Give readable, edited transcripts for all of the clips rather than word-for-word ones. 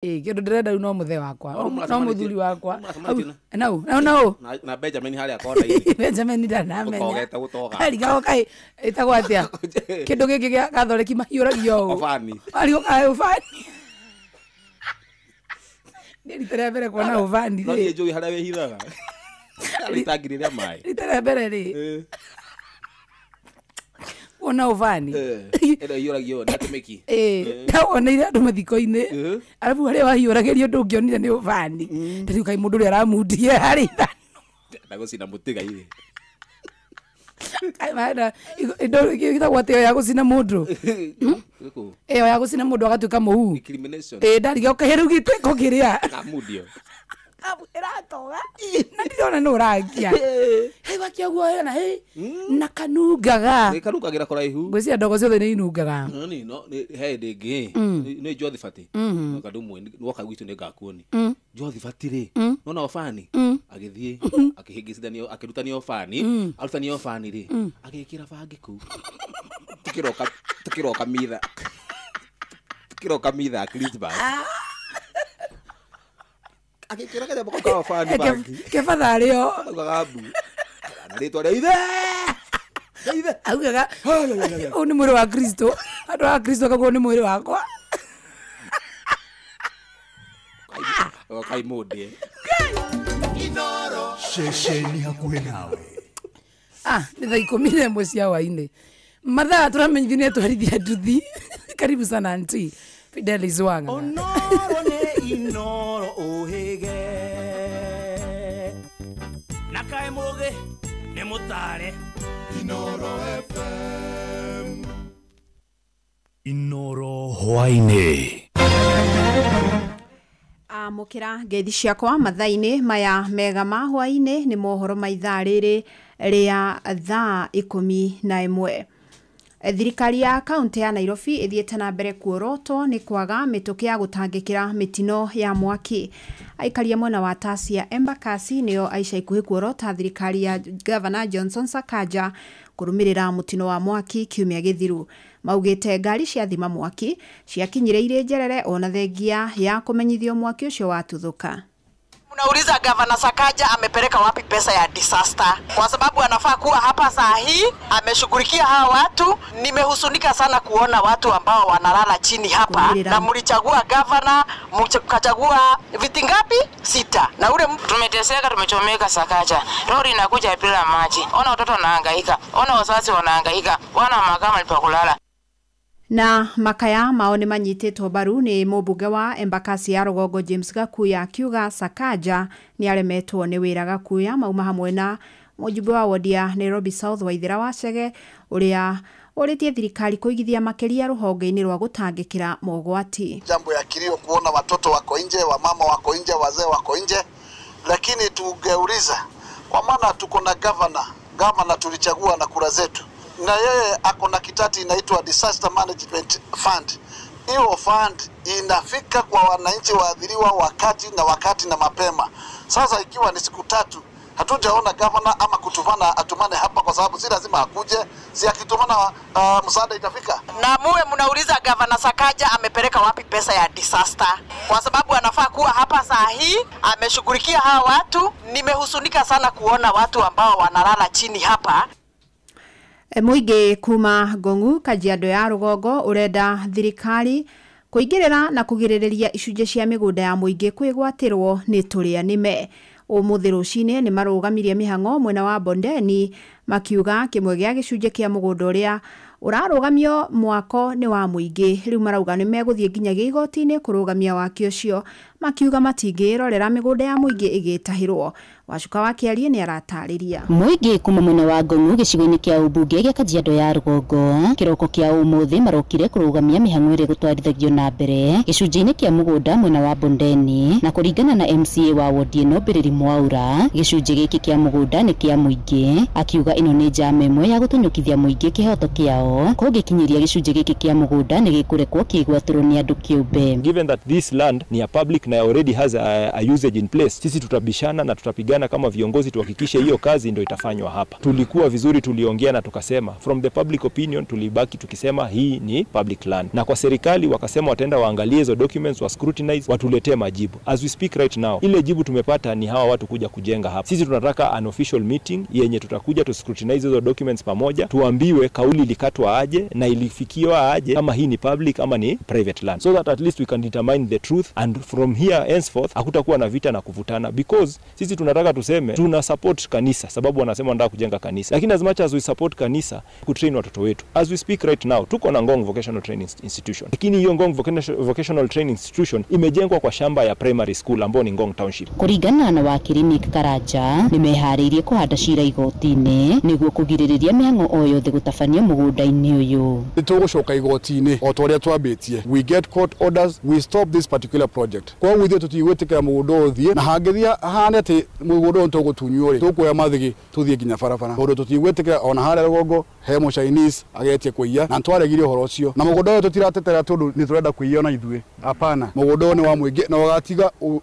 Kĩndũ ndĩrenda rĩu no mũthee wakwa, no mũthuri wakwa. Nau nau nau na Benjamin harĩa kona-inĩ. Benjamin ndanamenya. Ũtogete gũtoga. Karigagwo kaĩ ĩtagwo atĩa kĩndũ gĩkĩ gĩa gathoreki mahiũragio ũũ. Ũbani. Marigwo kaĩ ũbani. Nĩ rita rĩa mbere kuona ũbani. No niĩ njũĩ harĩa wĩhithaga. Harĩa itangi rĩrĩa maĩ. Rita rĩa mbere rĩ kuona ũbani. Ĩno ĩhiũragio na tũmĩki. Ndawoneire andũ mathiko-inĩ, arabu harĩa wahiũragĩrio ndũngĩonire nĩ ũbani. Ta rĩu kaĩ mũndũ ũrĩa aramundire harĩ ithano. Na gũcina mũtiga-inĩ. Kaĩ marenda indo ĩtagwo atĩa ĩyo ya gũcina mũndũ? Ĩyo ya gũcina mũndũ agatuĩka mũhu. Incrimination. Ndariga kaĩ rĩu gĩtuĩko kĩrĩa. Kamundio. Ĩratoga na ndirona nũ ũrangia. Hei wakia guoya na hei na kanungaga. Nĩ kanungagĩra kũraihu. Ngwĩciria ndogo ciothe nĩ inungaga. No nĩ no he hĩndĩ ĩngĩ nĩ Jothibati. Kandũ ũmwe woka gwitũ nĩ ngakuoni. Jothibati rĩ nona ũbani agĩthiĩ akĩhĩngĩcithanio akĩrutania ũbani arutania ũbani rĩ agĩkĩra bangi kũu. Tukĩroka tukĩroka mitha. Tukĩroka mitha Christmas. Agĩkĩra kanyamũ kau ka ũbani bangi. Kebatharĩo. Augaga mbu. Na rĩtwa rĩa ithe. Ithe. Augaga ũyũ nĩ mwĩrĩ wa Kristo. Andũ a Kristo akauga ũyũ nĩ mwĩrĩ wakwa. Kai mũndĩ. Ceceni hakuhĩ nawe. Nĩ thaa 11 cia hwaĩ-inĩ. Mathaa tũramenyithio nĩ atwarithia nduthi. Karibu sana auntie Fidelis Wang'a. Onoro nĩ inoro ũhĩge. Na kaĩ mũgĩ nĩ mũtare. Inoro FM. Inoro hwaĩ-inĩ. Amũkĩra ngeithi ciakwa mathaa-inĩ maya mega ma hwaĩ-inĩ nĩ mohoro ma ithaa rĩrĩ rĩa thaa 11. Thirikari ya kaunti ya Nairobi ĩthiĩte na mbere kuorotwo nĩ kwaga mĩtũkĩ ya gũtangĩkĩra mĩtino ya mwaki. Aikaria mwena wa Tasia Embakasi nĩo aica ikuhĩ kuorota thirikari ya Governor Johnson Sakaja kũrũmĩrĩra mũtino wa mwaki kiumia gĩthiru. Maugĩte ngari cia thima mwaki ciakinyire irĩ njerere ona thengia ya kũmenyithio mwaki ũcio watuthũka. Unauliza Governor Sakaja amepeleka wapi pesa ya disaster? Kwa sababu anafaa kuwa hapa saa hii, ameshughulikia hawa watu. Nimehusunika sana kuona watu ambao wanalala chini hapa. Na mlichagua governor, mkachagua viti ngapi? 6. Na ule tumeteseka, tumechomeka Sakaja. Lori inakuja bila maji. Ona watoto wanahangaika, ona wazazi wanahangaika, wana makama pa kulala. Na makaya mao nĩ manyitĩtwo mbaru nĩ mũmbunge wa Embakasi ya Rũgongo James Gakuya akiuga Sakaja nĩ aremetwo nĩ wĩra. Gakuya mauma hamwe na mũjumbe wa wodi ya Nairobi South Waithera wa Chege ũrĩa ũrĩtie thirikari kũigithia makĩria rũhonge-inĩ rwa gũtangĩkĩra mogwati. Jambo ya kilio kuona watoto wako nje, wamama wako nje, wazee wako nje, lakini tungeuliza kwa maana tuko na governor tulichagua na kura zetu, na yeye ako na kitati inaitwa Disaster Management Fund. Hiyo fund inafika kwa wananchi waadhiriwa wakati na wakati na mapema. Sasa ikiwa ni siku 3 hatujaona governor ama kutumana atumane hapa, kwa sababu si lazima akuje, si akitumana msaada itafika. Na muwe mnauliza Governor Sakaja amepeleka wapi pesa ya disaster? Kwa sababu anafaa kuwa hapa saa hii, ameshughulikia hawa watu. Nimehusunika sana kuona watu ambao wanalala chini hapa. Mũingĩ kuma Ngong'u Kajiado ya Rũgongo ũrenda thirikari kũingĩrĩra na kũgirĩrĩria icunjĩ cia mĩgũnda ya mũingĩ kwĩgwatĩrwo nĩ tũrĩa nĩme. Ũmũthĩ rũcinĩ nĩ marũgamirie mĩhang'o mwena wa Bondeni makiuga kĩmwe gĩa gĩcunjĩ kĩa mũgũnda ũrĩa ũrarũgamio mwako nĩ wa mũingĩ. Rĩu marauga nĩ megũthiĩ nginyagia igoti-inĩ kũrũgamia waki ũcio, makiuga matingĩrorera mĩgũnda ya mũingĩ ĩgĩtahĩrwo. Wacuka wa Kĩarie nĩ aratarĩria. Mũingĩ kuma mwena wa Ngong'u gĩcigo-inĩ kĩa ũmbunge gĩa Kajiado ya Rũgongo kĩroko kĩa ũmũthĩ marokire kũrũgamia mĩhang'o ĩrĩa ĩgũtwarithagio na mbere gĩcunjĩ-inĩ kĩa mũgũnda mwena wa Bondeni. Na kũringana na MCA wa wodi ĩno Mbĩrĩri Mwaura, gĩcunjĩ gĩkĩ kĩa mũgũnda nĩ kĩa mũingĩ. Akiuga ĩno nĩ njama ĩmwe ya gũtũnyũkithia mũingĩ kĩhoto kĩao, kũngĩkinyĩria gĩcunjĩ gĩkĩ kĩa mũgũnda nĩ gĩkũrekwo kĩgwatĩrwo nĩ andũ kĩũmbe. Given that this land ni ya public na already has a usage in place, sisi tutabishana na tutapigana tutashirikiana kama viongozi tuhakikishe hiyo kazi ndio itafanywa hapa. Tulikuwa vizuri, tuliongea na tukasema from the public opinion, tulibaki tukisema hii ni public land, na kwa serikali wakasema wataenda waangalie hizo documents, wa scrutinize, watuletee majibu. As we speak right now, ile jibu tumepata ni hawa watu kuja kujenga hapa. Sisi tunataka an official meeting yenye tutakuja tu scrutinize hizo documents pamoja, tuambiwe kauli ilikatwa aje na ilifikiwa aje, kama hii ni public ama ni private land, so that at least we can determine the truth, and from here henceforth hakutakuwa na vita na kuvutana, because sisi tunataka tuseme tuna support kanisa, sababu wanasema wanataka kujenga kanisa, lakini as much as we support kanisa, kutrain watoto wetu. As we speak right now, tuko na Ngong Vocational Training Institution, lakini hiyo Ngong Vocational Training Institution imejengwa kwa shamba ya primary school ambayo ni Ngong Township. Kuringana na wakiri Nick Karanja, nimeharĩirie kũhanda cira igoti-inĩ nĩguo kũgirĩrĩria mĩhang'o o yothe gũtabanio mũgũnda-inĩ ũyũ. Nĩtũgũcoka igoti-inĩ o ta ũrĩa twambĩtie. We get court orders, we stop this particular project. Koguo ithuĩ tũtigwĩtĩkĩra mũgũnda ũthiĩ, na hangĩthiĩ hahane atĩ mũgũnda ũyũ nĩtũgũtunywo rĩ, tũkuoya mathigi tũthiĩ nginya barabara, tondũ tũtigwĩtĩkĩra ona harĩa rũgongo he mũchinese agetie kũiya, na nĩtwaregire ũhoro ũcio. Na mũgũnda ũyũ tũtiratetera tondũ nĩtũrenda kũiya ona ithuĩ, hapana. Mũgũnda ũyũ nĩ wa mũingĩ na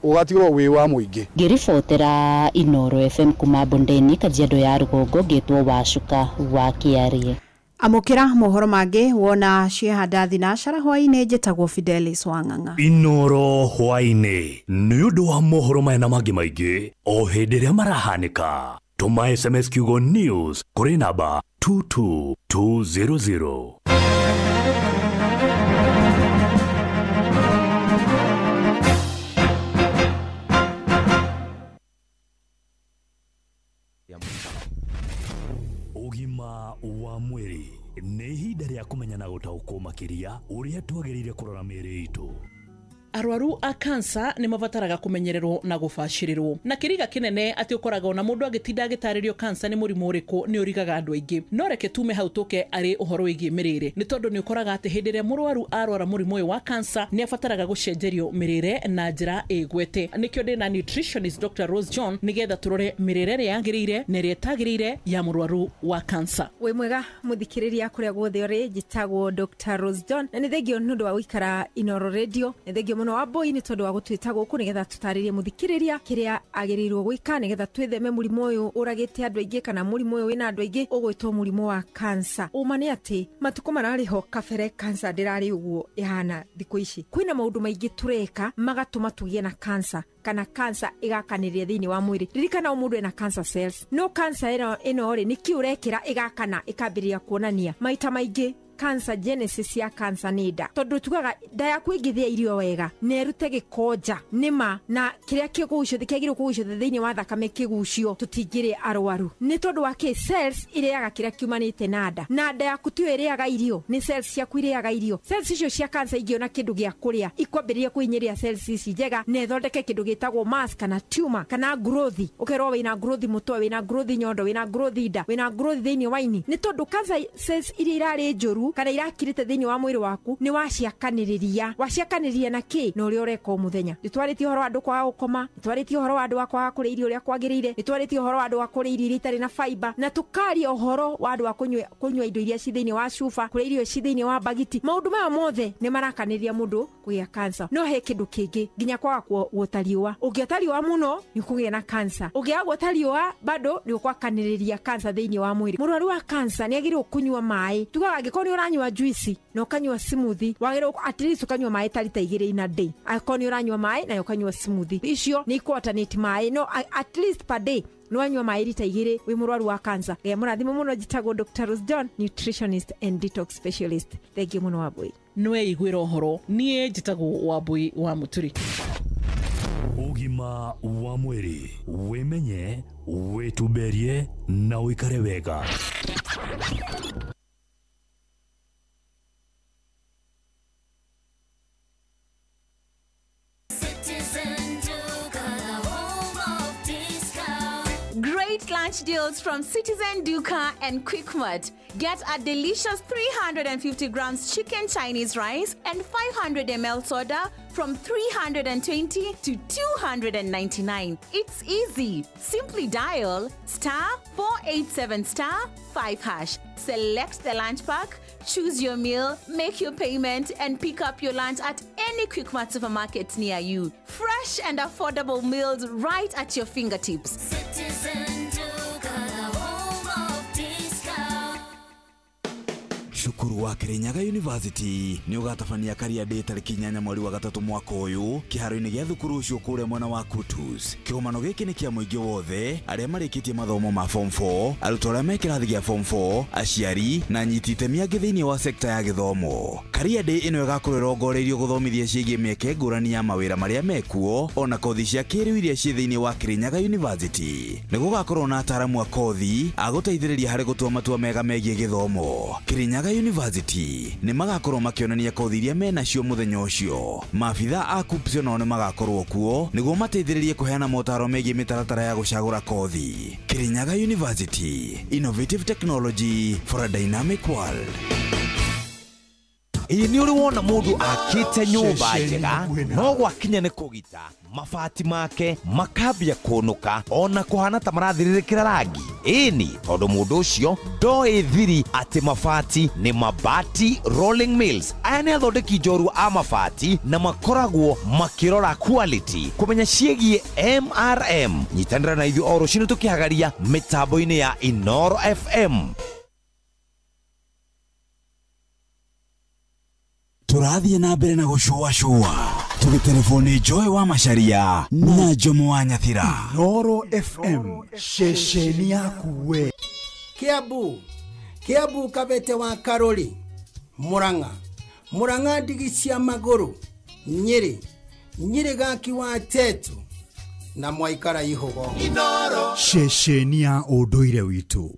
ũgatigwo wĩ wa mũingĩ. Ngĩribotera Inoro FM kuma Bondeni, Kajiado ya Rũgongo, ngĩtwo Wacuka wa Kĩarie. Amũkĩra mohoro mangĩ wona ciehanda thinacara hwaĩ-inĩ. Njĩtagwo Fidelis Wang'ang'a. Inoro hwaĩ-inĩ nĩ ũndũ wa mohoro maya na mangĩ maingĩ o hĩndĩ ĩrĩa marahanĩka. Tũma SMS kiugo news kũrĩ namba 22200. Ũgima wa mwĩrĩ nĩ ihinda rĩa kũmenya na gũtaũkwo makĩria ũrĩa twagĩrĩire kũrora mĩĩrĩ itũ. Arwaru a kansa nĩ mabataraga kũmenyererwo na gũbacĩrĩrwo, na kĩriga kĩnene atĩ ũkoraga ona mũndũ agĩtinda agĩtarĩrio kansa nĩ mũrimũ ũrĩkũ nĩ ũrigaga andũ aingĩ. No reke tume hau tũke arĩ ũhoro wĩgiĩ mĩrĩre, nĩ tondũ nĩ ũkoraga atĩ hĩndĩ ĩrĩa mũrwaru arwara mũrimũ ũyũ wa kansa nĩ abataraga gũcenjerio mĩrĩre na njĩra ĩgwete. Nĩkĩo ndĩ na nutritionist Dr. Rose John nĩgetha tũrore mĩrĩre ĩrĩa yagĩrĩire na ĩrĩa ĩtagĩrĩire ya mũrwaru wa kansa. Wĩ mwega mũthikĩrĩria kũrĩa guothe ũrĩ, njĩtagwo Dr. Rose John na nĩ thengio nĩ ũndũ wa gũikara Inoro Radio, nĩ thengio mũno wa Mbui nĩ tondũ wa gũtwĩta gũkũ nĩgetha tũtarĩrie mũthikĩrĩria kĩrĩa agĩrĩirwo gwĩka nĩgetha twĩtheme mũrimũ ũyũ ũragĩte andũ aingĩ kana mũrimũ ũyũ wĩna andũ aingĩ ũgwĩtwo mũrimũ wa kansa. Ũma nĩ atĩ matukũ mararĩ ho kabere kansa ndĩrarĩ ũguo ĩhana thikũ ici. Kwĩna maũndũ maingĩ tũreka magatũma tũgĩe na kansa kana kansa igakanĩrĩria thĩinĩ wa mwĩrĩ. Ririkana o mũndũ ena cancer cells, no kansa ĩno rĩ nĩ kĩ ũrekĩra ĩgakana ĩkambĩrĩria kuonania maita maingĩ. Cancer genesis ya cancer nĩ nda, tondũ tugaga nda yaku ĩngĩthĩa irio wega na ĩrute gĩkonja nĩma na kĩrĩa kĩgucio kĩagĩrĩirwo kũgucio thĩinĩ wa thakame kĩgucio, tũtingĩrĩ arwaru nĩ tondũ wa kĩ cells irĩaga kĩrĩa kiumanĩte na nda, na nda yaku tiyo ĩrĩaga irio, nĩ cells ciaku irĩaga irio. Cells icio cia cancer ingĩona kĩndũ gĩa kũrĩa ikwambĩrĩria kũhinyĩrĩria cells ici njega na ĩthondeke kĩndũ gĩtagwo mass kana tumor kana growth. Ũkerwo wĩna growth mũtwe, wĩna growth nyondo, wĩna growth nda, wĩna growth thĩinĩ wa ini, nĩ tondũ cancer cells iria irarĩ njũru kana irakirĩte thĩinĩ wa mwĩrĩ waku nĩ waciakanĩrĩria na kĩ na ũrĩa ũreka o mũthenya. Nĩtwarĩtie ũhoro wa andũ kwaga gũkoma, nĩtwarĩtie ũhoro wa andũ wa kwaga kũrĩa irio ũrĩa kwagĩrĩire, nĩtwarĩtie ũhoro wa andũ wa kũrĩa irio iria itarĩ na fiber, na tũkaria ũhoro wa andũ a kũnyua indo iria ci thĩinĩ wa cuba, kũrĩa irio ci thĩinĩ wa bagiti. Maũndũ maya mothe nĩ marakanĩrĩria mũndũ kũgĩa cancer. No he kĩndũ kĩngĩ nginya kwaga guota riũa. Ũngĩota riũa mũno nĩ ũkũgĩa na cancer, ũngĩaga guota riũa bado nĩ ũgwakanĩrĩria cancer thĩinĩ wa mwĩrĩ. Mũrwaru wa cancer nĩ agĩrĩirwo kũnyua maĩ. Tugaga angĩkorwo nĩ ũranyua juice na ũkanyua smoothie, wagĩrĩirwo at least ũkanyua maĩ ta rita 2 in a day. Angĩkorwo nĩ ũranyua maĩ na ũkanyua smoothie, icio nĩ ikũ-alternate maĩ, no at least per day nĩ wanyua maĩ rita 2 wĩ mũrwaru wa cancer. Ngai mũrathime mũno. Njĩtagwo Dr. Rose John, nutritionist and detox specialist. Thengiũ mũno Wambui. Nĩweiguĩra ũhoro. Niĩ njĩtagwo Wambui wa Mũturi. Ũgima wa mwĩrĩ, wĩmenye, wĩtumberie na ũikare wega. Great lunch deals from Citizen Duka and Quickmart. Get a delicious 350 grams chicken Chinese rice and 500 ml soda from 320 to 299. It's easy. Simply dial star 487 star 5 hash. Select the lunch pack, choose your meal, make your payment, and pick up your lunch at any Quickmart supermarket near you. Fresh and affordable meals right at your fingertips. Citizen Duka, the home of discount. Cukuru wa Kirinyaga University nĩ ũgatabania Career Day tarĩki 8 mweri wa 3 mwaka ũyũ kĩharo-inĩ gĩa thukuru ũcio kũrĩa mwena wa Kutus. Kĩgomano gĩkĩ nĩ kĩa mũingĩ wothe arĩa marĩkĩtie mathomo ma form 4, arutwo arĩa me kĩrathi gĩa form 4, aciari na anyiti itemi angĩ thĩinĩ wa sekta ya gĩthomo. Career Day ĩno ĩgakorwo ĩrongoreirio gũthomithia ciĩgiĩ mĩeke ngũrani ya mawĩra marĩa mekuo ona kothi cia kĩrĩu iria ciĩ thĩinĩ wa Kirinyaga University. Nĩ gũgakorwo na ataaramu a kothi a gũteithĩrĩria harĩ gũtua matua mega megiĩ gĩthomo. Kirinyaga University nĩ magakorwo makĩonania kothi iria menacio mũthenya ũcio. Maabitha a KUCCPS onao nĩ magakorwo kuo nĩguo mateithĩrĩrie kũheana motaro megiĩ mĩtaratara ya gũcagũra kothi. Kirinyaga University, innovative technology for a dynamic world. Ĩĩ nĩ ũrĩ wona mũndũ akĩte nyũmba njega no gwakinya nĩ kũgita mabati make makambia kũnũka ona kũhana ta marathirĩrĩkĩra rangi. Ĩni tondũ mũndũ ũcio ndoĩ thiri atĩ mabati nĩ Mabati Rolling Mills. Aya nĩ athondeki njorua a mabati na makoragwo makĩrora quality kũmenya ciĩgiĩ MRM. Nyitanĩra na ithuĩ o rũcinĩ tũkĩhagaria mĩtambo-inĩ ya Inoro FM. Tũrathiĩ na mbere na gũcũacũa tũgĩtelefoni Joy wa Macharia na Jomo wa Nyathira. Inoro FM, ceceni yaku we. Kiambu, Kiambu Kabete wa Karoli, Murang'a, Murang'a ndigi cia magũrũ, Nyĩrĩ, Nyĩrĩ gaki wa Tetu na mwaikara ihugo. Inoro, ceceni ya ũndũire witũ.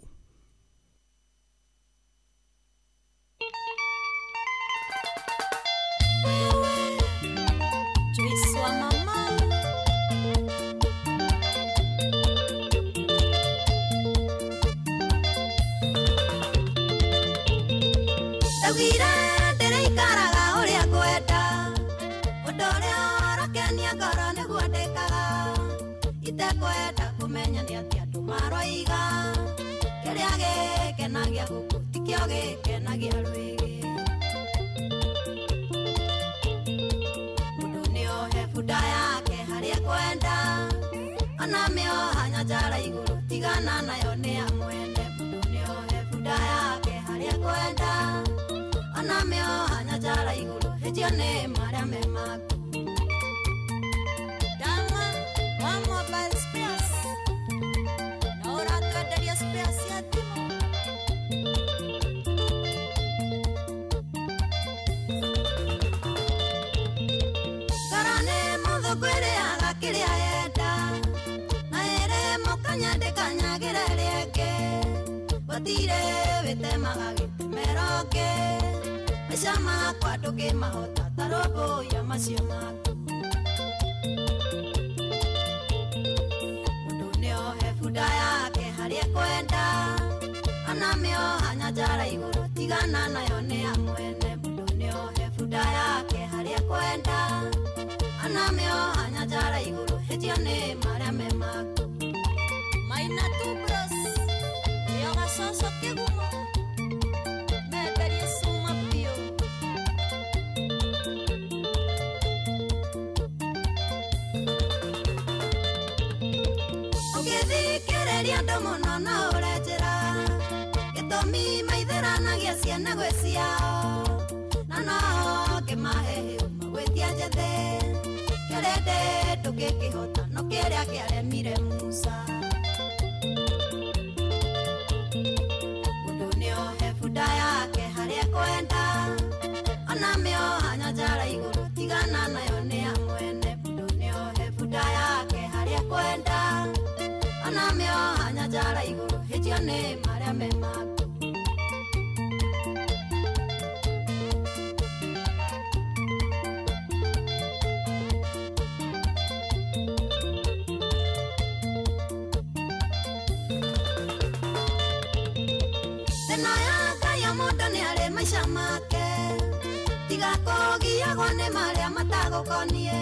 Tiga kũgiagwo nĩ Maria matagũkoniĩ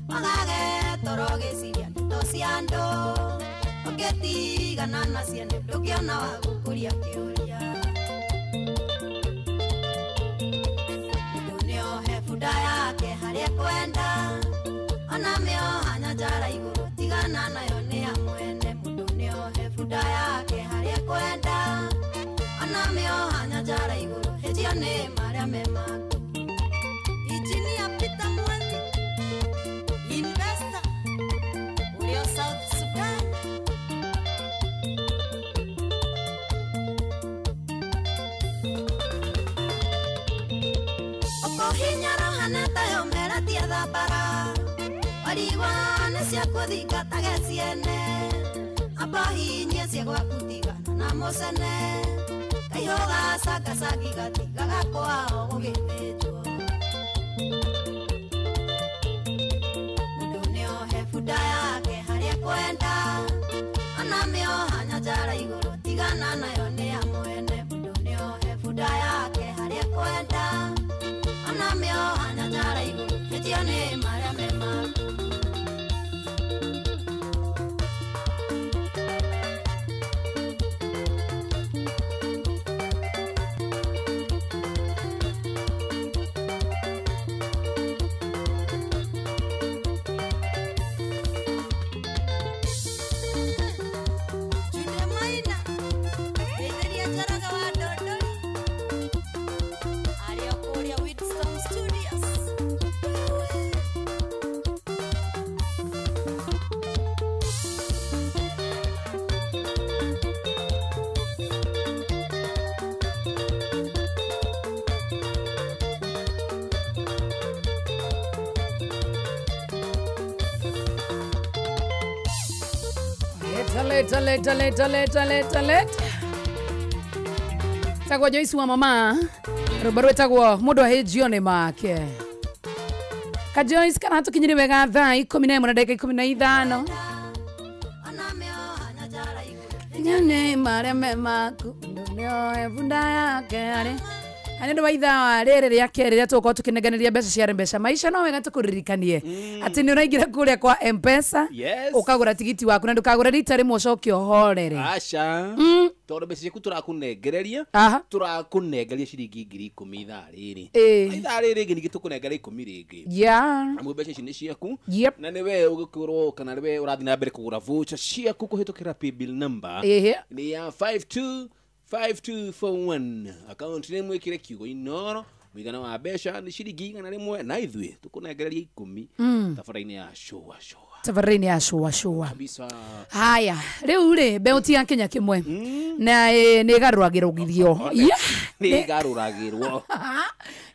magage toro gĩciria ndeto cia andũ ũngĩtigana na ciene ndũngĩona wa gũkũria kĩũria mũndũ nĩohe bunda yake harĩa ekwenda ona mĩoha nyanjara igũrũ tigana nayo nĩ ya mwene mũndũ nĩohe bunda yake harĩa ekwenda ona mĩoha nyanjara igũrũ hĩtio nĩ marĩa me maku. Engineer Peter Mwangi, investor ulio South Sudan. Okohinyara haneta yo meratia thabara warigwa nĩ cia kũthingatage ciene ambahinyie cia gwaku tigana na mũcene kaihoga cangacagi gatigaga kwao gũgĩthĩnjwo mũndũ nĩohe bunda yake harĩa ekwenda ona mĩoha nyanjara igũrũ tigana nayo nĩ ya mwene mũndũ nĩohe bunda yake harĩa ekwenda ona mĩoha nyanjara igũrũ hĩtio nĩ marĩa me maku. Jude Maina, Ndetheria Njoroge wa Ndondori, arĩ o kũrĩa Wheatstone Studios. Leta leta leta leta leta leta leta tagwo Joyce wa mama rwĩmbo rwĩtagwo mũndũ ahĩnjio nĩ make ka Joyce kana tũkinyire wega thaa 11 na ndagĩka 15 nyone marĩa me maku mũndũ nĩoe bunda yake arĩ nĩ ũndũ wa ithaa rĩrĩ rĩa kerĩ rĩrĩa tũgũkorwo tũkĩnenganĩria mbeca cia mbeca maisha no wega tũkũririkanie atĩ nĩ ũraingĩra kũrĩa kwa M-Pesa Yes. ũkagũra tigiti waku na ndũkagũre rita rĩmwe ũcoke ũhorere. Aca tondũ mbeca ciaku tũrakũnengereria tũrakũnengeria ciringi 10,000 ithaa rĩrĩ. Ĩĩ. Ithaa rĩrĩ rĩngĩ ningĩ tũkũnengera 10 rĩngĩ. Yeah. Amu mbeca ici nĩ ciaku. Yep. Na nĩ we ũgĩkorwo kana nĩ we ũrathiĩ na mbere kũgũra voucher ciaku kũhĩtũkĩra paybill number Ĩhĩ. nĩ ya 525241 account nĩ mwĩkĩre kiugo Inoro mũigana wa mbeca nĩ ciringi 100 na ithuĩ tũkũnengereria 10 tabarĩra-inĩ ya shũa shũa. Tabarĩra-inĩ ya shũa shũa. Kabisa. Haya rĩu rĩ mbeũ ti ya Kenya kĩmwe na nĩ ĩgarũragĩrũgithio. Yeah. Nĩ ĩgarũragĩrwo.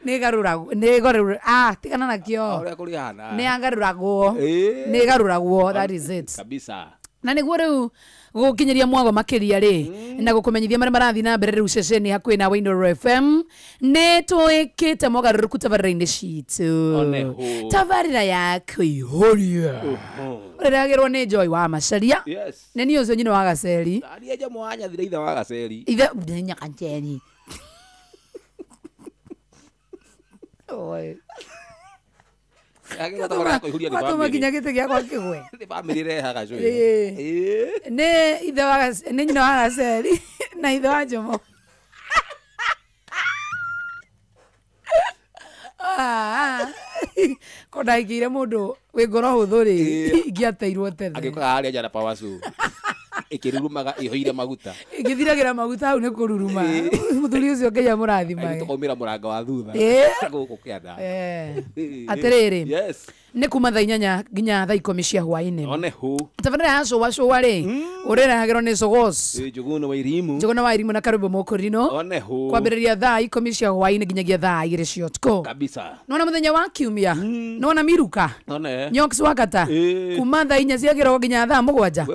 Nĩ ĩgarũragwo nĩ ĩgarũragwo ah tigana nakĩo. Ũrĩa kũrĩhana. Nĩ agarũragwo. Ĩĩ. Nĩ ĩgarũragwo that is it. Kabisa. Na nĩguo rĩu gũkinyĩria mwago makĩria rĩ na gũkũmenyithia marĩa marathiĩ na mbere rĩu ceceni hakuhĩ na Wainoro FM nĩ twĩkĩte mogarũrũku tabarĩra-inĩ citũ. Oneho. Tabarĩra ya kũihũria ũreragĩrwo nĩ Joy wa Macaria. Yes. Nĩ niĩ ũcio nyina wa Gaceri. Aria jamu wa Nyathira ithe wa Gaceri. Ithe Nyakaceri. Oi. Watũma nginya gĩtĩ gĩakwa kĩgwe. Nĩ bamĩrĩ ĩrehaga cũĩ. Ĩĩ. Nĩ ithe wa nĩ nyina wa Gaceri na ithe wa Jomo. Ko ndaigĩire mũndũ wĩ ngoro hũthũ rĩ ingĩateirwo tene. Agĩũkaga harĩa nja na power saw. Ĩkĩrurumaga ĩihũire maguta. Ĩngĩthiragĩra maguta hau nĩ kũruruma. Mũthuri ũcio Ngai amũrathimage. Tũkaumĩra mũrango wa thutha. Ĩĩ. Gũkũ kĩanda. Atĩrĩrĩ. Yes. Nĩ kuma thaa 8 nginya thaa 10 cia hwaĩ-inĩ. Oneho. Tabarĩra ya cũa cũa rĩ ũrĩrehagĩrwo nĩ Sogos. Njũgũna wa Irimu. Njũgũna wa Irimu na Karũmbo Mũkũrinũ. Oneho. Kwambĩrĩria thaa 10 cia hwaĩ-inĩ nginyagia thaa 2 cia ũtukũ. Kabisa. Nona mũthenya wa kiumia. Nona miruka. One. Nyox wakata. Kuma thaa 4 cia kĩroko nginya thaa 7.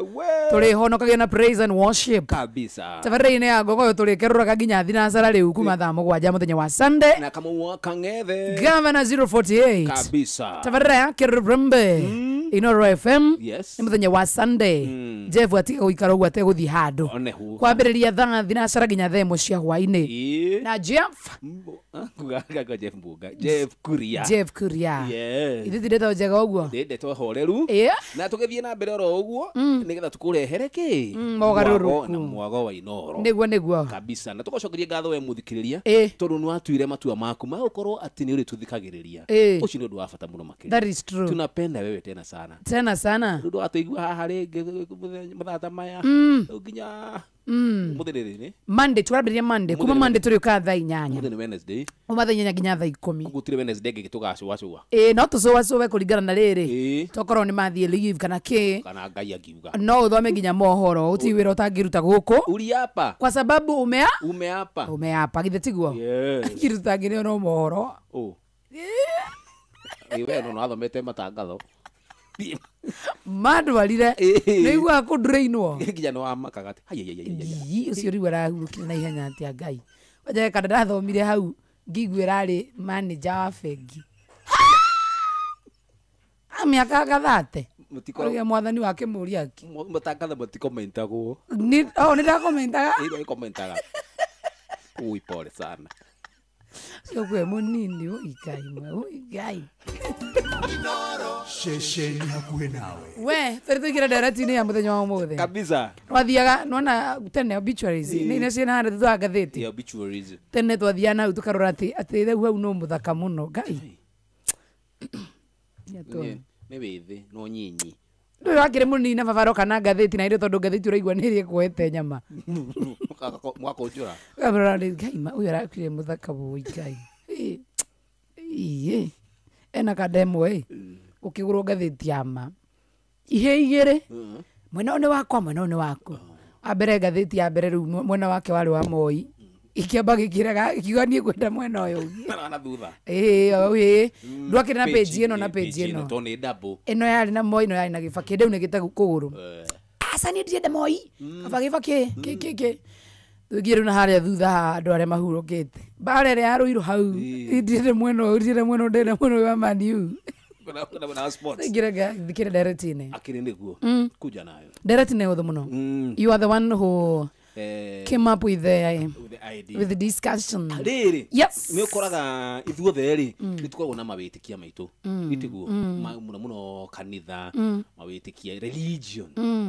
Tũrĩhonokagia na praise and worship. Kabisa. Tabarĩra-inĩ ya ngogoyo tũrĩkerũraga nginya thinacara rĩu kuma thaa 7 mũthenya wa Sunday. Na Kamau wa Kang'ethe. Governor 048. Kabisa. Tabarĩra ya Kĩrũrũmbe. Inoro FM. Yes. Nĩ mũthenya wa Sunday. Jeff atiga gũikara ũguo ategũthiĩ handũ. Oneho. Kwambĩrĩria thaa thinacara nginya thaa 1 cia hwaĩ-inĩ. Na Jeff Kuga Jeff Mbunga, Jeff Kuria. Jeff Kuria. Yes. Ithuĩ ti ndeto njega ũguo. Nĩ ndeto horeru. Na tũgĩthiĩ na mbere oro ũguo nĩgetha tũkũrehere kĩ? Mogarũrũku. Na mwago wa Inooro. Nĩguo nĩguo. Kabisa. Na tũgũcokeria ngatho we mũthikĩrĩria tondũ nĩ watuire matua maku ma gũkorwo atĩ nĩ ũrĩtũthikagĩrĩria. Ũcio nĩ ũndũ wa bata mũno makĩria. That is true. Tunapenda wewe tena sana. Tena sana. Nĩ ũndũ wa tũigua haha rĩngĩ mũthenya mathaa maya. Nginya mũthĩ nĩ Monday twambĩrĩria Monday kuma Monday tũrĩũkaga thaa 8. Mũthĩ nĩ Wednesday. Kuma thaa 8 nginya thaa 10. Gũtirĩ Wednesday ĩngĩ tũgacũacũa. Ĩĩ no tũcũacũe kũringana na rĩrĩ. Tokorwo nĩ mathiĩ leave kana kĩ. Kana Ngai angiuga. No ũthome nginya mohoro ũtirĩ wĩra ũtangĩruta gũkũ. Uriapa. Kwa sababu umeapa. Umeapa githĩ tiguo? Yes. Ngĩruta no mohoro. Ũ. Ĩ we no wathomete matangatho. Mandwarire nĩ iguaga kũndurainwo nginya nĩ wamakaga atĩ haiaiaiai ũcio rĩu arahurũkire na ihenya atĩa Ngai wajage kana ndathomire hau ngĩigua ĩrarĩ manager wa bengi mĩaka gathate ũrĩa mwathani wake mũria ki matangatho matikomentagwo nĩ ndakomentaga ĩ komentaga ui pole sana ũcio kwĩ mũnini ui Ngai mwe ui Ngai. Ceceni hakuhĩ nawe. We tũrĩ tũingĩra ndereti-inĩ ya mũthenya wa ũmũthĩ. Kabisa. Twathiaga nĩwona tene obituaries nĩ iria ciĩna harĩa thutha wa ngathĩti. Yeah, obituaries. Tene twathiaga na hau tũkarora atĩ rĩu hau no mũthaka mũno Ngai. Nĩ wĩthĩ no nyinyi. Ndũĩ wakĩrĩ mũnini na baba aroka na ngathĩti na irĩ tondũ ngathĩti ũraigua nĩ ĩrĩa ĩkuoete nyama. Mwakũnjũra. Ũkamũrora Ngai ma ũyũ arakuire mũthaka wũi Ngai. Ĩĩ. Ena kanda ĩmwe ũkĩgũrwo ngathĩti ya ma ihe igĩrĩ mwena ũyũ nĩ wakwa mwena ũyũ nĩ waku wa mbere ngathĩti ya mbere rĩu mwena wake warĩ wa Moi ikĩamba gĩkĩrega ikiuga niĩ ngwenda mwena ũyũ ũngĩ na thutha ĩĩ ndwakĩrĩ na page ĩno na page ĩno tondũ nĩ double ĩno yarĩ na Moi ĩno yarĩ na Gĩbakĩ rĩu nĩ gĩte kũgũrũ aca niĩ ndirenda Moi kaba Gĩbakĩ kĩ tũingĩ rĩu na harĩa thutha haha andũ arĩa mahurũkĩte mbara ĩrĩa yarũirwo hau ndirenda mwena ũyũ ndirenda mwena ũyũ ndirenda mwena ũyũ wa Man U. Thikĩre ndereti-inĩ. Akĩrĩ nĩguo kuja nayo ndereti nĩ hũthũ mũno. You are the one who came up with the idea. With the discussion. Rĩrĩ. Yes. Nĩ ũkoraga ithuothe rĩ nĩ tũkoragwo na mawĩtĩkia maitũ itiguo mũno mũno kanitha mawĩtĩkia religion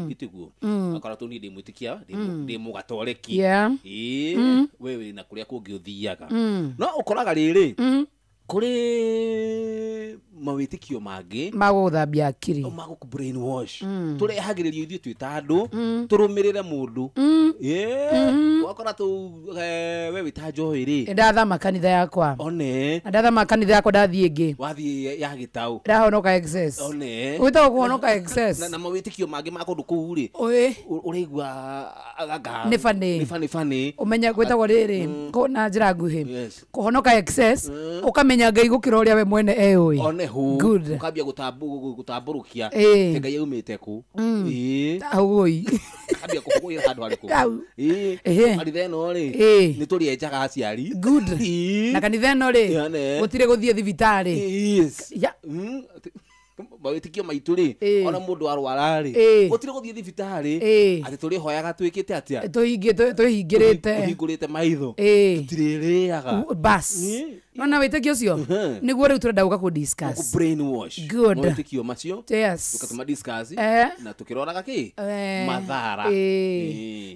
itiguo akora tu niĩ ndĩ mwĩtĩkia ndĩ mũgatoreki ĩĩ we wĩ na kũrĩa kũngĩ ũthiaga no ũkoraga rĩrĩ kũrĩ mawĩtĩkio mangĩ magũgũthambia akiri magũkũ brainwash tũrehagĩrĩrio ithuĩ twĩ ta andũ tũrũmĩrĩre mũndũ wakora tũ we wĩ ta Joy rĩ ndathama kanitha yakwa one ndathama kanitha yakwa ndathiĩ ĩngĩ wathiĩ ya gĩtaũ ndahonoka excess one gwĩtagwo kũhonoka excess na mawĩtĩkio mangĩ ma kũndũ kũu rĩ ũraigua nĩ funny nĩ funny ũmenye gwĩtagwo rĩrĩ na njĩra nguhĩ kũhonoka excess ũkamenya Ngai gũkĩra ũrĩa we mwene eũĩ one hu ukambia gũtambũrũkia Ngai aumĩte kũ hũgũi akambia kũhũgũĩra handũ harĩkũ kanitha ĩno rĩ nĩ tũrĩenjaga aciari good na kanitha ĩno rĩ gũtirĩ gũthiĩ thibitarĩ mawĩtĩkio maitũ rĩ ona mũndũ arwara rĩ gũtirĩ gũthiĩ thibitarĩ atĩ tũrĩhoyaga twĩkĩte atĩa twĩhingĩrĩte tũhingũrĩte maitho tũtirĩrĩaga bas nona wĩtĩkio ũcio nĩguo rĩu tũrenda gũka kũ discuss brainwash good mawĩtĩkio macio yes tũkatũma discuss na tũkĩroraga kĩ mathara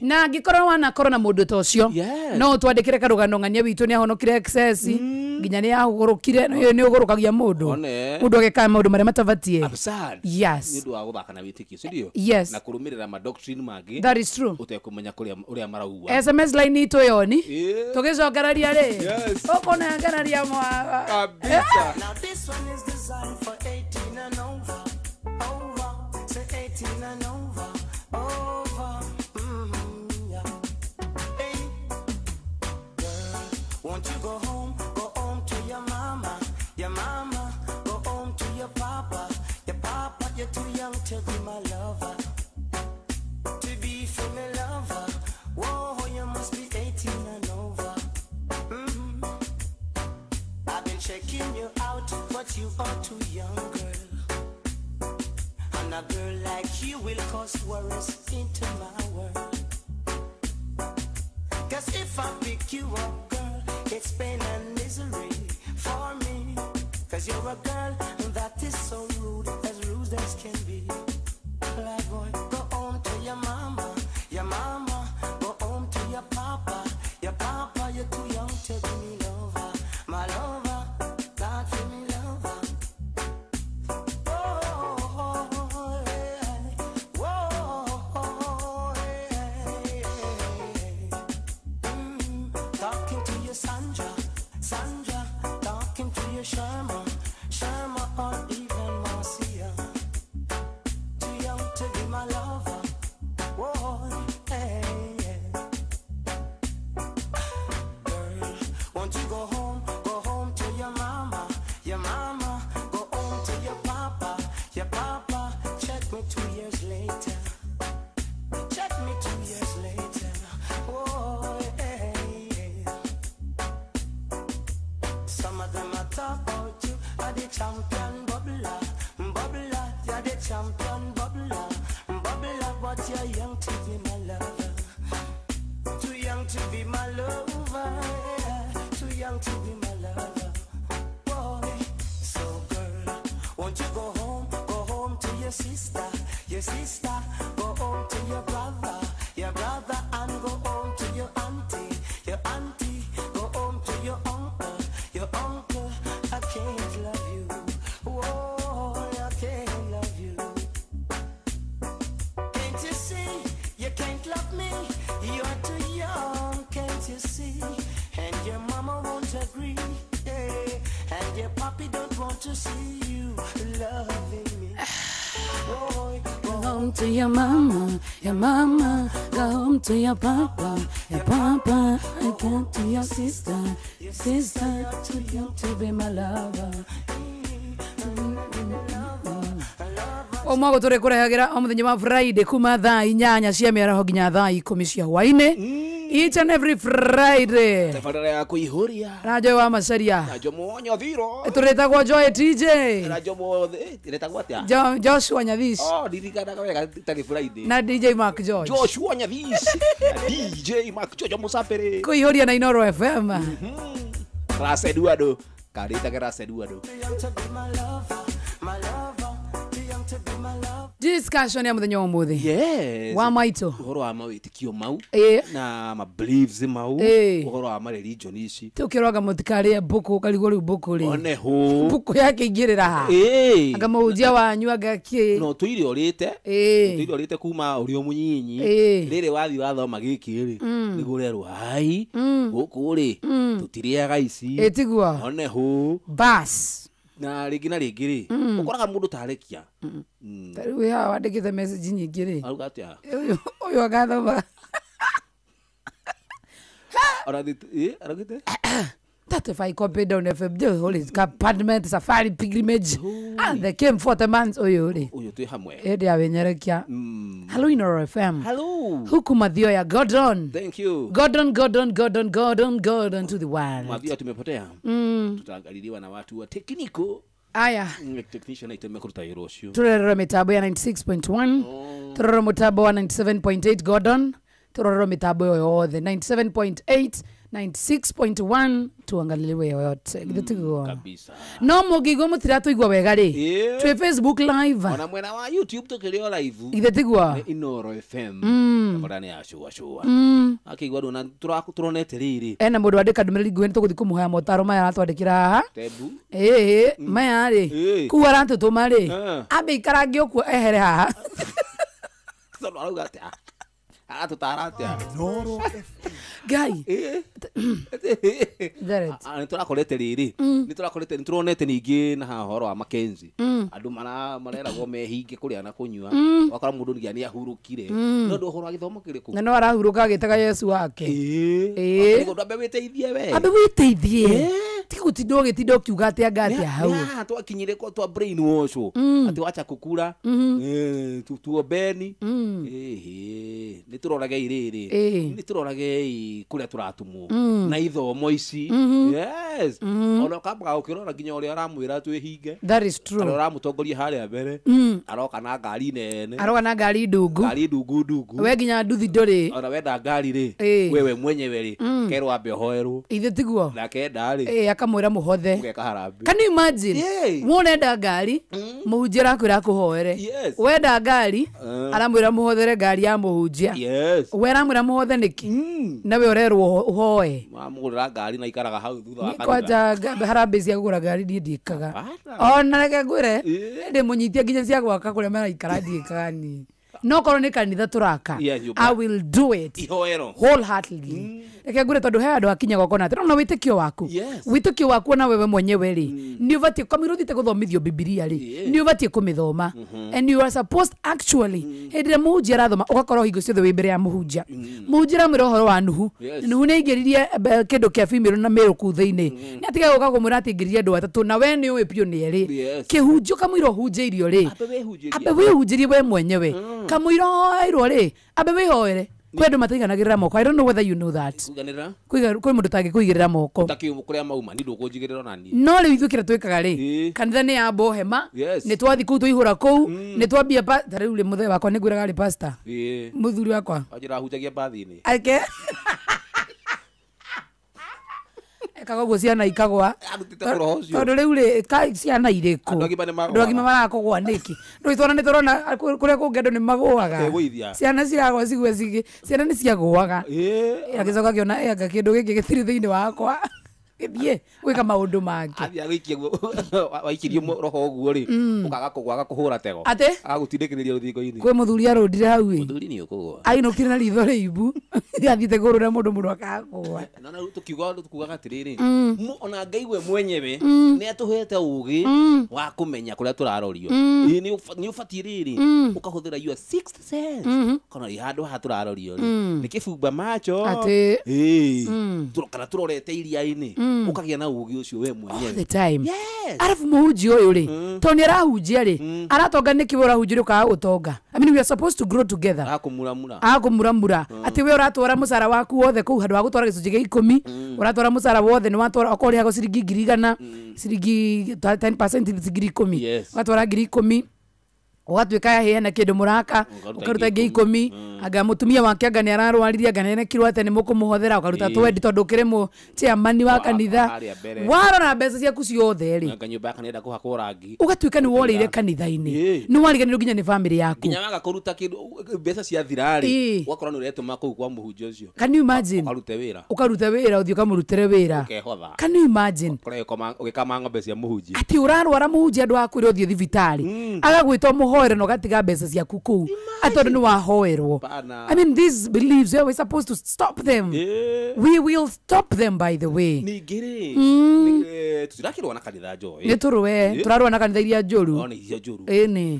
na angĩkorwo wanakorwo na mũndũ ta ũcio no ũtwandĩkĩre karũgano ng'ania witũ nĩ ahonokire excess nginya nĩ ahũgũrũkire nĩ ũgũrũkagia mũndũ mũndũ agekaga maũndũ marĩa matabatie absurd yes nĩ ũndũ wa gũthaka na wĩtĩkio si ndio yes na kũrũmĩrĩra ma doctrine mangĩ that is true ũtekũmenya kũrĩa ũrĩa marauga SMS line itũ yoni tũgĩcokereria rĩ ũkũnengereria kabisa. Now this one is designed for 18 and over over say 18 and over over yeah. Hey girl, won't you go home to your mama go home to your papa you're too young to be my lover to be for me lover whoa you must be 18 and over. I've been checking you out, but you are too young, girl. And a girl like you will cause worries into my world. Cause if I pick you up, girl, It's pain and misery for me. Cause you're a girl that is so rude as can be. Bad boy, go home to your mama, your mama. Go home to your papa, your papa. You're too young to be me lover, my lover. Not for me lover. Oh, yeah. Whoa, yeah. Talking to your Sandra, Sandra. Talking to your Sharma, Sharma, or even Marcia. Too young to be my lover. Whoa, hey, yeah. Girl, won't you go home to your mama, your mama. Go home to your papa, your papa. Check me 2 years later. Check me 2 years later. Oh, hey, yeah. Some of them are talk about you are the champion bubbler, bubbler. You're the champion bubbler, bubbler. But you're young to be my lover. Too young to be my lover. Yeah. Too young to be my lover. Boy, so girl, won't you go home to your sister, your sister. Go home to your brother, and go home to your auntie, your auntie. Go home to your uncle, your uncle. I can't love you. Whoa, I can't love you. Can't you see? You can't love me. You're too young, can't you see? And your mama won't agree. Yeah. And your papi don't want to see you loving me. Boy, go home to your mama, your mama. Go home to your papa, your papa. I go to your sister, sister. Too young to be my lover. O mwago tå rä kå rehagä ra o må thenya wa Friday kuma thaa 8 cia mä araho nginya thaa 10 cia hwainä, each and every Friday. Tabarĩra ya kũihũria na Joy wa Macaria na Jomo Nyathiro. Tå rä tagwo Joy TJ na Jomo ĩretagwo atĩa? Joshua Nyathish. Oh, ndirikanaga wega tarĩ Friday. Na DJ Mark George. Joshua Nyathish na DJ Mark George Musafiri kũihũria na Inoro FM. Ras Eduardo karĩtage Ras Eduardo. Too young to be my lover, my lover. Too young to be my lover. Discussion ya muthenya wa muthi. Yes. Wa maitå ũhoro wa mawĩtĩkio mau Ĩĩ. na ma beliefs mau, Ĩĩ. ũhoro wa ma religion ici tå kä roga må tikarä mbũkũ karigwo rä u mbũkũ rä one hũ mbũkũ yakä ingä rä ra ha Ĩĩ. anga må hunjia wanyu anga kä no tũire ũrĩte Ĩĩ. tũire ũrĩte kuma ũrĩ o mũnyinyi Ĩĩ. rĩrĩ wathiĩ wathoma gĩkĩ rĩ nĩguo ũrerwo ai gũkũ rĩ tũtirĩaga ici Ĩ tiguo one hũ bas na rĩngĩ na rĩngĩ rĩ ũkoraga mũndũ tarekia. Tarä u haha wandä kä te message nyingä rä Auga atĩa? Å yå agathoma Araugĩte 35 copy down FM the holy apartment safari pilgrimage and the came 40 months ũyũ rĩ ũyũ twĩ hamwe ĩndĩ ya wĩnyerekia. Hello Inoro FM. Hello. Huku Mathioya Gordon. Thank you. Gordon, Gordon, Gordon, Gordon, Gordon to the world. Mathioya tumepotea. Tutaangaliliwa na watu wa tekniko. Aya. Technician aitå mekũruta wĩra ũcio. Turerero mitambo ya 96.1, turerero mutambo wa 97.8 Gordon, turerero mitambo yothe 97.8 96.1 tuangaliliwe yoyote githĩ tiguo? Kabisa. No mũngĩigua mũtiratũigua wega rĩ, Ĩĩ. twĩ Facebook live ona mwena wa YouTube tũkĩrĩ o live githĩ tiguo? Nĩ Inoro FM. Tabarĩra nĩ ya cũa cũa. Akĩigua ndũ na tũronete rĩrĩ Ena mũndũ wandĩka ndũmĩrĩri nguhĩ nĩ tũgũthiĩ kũmũhoya motaro maya aratwandĩkĩra haha. Tebu. Ĩĩ maya rĩ Ĩĩ. kuu aratũtũma rĩ Ah. ambe ikarange ũkuo ehere haha. Tondũ arauga atĩa? Aratũtara atĩa? Ngai. Jared. Nĩ tũrakorete rĩrĩ nĩ tũrakorete nĩ tũronete ningĩ na haha ũhoro wa Mackenzie andũ mareragwo mehinge kũrĩa na kũnyua wakora mũndũ nginya nĩ ahurũkire no ndũ ũhoro wa gĩthomo kĩrĩkũ Na no arahurũka agĩtaga Yesu wake. Ĩĩ. Ĩĩ. Ambe wĩteithie we Ambe wĩteithie. Tiga gutinda ũgĩtinda ũkiuga atĩ anga atĩa hau. Haha twakinyire kwa twa brain wash atĩ wacha kukura tuombeni nĩ tũroragei rĩrĩ nĩ tũroragei kũrĩa tũratumwo na ithomo ici. Yes, ona ũkambaga ũkĩrora nginya ũrĩa aramwĩra twĩhinge. That is true. Kana ũramũtongoria harĩa mbere aroka na ngari nene, aroka na ngari ndungu, ngari ndungu ndungu, we nginya nduthi ndũrĩ ona wenda ngari rĩ wewe mwenyewe rĩ kerwo ambe ũhoerwo ithe tiguo nake enda rĩ akamwĩra mũhothe ũgeka harambee. Can you imagine? Wona ngari mũhunjia arakwĩra akũhoere, wenda ngari aramwĩra mũhothere ngari ya mũhunjia, we aramwĩra mũhothe nĩkĩ nawe ũrerwo ũhoe. Mamũgũrĩra ngari na ikaraga hau thutha wa kanitha. Kwanja harambee cia kũgũra ngari niĩ ndiĩkaga ona reke ngwĩre ndĩmũnyitie nginya cia gwaka kũrĩa maraikara ndiĩkaga niĩ. No korwo nĩ kanitha tũraka, I will do it wholeheartedly. Reke ngwĩre tondũ he andũ akinyaga ũkona atĩ no wĩtĩkio waku, wĩtĩkio waku ona wewe mwenyewe rĩ nĩ ũbatiĩ kamũira ũthiĩte gũthomithio Bibilia rĩ nĩ ũbatiĩ kũmĩthoma, and you are supposed actually hĩndĩ ĩrĩa mũhunjia arathoma ũgakorwo hingo ciothe wĩ mbere ya mũhunjia. Mũhunjia aramwĩra ũhoro wa Nuhu. Nuhu nĩ aingĩririe kĩndũ kĩa female na male kũu thĩinĩ, nĩ atigaga gũka kũmwĩra atĩ aingĩririe andũ atatũ na we nĩ ũĩ biũ nĩ erĩ. Kĩhunjio kamũira ũhunjĩirio rĩ ambe wĩhunjĩrie we mwenyewe, kamũira ũhoeirwo rĩ ambe wĩhoere. Kwĩ andũ mataiganagĩrĩra moko. I don't know whether you know that. Kwĩ mũndũ ũtangĩkũigĩrĩra moko no rĩu ithuĩ kĩrĩa twĩkaga rĩ kanitha nĩ ya hema nĩ twathi kũu twaihũra kũu nĩ twambia ta rĩu rĩ mũthee wakwa nĩ ngwĩraga rĩ pastor mũthuri wakwa ake ekaga ũguo ciana ikagwa tondũ rĩu rĩ ciana irĩkũ andũ agima marakũgwa nĩkĩ ndũĩ twana nĩ tũrona kũrĩa kũngĩ andũ nĩ magũaga ciana ciragwa cigue ciana nĩ ciagũaga agĩcoka akĩona anga kĩndũ gĩkĩ gĩtirĩ thĩinĩ wakwa gĩthiĩ gwĩka maũndũ mangĩ. Athiĩ agĩikie waikirie roho ũguo rĩ ũkaga kũgwa agakũhũra tego atĩ agagũtindĩkĩrĩria rũthingo-inĩ. Kwĩ mũthuri arũndire hau ĩ mũthuri nĩ ũkũgwa ainũkire na ritho rĩimbu athiĩte kũrũra mũndũ mũndũ akaga kũgwa. Na rĩu tũkiuga tukugaga atĩrĩrĩ ona Ngai we mwenyewe nĩ atũhete ũgĩ wa kũmenya kũrĩa tũrarorio. Nĩ ũbatiĩ rĩrĩ ũkahũthĩra your sixth sense kana ĩ handũ haha tũrarorio rĩ nĩ kĩbumba macho atĩ kana tũrorete iria-inĩ ukagia na ũgĩ ũcio we mwenyewe all the time. Arafu mũhunjia ũyũ rĩ tondũ nĩ arahunjia rĩ aratonga nĩkĩ we ũrahunjia ũkaga gũtonga? I mean we are supposed to grow together. Akũmuramura akũmuramura atĩ we ũratwara mũcara waku wothe kũu handũ ha gũtwara gĩcunjĩ gĩa 10 ũratwara mũcara wothe nĩ watwara okorwo ũrĩhagwo ciringi 100,000 ciringi 10% 10,000 ũgatwara 10,000 ũgatuĩka hena kĩndũ mũraka ũkaruta 10,000 anga mũtumia wake anga nĩ ararwaririe anga nĩenekirwo atĩ nĩ mũkũmũhothera ũkaruta 20 tondũ ũkĩrĩ mũ chairman wa kanitha warora mbeca ciaku ciothe rĩ anga nyũmba yake nĩenda kũhakwo rangi ũgatuĩka nĩ worĩire kanitha-inĩ nĩ wariganĩrwo nginya nĩ family yaku nginya waga kũruta kĩndũ mbeca ciathira rĩ ũgakorwo nĩ ũretũma kũu kwa mũhunjia ũcio. Can you imagine? Ũkarute wĩra ũkarute wĩra ũthiĩ ũkamũrutĩre wĩra. Ũkehotha. Can you imagine? Ũgĩkama ng'ombe cia mũhunjia atĩ ũrarwara mũhunjia andũ akwĩra ũthiĩ thibitarĩ agagwĩta ũmũhoere na ũgatiga mbeca ciaku kũu atĩ tondũ nĩ wahoerwo. I mean these beliefs we're supposed to stop them. We will stop them by the way. Ningĩ rĩ tũtirakĩrũa na kanitha njũĩ nĩ tũrũe tũrarũa na kanitha iria njũru nĩ iria njũru ĩni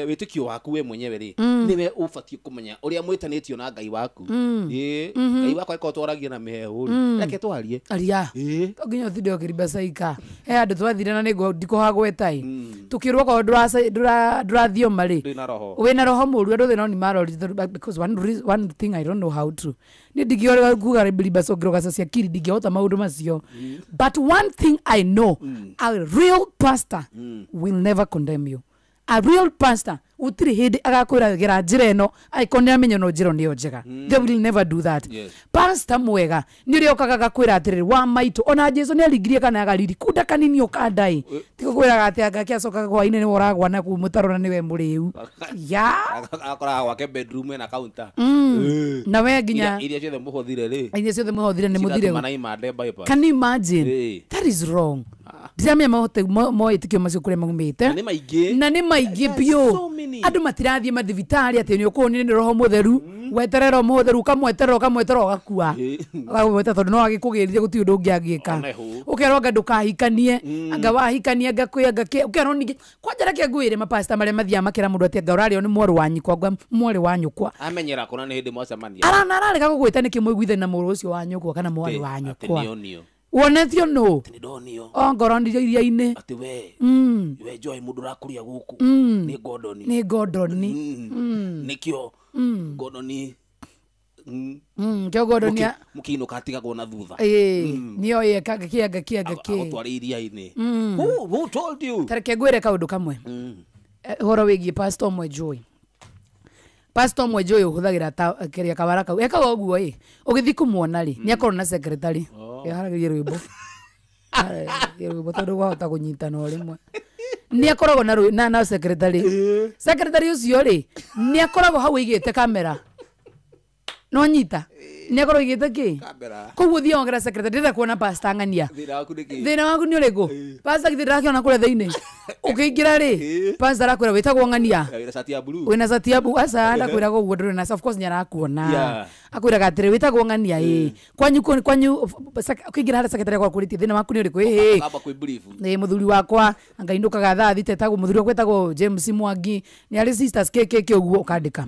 wĩtĩkio waku we mwenyewe rĩ nĩwe ũbatiĩ kũmenya ũrĩa mwĩtanĩtio na Ngai waku. Ngai wakwa ĩkorwo twaragia na mĩheehũ rĩ reke twarie aria to nginya ũtinde ũkĩribacaika he handũ twathire na nĩngũ ndikũhagweta ĩ tũkĩrwo okorwo ndũrathioma rĩ wĩna roho mũru andũ othe no nĩ marorire because one thing I don't know how to nĩ ndingĩhota kuga ribaca ũngĩrogaca cia kiri ndingĩhota maũndũ macio but one thing I know a real pastor will never condemn you. A real pastor utiri hindi agakwira gera njira ino angĩkorwo nĩ amenya no njira nĩyo njega. They will never do that. Pastor mwega nĩ ũrĩa ũkaga agakwĩra atĩrĩrĩ wa maitũ ona Jesu nĩ aringirie kana agariri kunda kanini ũkandai tigũkwĩraga atĩ anga kĩacokaga hwainĩ nĩwe ũragwa na kũu mũtaro na nĩwe mũrĩu ya akoraga gwake bedroom ena counter na we nginya iria ciothe mũhothire rĩ iria ciothe mũhothire nĩ mũthire. Can you imagine? That is wrong. Ndiramenya mahote moĩtĩkio macio kũrĩa maumĩte na nĩ maingĩ biũ andũ matirathiĩ mathibitarĩ atĩ nĩ ũkũhonire nĩ roho mũtheru weterera roho mũtheru ũkamweterera ũkamweterera ũgakua ũkamweta tondũ no agĩkũgĩrire gũtirĩ ũndũ ũngĩ angĩka ũkerwo anga ndũkahikanie anga wahikanie anga kwĩ anga kĩ ũkerwo ningĩ kwanja reke ngwĩre mapasta marĩa mathiaga makĩra mũndũ atĩ anga ũrarĩo nĩ mwarĩ wa nyũkwa anga mwarĩ wa nyũkwa amenyera kũna nĩ hĩndĩ mwacemania arana ararega gũgwĩta nĩkĩ mũiguithani na mũrũ ũcio wa nyũkwa kana mwarĩ wa nyũkwa. Wonetio nũ? Nĩ ndonio. Ongorwo ndirio iria-inĩ. Atĩ we. We Joy mũndũ ũrakũria gũkũ. Nĩ Gordon. Nĩ Gordon. Nĩkĩo Gordon. Kĩo Gordon ya mũkĩinũka atigagwo na thutha. Ĩĩ, nĩoĩ ekaga kĩ anga kĩ anga kĩ. Agũtwara iria-inĩ. Who told you? Ta reke ngwĩre kaũndũ kamwe. Ũhoro wĩgiĩ Pastor ũmwe Joy. Pastor ũmwe Joy ũhũthagĩra ta kĩrĩa kawara kau. Ekaga ũguo ĩ, ũgĩthiĩ kũmuona rĩ, nĩ akorwo na secretary. Ĩharagĩria rwĩmbo. Haragĩria rwĩmbo tondũ wahota kũnyitana o rĩmwe. Nĩ akoragwo na na secretary. Secretary ũcio rĩ, nĩ akoragwo hau aigĩte kamera. No nyita. Nĩ akorwo aigĩte kĩ? Kamera. Koguo thiĩ wongera secretary, ndĩrenda kuona pastor ng'ania. Thĩna waku nĩ kĩ? Thĩna waku nĩ ũrĩkũ? Pastor githĩ ndĩrakĩona kũrĩa thĩinĩ. Ũkĩingĩra rĩ, pastor arakwĩra wĩtagwo ng'ania. Wĩna cati ya blue. Wĩna cati ya blue. Aca ndakwĩraga ũguo ndũrĩ na of course nĩ arakuona. Yeah. Akwĩraga atĩrĩ wĩtagwo ng'ania ĩ. Kwanyu kwanyu ũkĩingĩra harĩa secretary akwa kũrĩtie thĩna waku nĩ ũrĩkũ? Ĩ. Akamba kwĩ brief. Ĩ mũthuri wakwa angainũkaga thaa thita etagwo mũthuri wakwa etagwo James Mwangi nĩ arĩ sisters KKK ũguo ũkandĩka.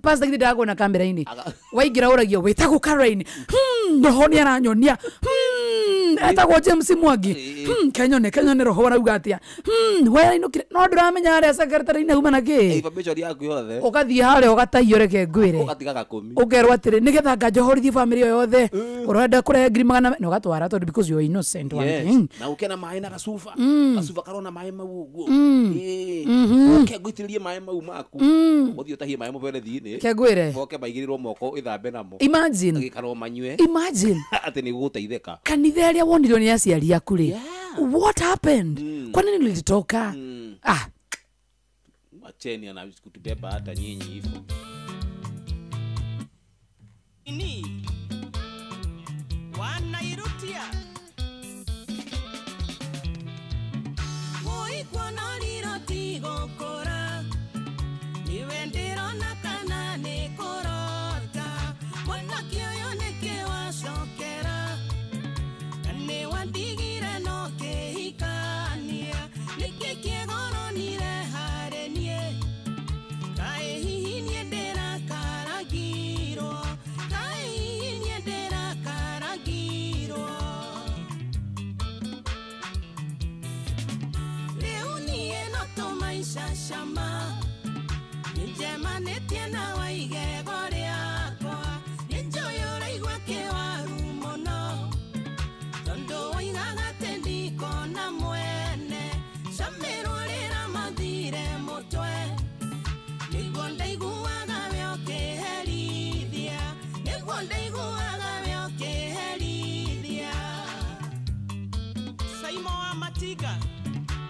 Pastor githĩ ndĩrakuona kamera-inĩ. Waingĩra ũragio wĩtagwo Caroline. Roho nĩ aranyonia. Etagwo James Mwangi. Kenyone kenyone roho arauga atĩa. We arainũkire no ndũramenya harĩa secretary-inĩ auma na kĩ. Information yaku yothe. Ũgathiĩ harĩa ũgatahio reke ngwĩre. Ũgatiga gakũmi. Ũkerwo atĩrĩ nĩgetha nganjohorithie family ĩyo yothe. Ũrenda kũrehe 100,000 na ũgatwara tondũ because you are innocent one thing. Na ũke na maĩ na gacuba. Gacuba karona maĩ mau ũguo. Ũke ngũitĩrĩrie maĩ mau maku. Ũthiĩ ũtahie maĩ mũberethi-inĩ. Ke ngwĩre. Moke maigĩrĩrwo moko ĩthambe namo. Imagine. Agĩkarwo manyue. Imagine. Atĩ nĩ gũgũteithĩka. Kanitha ĩrĩa wonirio nĩ aciari aku rĩ. What happened? Kwa nini ulitoka? Ah. Wacheni ana kutubeba hata nyinyi hivyo. Ni wanairutia. Woi kuona riro kora. Niwe ndirona kana nĩ kũrota. Mwanake ũyũ nĩkĩ wacokera. Na nĩ wandigire no kĩhikania. Nĩkĩ kĩgoronire harĩ niĩ? Kaĩ hihi niĩ ndĩrakarangirwo? Kaĩ hihi niĩ ndĩrakarangirwo? Rĩu niĩ no tũmaica cama. Nĩnjemanĩtie na wa igego rĩakwa. Nĩnjũĩ ũraigua kĩwaru mũno. Tondũ woigaga atĩ ndikona mwene. Camĩrwo rĩra mathire mũtwe. Nĩguo ndaiguaga we ũkĩherithia. Nĩguo ndaiguaga we ũkĩherithia. Saimo wa Matiga,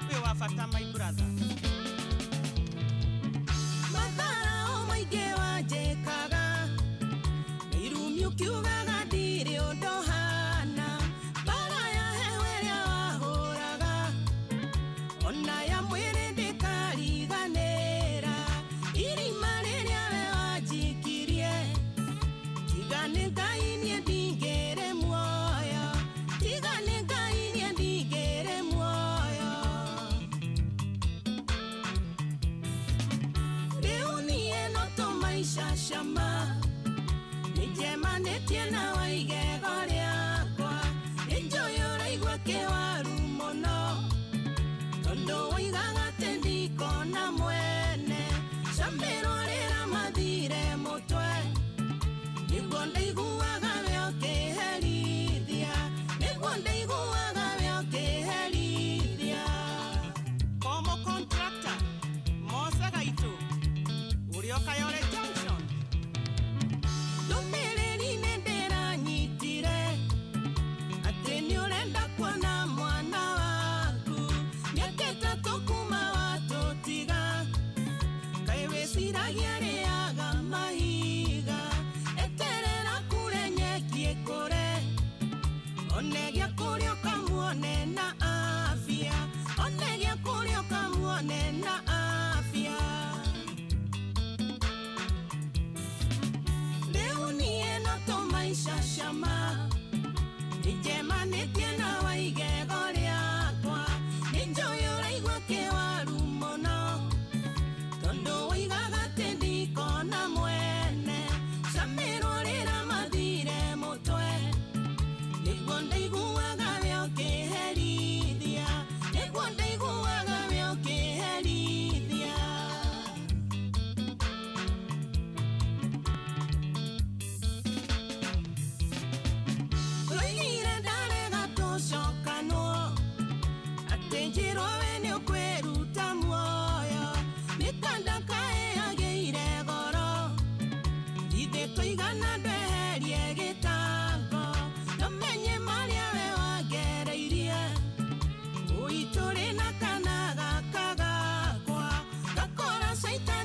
wĩ wa bata my brother. Matharao maingĩ wanjĩkaga. Irumi ũkiugaga ndirĩ ũndũ hana. Mbara ya heho ĩrĩa wahũraga. Ona ya mwĩrĩ ndĩkariganĩra. Irima rĩrĩa we wanjikirie. Tiga nĩ Ngai niĩ ndingĩrĩ muoyo. Tiga nĩ Ngai niĩ ndingĩrĩ muoyo. Rĩu niĩ no tũmaica cama. Nĩnjemanĩtie na wa igego rĩakwa. Nĩnjũĩ ũraigua kĩwaru mũno. Tondũ woigaga atĩ ndikona mwene. Camĩrwo rĩra mathire mũtwe. Nĩguo ndaiguaga we ũkĩherithia. Nĩguo ndaiguaga we ũkĩherithia. Komo contractor, Mose Gaitũ, ũrĩa Kayole Junction. Ndũmĩrĩri nĩ ndĩranyitire. Atĩ nĩ ũrenda kuona mwana waku. Mĩaka ĩtatũ kuma watũtiga. Kaĩ wĩciragia arĩaga mahiga. Eterera kure nyeki ĩkũre. One gĩa kũrĩa ũkamuone na afya. One gĩa kũrĩa ũkamuone na afya. Rĩu niĩ no tũmaica cama. Nĩnjemanĩtie na wa igego rĩakwa. Nĩnjũĩ ũraigua kĩwaru mũno. Tondũ woigaga atĩ ndi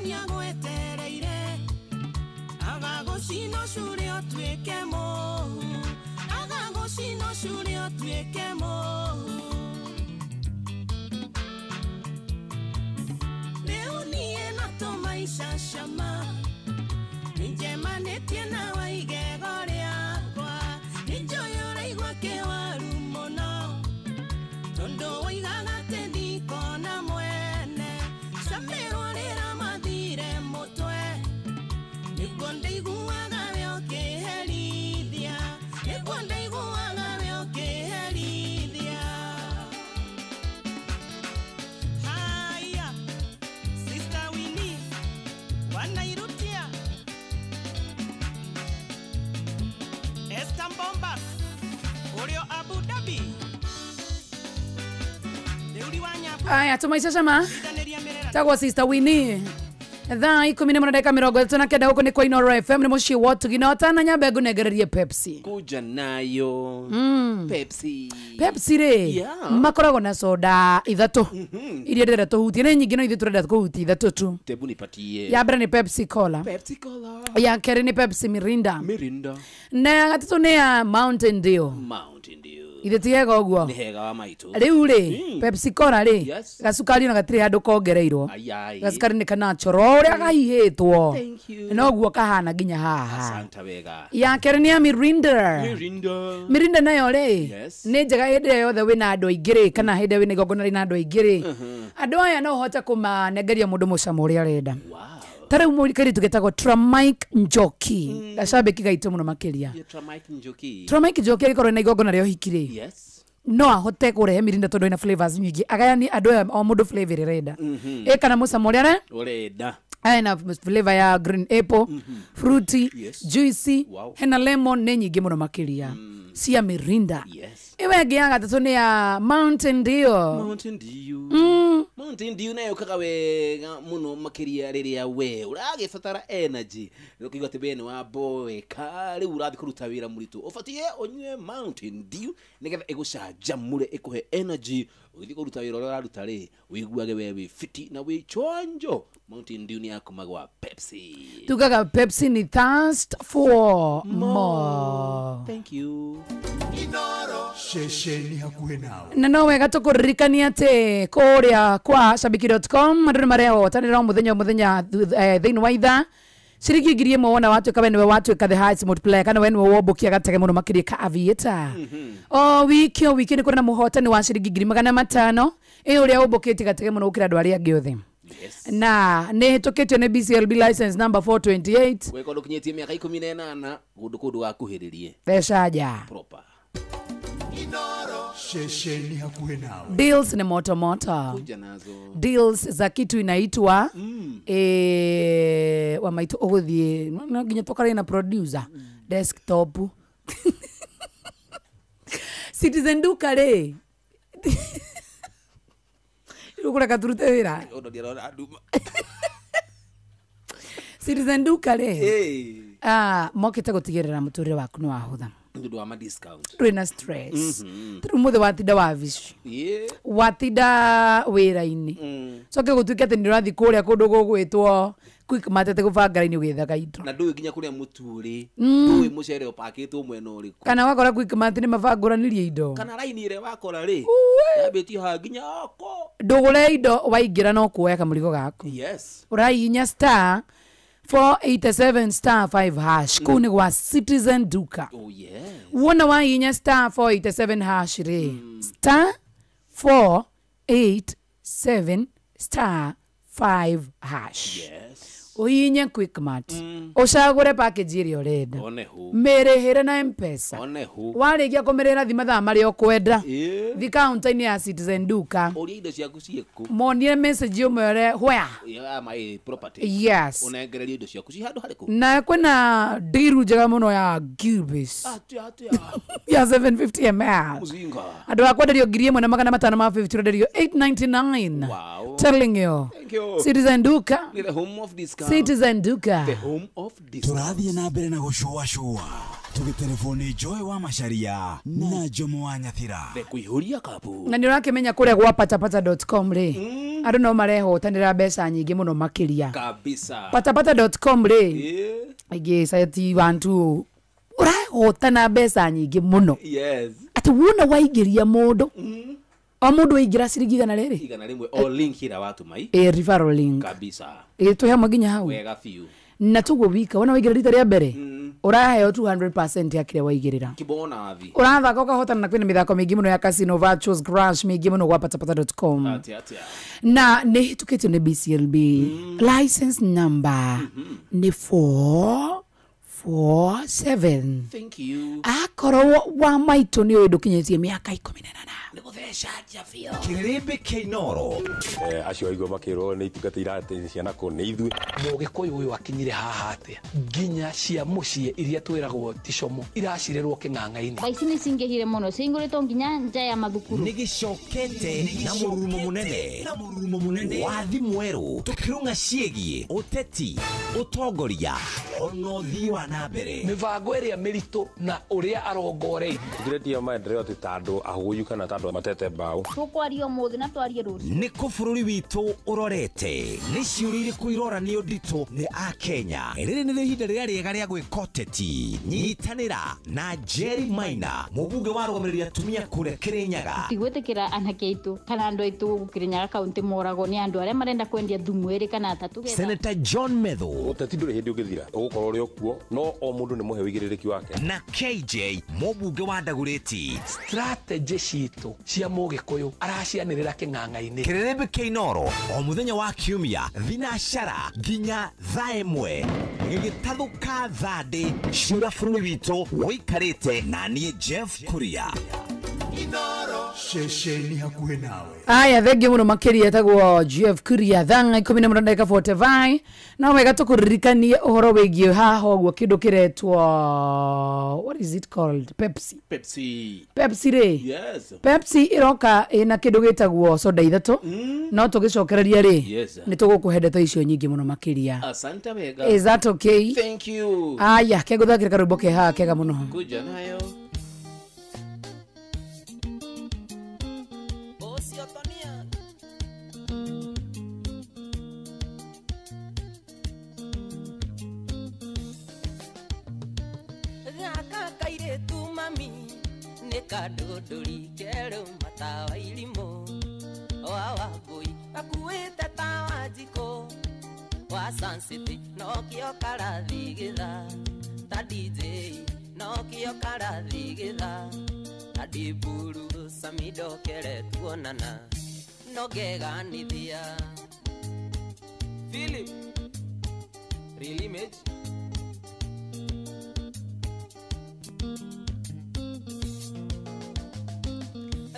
Nĩagwetereire agagũcina ũcure ũtuĩke mũhu agagũcina ũcure ũtuĩke mũhu rĩu niĩ no tũmaica cama nĩnjemanĩtie nawe igego rĩakwa nĩnjũĩ ũraigua kĩwaru mũno tondũ woigaga atĩ ndikona mwene camĩrwo rĩramathire mũtwe nĩguo ndaiguaga we ũkĩherithia nĩguo ndaiguaga we ũkĩherithia haya Sister Winnie wanairutia Esther Mbomba ũrĩo Abu Dhabi Aya tũmaica cama tagwo Sister Winnie thaa 10:39 huko ni kwa Inoro FM ni muciĩ wa Ũtugi na ũtana nyambe ngũnengererie Pepsi kuja nayo Pepsi Pepsi rĩ Yeah. makoragwo na soda ithatũ iria ndĩrenda tũhutie nĩ nyingĩ no ithuĩ tũrenda kũhutia ithatũ tu tebu nipatie ya mbere nĩ Pepsi Cola Pepsi Cola ya kerĩ nĩ Pepsi Mirinda Mirinda na ya gatatũ nĩ ya Mountain Dew Mountain Dew ithe ti hega ũguo nĩ hega wa maitũ rĩu rĩ Pepsi Cola rĩ Yes. gacukari ona gatirĩ handũ kongereirwo Ai, gacukari nĩ kanachoro ũrĩa kahihĩtwo Thank you. noguo kahana nginya haha asante wega ya kerĩ nĩ ya Mirinda Mirinda Mirinda nayo rĩ Yes. nĩ njega hĩndĩ ĩrĩa yothe wĩna andũ aingĩ rĩ kana hĩndĩ ĩrĩa wĩna igongona rĩna andũ aingĩ rĩ andũ aya no ũhote kũmanengeria mũndũ mũcamo ũrĩa arenda ta rĩu kairĩtu getagwo Tramike Njoki gacambĩki gaitũ mũno makĩria Yeah, Tramike Njoki Tramike Njoki agĩkorwo na igongona rĩa ũhiki rĩ yes no ahote kũrehe Mirinda tondũ ĩna flavors nyingĩ agayanie andũ aya o mũndũ flavor ĩrĩa arenda ĩ kana mũcamo ũrĩa are urenda hena flavor ya green apple fruity Yes. juicy Wow. hena lemon nĩ nyingĩ mũno makĩria cia Mirinda yes ĩyo ĩngĩ ya gatatũ nĩ ya Mountain Dew Mountain Dew Mountain Dew nayo kaga wega mũno makĩria rĩrĩa we ũragĩbatara energy ũkĩigua atĩ we nĩ wamboeka rĩu ũrathiĩ kũruta wĩra mũritũ ũbatiĩ ũnyue Mountain Dew nĩgetha ĩgũcanjamũre ĩkũhe energy ũgĩthiĩ kũruta wĩra ũrĩa ũraruta rĩ wĩiguage we wĩ fiti na wĩ chonjo Mountain Dew nĩ ya kuma gwa Pepsi tugaga Pepsi ni thirst for more. Thank you. Ceceni hakuhĩ nawe na no wega tũkũririkania atĩ kũrĩa kwa shabiki.com andũ nĩ marehotanĩra o mũthenya o mũthenya thĩinĩ wa ithaa ciringi 1000 wona watuĩka we nĩwe watuĩka the highest multiplier kana we nĩwe wombũkia gatege mũno makĩria ka aviator o wiki o wiki nĩ kũrĩ na mũhotani wa ciringi 500,000 ĩ ũrĩa ũmbũkĩtie gatege mũno gũkĩra andũ arĩa angĩ othe na nĩ hĩtũkĩtio nĩ BCLB license number 428 weka ndũkinyĩtie mĩaka 18 kũndũ kũndũ gakuhĩrĩrie mbeca nja proper Ceceni hakuhĩ nawe deals ni moto moto kuja nazo deals za kitu inaitwa wa maitu ũgũthiĩ no nginya tũkarĩ na producer desktop Citizen Duka rĩ rĩu kũreka turute wĩra ũndũ ndĩrona nduma Citizen Duka rĩ mokĩte gũtigĩrĩra mũtũrĩre waku nĩ wahũtha nĩ ũndũ wa ma discount ndũrĩ na stress tarĩu mũthĩ watinda wabici yeah watinda wĩra-inĩ coke gũtuĩke atĩ nĩ ũrathiĩ kũrĩa kũndũ gũgwĩtwo Quickmart atĩ gũbanga raini ũgĩethaga indo na ndũĩ nginya kũrĩa mũtu ũrĩ ndũĩ mũcere ũpakĩtwo mwena ũrĩkũ kana wakora Quickmart nĩ mabangũranirie indo kana raini ĩrĩa wakora rĩ yambĩtie haha nginya oko ndũgũre indo waingĩra no kuoya kamũrigo gaku yes ũrahihinya star 487 star 5 hash kũu nĩ gwa Citizen Duka oh yeah wona wahihinya star 487 hash rĩ star 487 star 5 hash yes ũhihinye Quickmart ũcagũre package ĩrĩa ũrenda one hu mĩrĩhĩre na Mpesa one hu warĩkia kũmĩrĩra thi mathaa marĩa ũkwenda Ĩĩ. thi kaunta-inĩ ya Citizen Duka ũria indo ciaku ciĩkũ monie message ũmere where ya my property Yes. ũnengererio indo ciaku ci handũ harĩkũ na kwĩna ndiru njega mũno ya Gilbis atĩa atĩa ya 750 ml mũcinga andũ a kwenderio 1550 ũrenderio 899 Wow. telling you Thank you. Citizen Duka Ni the home of discount. Discount. Citizen Duka. The home of discount. Tũrathiĩ na mbere na gũcũacũa tũgĩtelefoni Joy wa Macharia na Jomo wa Nyathira. The kuihuria kapu. Na nĩ ũrakĩmenya kũrĩa gwa patapata.com rĩ, andũ no marehotanĩra mbeca nyingĩ mũno makĩria. Kabisa. Patapata.com rĩ, ĩngĩ site 1 2 ũrahotana mbeca nyingĩ mũno. Yes. Atĩ wona waingĩria mũndũ, o mũndũ waingĩra ciringi 100. 100 o link ĩrĩa watũma i. Ĩ referral link. Kabisa. Ĩ twĩ hamwe nginya hau. Wega biũ. Na tuguo wika wona waingĩra rita rĩa mbere, ũraheo 200% ya kĩrĩa waigĩrĩra. Kibonathi. Ũrathaka ũkahotana, na kwĩna mĩthako mĩingĩ mũno ya casino, virtuals crash mĩingĩ mũno gwa patapata.com. Atia atia. Na nĩ hĩtũkĩtio nĩ BCLB, license number nĩ 447. Thank you. Akorwo wa maitũ nĩ ũĩ ndũkinyĩtie mĩaka 18. Kĩrĩmbĩ kĩa Inooro. Acio aigua makĩrwo nĩ itungata irateithia ciana kũ nĩ ithuĩ. Mũgĩkũyũ ũyũ akinyire haha atĩa? Nginya cia mũciĩ iria twĩragwo ti como iracirĩrwo kĩng'ang'a-inĩ. Thaa ici nĩ cingĩhire mũno, cihingũrĩtwo nginya nja ya mathukuru. Nĩ gĩcokete na mũrurumo mũnene, na mũrurumo mũnene wa thimũ tũkĩrũng'a ciĩgiĩ ũteti, ũtongoria ona ũthii wa na mbere. Mĩbango ĩrĩa mĩritũ na ũrĩa arongoreirie. Tũtiretia maendeleo atĩ ta andũ ahũyu kana ta andũ matete mbaũ. Tũkwaria ũmũthĩ na twarie rũciũ. Nĩ kũ bũrũri witũ ũrorete? Nĩ ciũria irĩkũ iroranio nditũ nĩ Akenya? Rĩrĩ nĩrĩo ihinda rĩrĩa rĩega rĩa gwĩka ũteti. Nyitanĩra na Jerry Maina, mũmbunge wa rũgamĩrĩri atumia kũrĩa Kĩrĩnyaga. Tigwĩtĩkĩra anake aitũ kana andũ aitũ gũkũ Kĩrĩnyaga kaũntĩ moragwo nĩ andũ arĩa marenda kwendia thumu ĩrĩ kana atatũ getha. Senator John Methu. Ũteti ndũrĩ hĩndĩ ũngĩthira, ũgũkorwo ũrĩ o kuo, no o mũndũ nĩ mũhe ũigĩrĩrĩki wake. Na KJ, mũmbunge wa Ndagũrĩti. Strategy citũ cia mũgĩkũyũ aracianĩrĩra kĩng'ang'a-inĩ. Kĩrĩrĩmbĩ kĩa Inooro o mũthenya wa kiumia thinacara nginya thaa 1 gĩgĩtathũka thandĩ ciũra bũrũri witũ ũikarĩte na niĩ Jeff Kuria. Ceceni hakuhĩ nawe. Aya, thengio mũno makĩria, etagwo Jeff Kuria. Thaa 11:45, no wega tũkũririkanie ũhoro wĩgiĩ haha ũguo kĩndũ kĩretwo, what is it called, Pepsi. Pepsi. Pepsi rĩ. Yes. Pepsi ĩroka ĩna kĩndũ gĩtagwo soda ithatũ, no tũgĩcokereria rĩ, nĩ tũgũkũhe ndeto icio nyingĩ mũno makĩria. Asante wega. Is that okay? Thank you. Aya, kegũthakĩra karwĩmbo ke haha kega mũno. Kuja nayo. Gaka kairĩtu mami nĩ kandũndũri kerũ matawa irimũ wa Wangũi gakuĩte tawa njikũ wa Suncity nokĩo karathigitha ta DJ nokĩo karathigitha ta Ndiburu Samido kere tuonana no ngeganithia. Philip. Real image.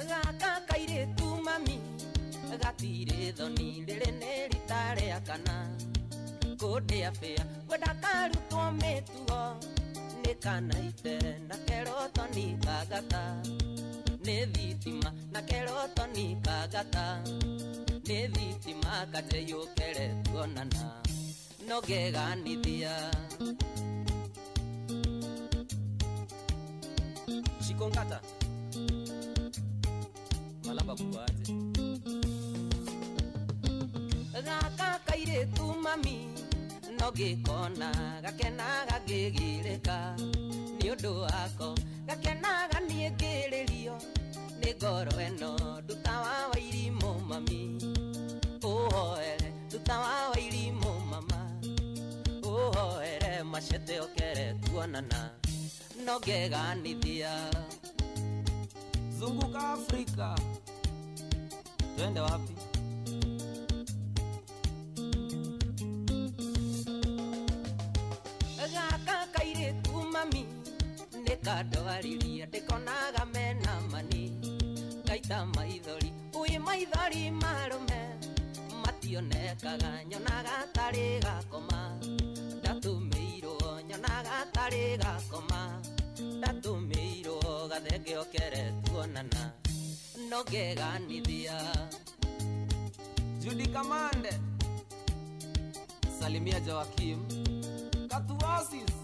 Gaka kairĩtu mami gatirĩ thoni rĩrĩ nĩ rita rĩa kana kũndĩa bĩa ngwenda karutwo mĩtugo nĩ kanaite na kerotoni kagata nĩ thitima na kerotoni kagata nĩ thitima kanjeyũkere tuonana no ngeganithia. Shikongata. Malamba kuaje. Gaka kairĩtu mami no ngĩkona gakenaga ngĩgirĩka nĩ ũndũ wako gakenaga niĩ ngĩrĩrio nĩ ngoro ĩno nduta wa wairimũ mami ũhoere nduta wa wairimũ mama ũhoere macete okere tuonana no ngeganithia. Zunguka Afrika. Twende wapi? Gaka kairĩtu mami nĩ kandwariria ndĩkonaga mena mani ngaita maithori ui maithori marũme mationekaga nyonaga tarĩ gakoma ndatũmĩirwo nyonaga tarĩ gakoma ndatũmĩirwo gathenge okere tuonana no ngeganithia. Judy Kamande. Salimia Joakim Katuasis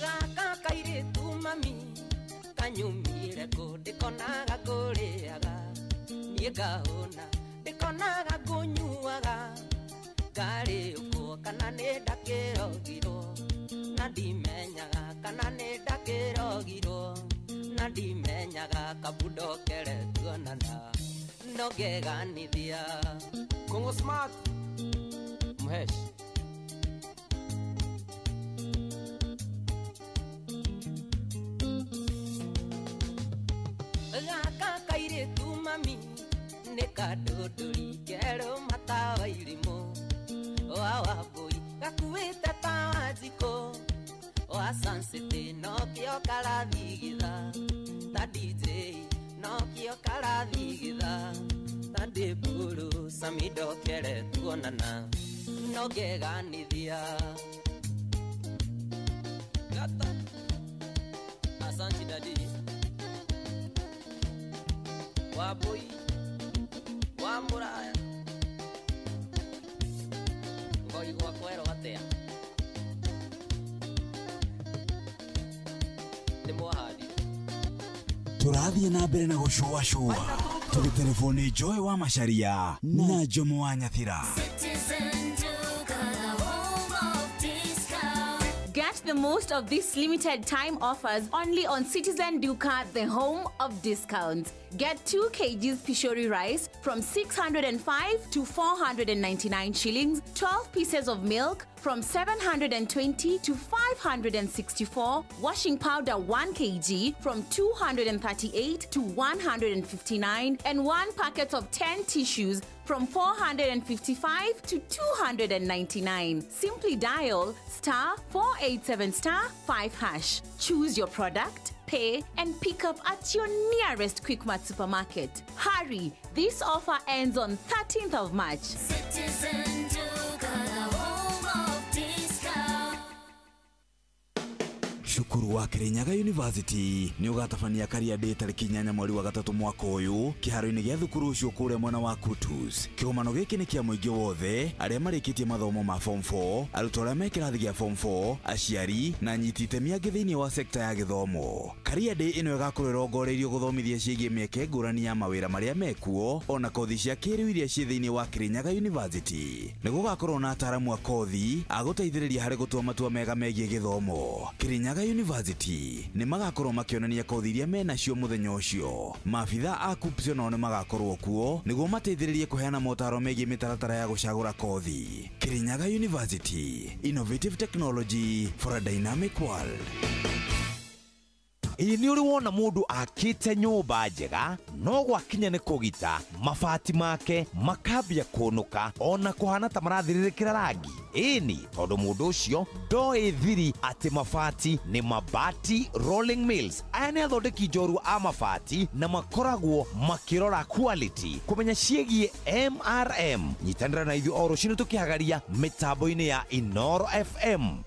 Gaka kairitu mami Kanyumire ko ndikonaga ngũrĩaga Niĩ ngahũna ndikonaga ngũnyuaga Ngarĩũkwo kana nĩ ndakĩrogirwo Na ndimenyaga kana nĩ ndakĩrogirwo Na ndimenyaga kabundokere tuonana No ngeganithia Kongo Smart Mhesh Gaka kairitu mami Nĩ kandũndũri kerũ matawa irimũ Wa Wambũi gakuĩte ta Wanjikũ Wa Sansĩtĩ nokĩo karathigitha Ta DJ nokĩo karathigitha Ta Ndĩmbũrũ Sami ndokere tuonana No ngeganithia Gata Asanti dadi Wambũi wa Mũraya Ngorigwo kwerwo atĩa Nĩ mwahandire Tũrathiĩ na mbere na gũcũacũa tũgĩtereboni Joy wa Macharia na Jomo wa Nyathira. Get the most of these limited time offers only on Citizen Duka, the home of discounts. Get 2 kgs Pishori rice from 605 to 499 shillings, 12 pieces of milk from 720 to 564, washing powder 1 kg from 238 to 159, and 1 packet of 10 tissues from 455 to 299. Simply dial star 487 star 5 hash. Choose your product, pay, and pick up at your nearest Quickmart supermarket. Hurry, this offer ends on 13th of March. Citizen Duka, the home of discount. Cukuru wa Kirinyaga University nĩ ũgatabania Career Day tarĩki 8 mweri wa 3 mwaka ũyũ kĩharo-inĩ gĩa thukuru ũcio kũrĩa mwena wa Kutus. Kĩgomano gĩkĩ nĩ kĩa mũingĩ wothe arĩa marĩkĩtie mathomo ma form 4, arutwo arĩa me kĩrathi gĩa form 4, aciari na anyiti itemi angĩ thĩinĩ wa sekta ya gĩthomo. Career Day ĩno ĩgakorwo ĩrongoreirio gũthomithia ciĩgiĩ mĩeke ngũrani ya mawĩra marĩa mekuo ona kothi cia kĩrĩu iria ciĩ thĩinĩ wa Kirinyaga University. Nĩ gũgakorwo na ataaramu a kothi a gũteithĩrĩria harĩ gũtua matua mega megiĩ gĩthomo. Kirinyaga University nĩ magakorwo makĩonania kothi iria menacio mũthenya ũcio. Maabitha a KUCCPS nao nĩ magakorwo kuo nĩguo mateithĩrĩrie kũheana motaro megiĩ mĩtaratara ya gũcagũra kothi. Kirinyaga University, innovative technology for a dynamic world. Ĩĩ nĩ ũrĩ wona mũndũ akĩte nyũmba njega no gwakinya nĩ kũgita mabati make makambia kũnũka ona kũhana ta marathirĩrĩkĩra rangi. Ĩni tondũ mũndũ ũcio ndoĩ thiri atĩ mabati nĩ Mabati Rolling Mills. Aya nĩ athondeki njorua a mabati na makoragwo makĩrora quality kũmenya ciĩgiĩ MRM. Nyitanĩra na ithuĩ o rũcinĩ tũkĩhagaria mĩtambo-inĩ ya Inoro FM.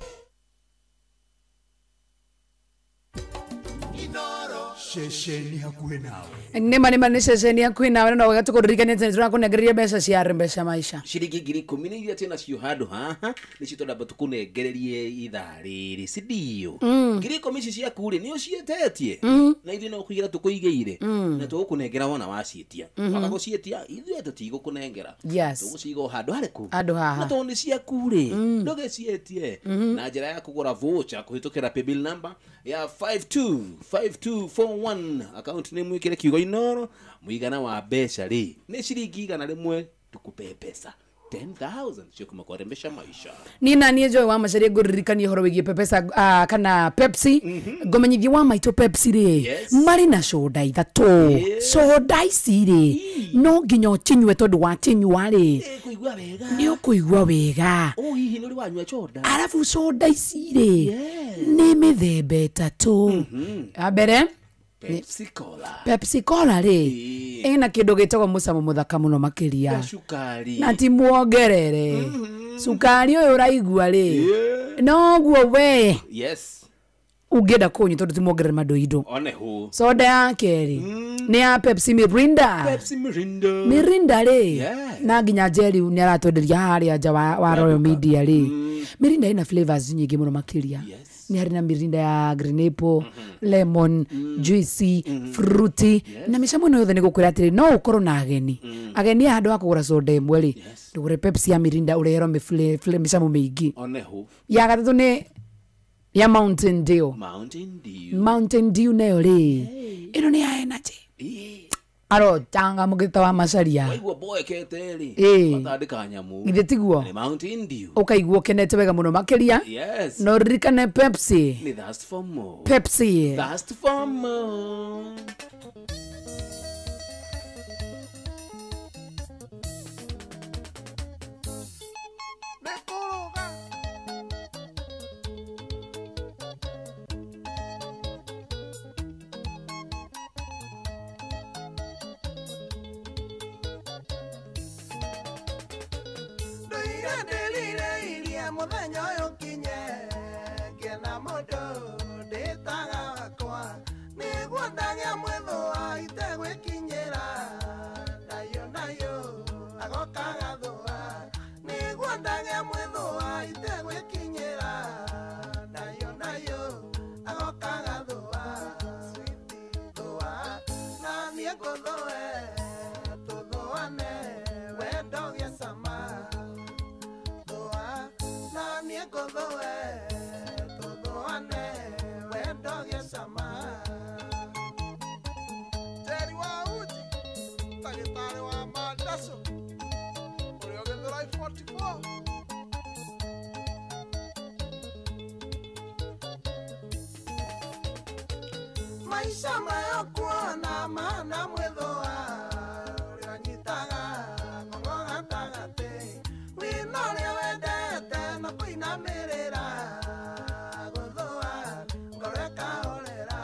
Ceceni hakuhĩ nawe. Nĩma nĩma nĩ ceceni hakuhĩ nawe no wega tũkũririkania atĩ nĩtũrakũnengereria mbeca cia mbeca maisha. Ciringi 10,000 iria twĩ nacio handũ haha nĩcio tũramba tũkũnengererie ithaa rĩrĩ si ndio? 10,000 ici ciaku rĩ nĩ ũciĩtetie na ithuĩ no kũigĩra tũkũigĩire na tũgũkũnengera wona waciĩtia. Waga gũciĩtia ithuĩ tũtigũkũnengera. Tũgũciga o handũ harĩkũ? Handũ haha. Na tondũ nĩ ciaku rĩ ndũgĩciĩtie na njĩra ya kũgũra voucher kũhĩtũkĩra paybill number ya 525241 account name mwikire kiugo Inoro muigana wa mbeca ri ni ciringi 100 tukupe pesa 10,000 cio kuma kwa Rembesha Maisha. Ni na niĩ Joy wa Macharia ngũririkania ũhoro wĩgiĩ pepesa kana Pepsi. Ngũmenyithie wa maitũ Pepsi rĩ marĩ na soda ithatũ. Soda ici rĩ no nginya ũcinyue tondũ wacinyua rĩ nĩ ũkũigua wega. Oh, hihi nĩ ũrĩ wanyua soda? Arabu soda ici rĩ nĩ mĩthemba ĩtatũ. Ya mbere Pepsi Cola. Pepsi Cola rĩ ĩna kĩndũ gĩtagwo mũcamo mũthaka mũno makĩria na ti muongerere cukari ũyũ ũraigua rĩ noguo we yes Ũngĩenda kũnyua tondũ ti muongerere madoido. One hu. Soda ya kerĩ nĩ ya Pepsi Mirinda. Pepsi Mirinda. Mirinda rĩ, Yeah. na nginya Jerry nĩ aratwenderia harĩa nja wa Royal Media rĩ. Mirinda ĩna flavors nyingĩ mũno makĩria. Nĩ harĩ na mirinda ya green apple, lemon, juicy, fruity, na mĩcamo ĩno yothe nĩ gũkwĩra atĩrĩ, no ũkorwo na ageni. Ageni aya handũ ha kũgũra soda ĩmwe rĩ, ndũgũre Pepsi ya Mirinda ũreherwo mĩcamo mĩingĩ. One hu. Ya gatatũ nĩ ya Mountain Dew. Mountain Dew. Mountain Dew nayo rĩ, ĩno nĩ ya energy. Arotanga mũgĩta wa macaria. Waigua boekete rĩ. Ĩĩ. Watandĩka nyamũ. Githĩ tiguo? Nĩ Mountain Dew. Ũkaigua ũkenete wega mũno makĩria. Yes. Na ũririkane Pepsi. Nĩ thirst for more. Pepsi. Thirst for more. Ndoire ndĩrirĩirie mũthenya ũyũ ũkinye, ngĩona mũndũ ndĩtaga wakwa, nĩguo ndagĩa mwĩthũa itegwĩkinyĩra, ndayũ ndayũ agoka gathũa, nĩguo ndagĩa mwĩthũa itegwĩkinyĩra, ndayũ ndayũ agoka gathũa, sweetie thũa, na niĩ ngũthũe tũthũane wendo gĩa cama. Jerry wa uji ndagĩtarĩ wa mandaco ũrĩa ũgĩthũra 44. Maisha mayo kuona mana mwĩthũa ũrĩa ũnyitaga ng'ong'o gatagatĩ, wĩna ũrĩa wendete na kũinamĩrĩra, gũthũa ngoro ĩkahorera,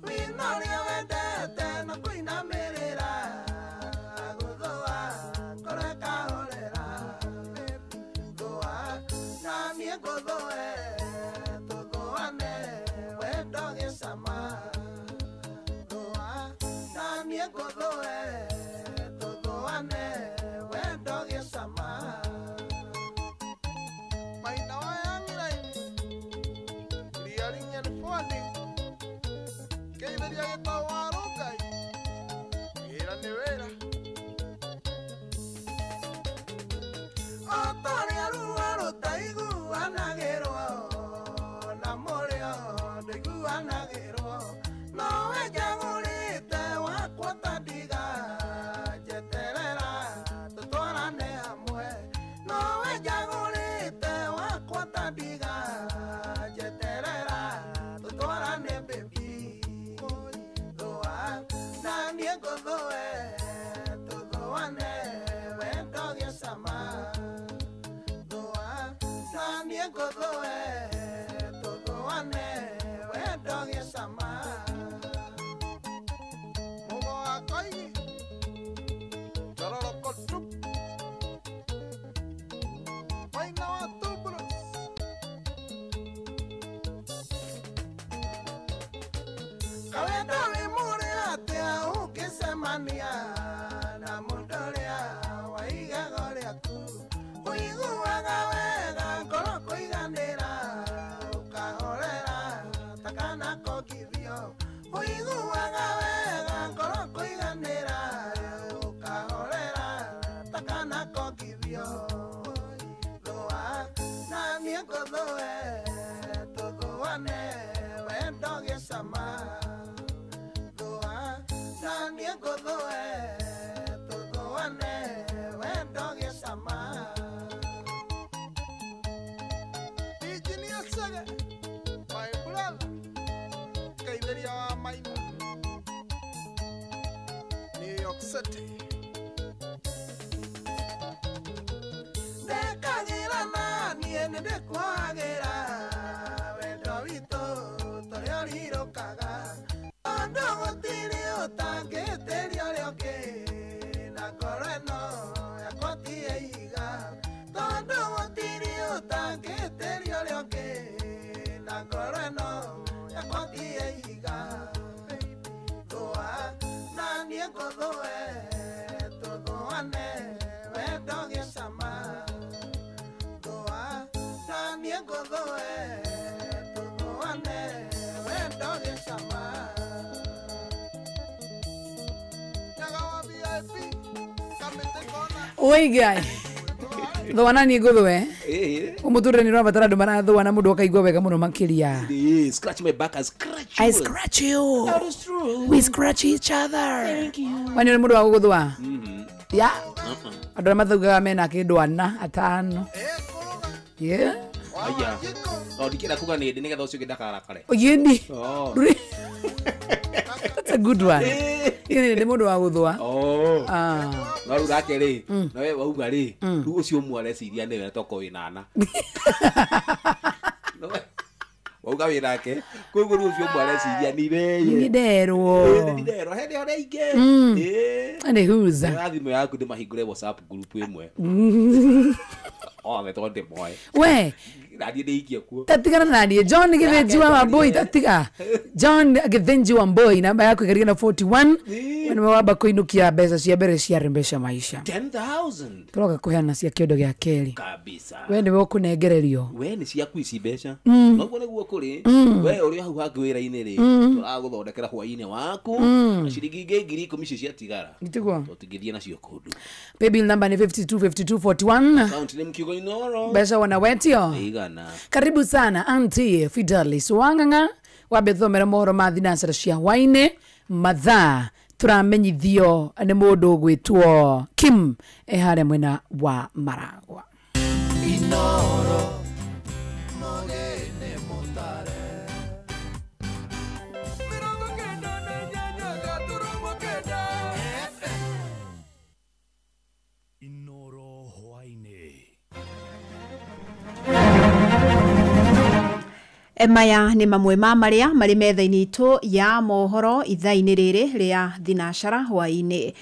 wĩna ũrĩa wendete na kũinamĩrĩra, gũthũa ngoro ĩkahorera, thũa na niĩ ngũthũe tũthũane wendo gĩcama. Maina wa Young Line, rearing and folding, ngeitharia gĩtau wa rũngai, wĩra nĩ wĩra. O ta ũrĩa ruo rũtaiguanagĩrwo na mũrĩo ndũiguanagĩrwo, nowe njagũrĩte wakwa ta ndiga, njeterera tũtwarane hamwe, nowe njagũrĩte wakwa ta ndiga, njeterera tũtwarane baby, thũa na niĩ ngũthũe tũthũane wendo gĩcama, thũa na niĩ ngũthũe tũthũane wendo gĩcama. Mũgo wa koigi, njororoko tu, maina wa Tubulus. Kawendo wĩ mũrĩ atĩa ũngĩcemania na mũndũ ũrĩa wa igego rĩaku, ũiguaga wega ngoro kũiganĩra, ũkahorera ta kana kongithio, ũiguaga wega ngoro kũiganĩra, ũkahorera ta kana kongithio, thũa na niĩ ngũthũe tũthũane wendo gĩcama, thũa na niĩ ngũthũe tũthũane wendo gĩcama. Engineer Chege, my brother, ngeitharia wa Maina, New York City. Ndekagĩra na niĩ nĩndĩkuohagĩra wendo witũ tũrĩa ũrirũkaga, tondũ gũtirĩ ũtangĩtĩria ũrĩa ũngĩ, na ngoro ĩno yakwa ti ĩiga, tondũ gũtirĩ ũtangĩtĩria ũrĩa ũngĩ, na ngoro ĩno Oi guy. Thwana ni nguthwe. Umuturire ni urabatara andu marathwa na mundu akaigua wega muno makiria. Scratch my back, I scratch you. I scratch you. That is true. We scratch each other. Thank you. Wani mundu wa guguthwa? Ya. Andu aria mathaugaga mena kindu ana atano. Yeah. Aya. Oh, ndikira kuga ni nigetha ucio ndakarakare. Yindi. Oh. That's a good one. Yindi ni mundu wa guthwa. Oh. Ah. No riu nake ri, na we wauga ri, riu ucio mwe areciria niwe toko wina ana. Wauga wina nake, koguo riu ucio mwe areciria ni we. Ni nderwo. Ni nderwo, he ndio reinge. Eh. And who's? Na thimu yaku ndimahingure WhatsApp group imwe. Othe tondu ndimoe. We. Naniĩ ndĩikie kuo. Tatigana naniĩ John Githinji wa Wambui tatiga. John Githinji wa Wambui namba yaku ĩkarigana na 41. We nĩwe wamba kũinũkia mbeca cia mbere cia mbeca maisha. 10,000. Tũroka kũheana cia kĩondo gĩa kerĩ. Kabisa. We nĩwe ũkũnengererio. We nĩ ciaku ici mbeca. Noguo nĩguo kũrĩ. We ũrĩ hau hangĩ wĩra-inĩ rĩ, tũragũthondekera hwaĩ-inĩ waku. Na ciringi ingĩ 10,000 icio ciatigara. Nĩtiguo. Tũtingĩthiĩ nacio kũndũ. Paybill number ni 525241. Account nĩ Mkiugo Inoro. Mbeca wanawetio. Igana. Karibu sana Auntie Fidelis Wang'ang'a wambe thomera mohoro ma thinacara cia hwainĩ mathaa turamenyithio nĩ mũndũ ũgwĩtwo Kim e harĩa mwena wa Maragwa. Inoro mogene mutare 98.8 FM. Inoro hwainĩ. Maya nĩ mamwe ma marĩa marĩ metha-inĩ itũ ya mohoro ithaa-inĩ rĩrĩ rĩa thinacara hwaĩ-inĩ.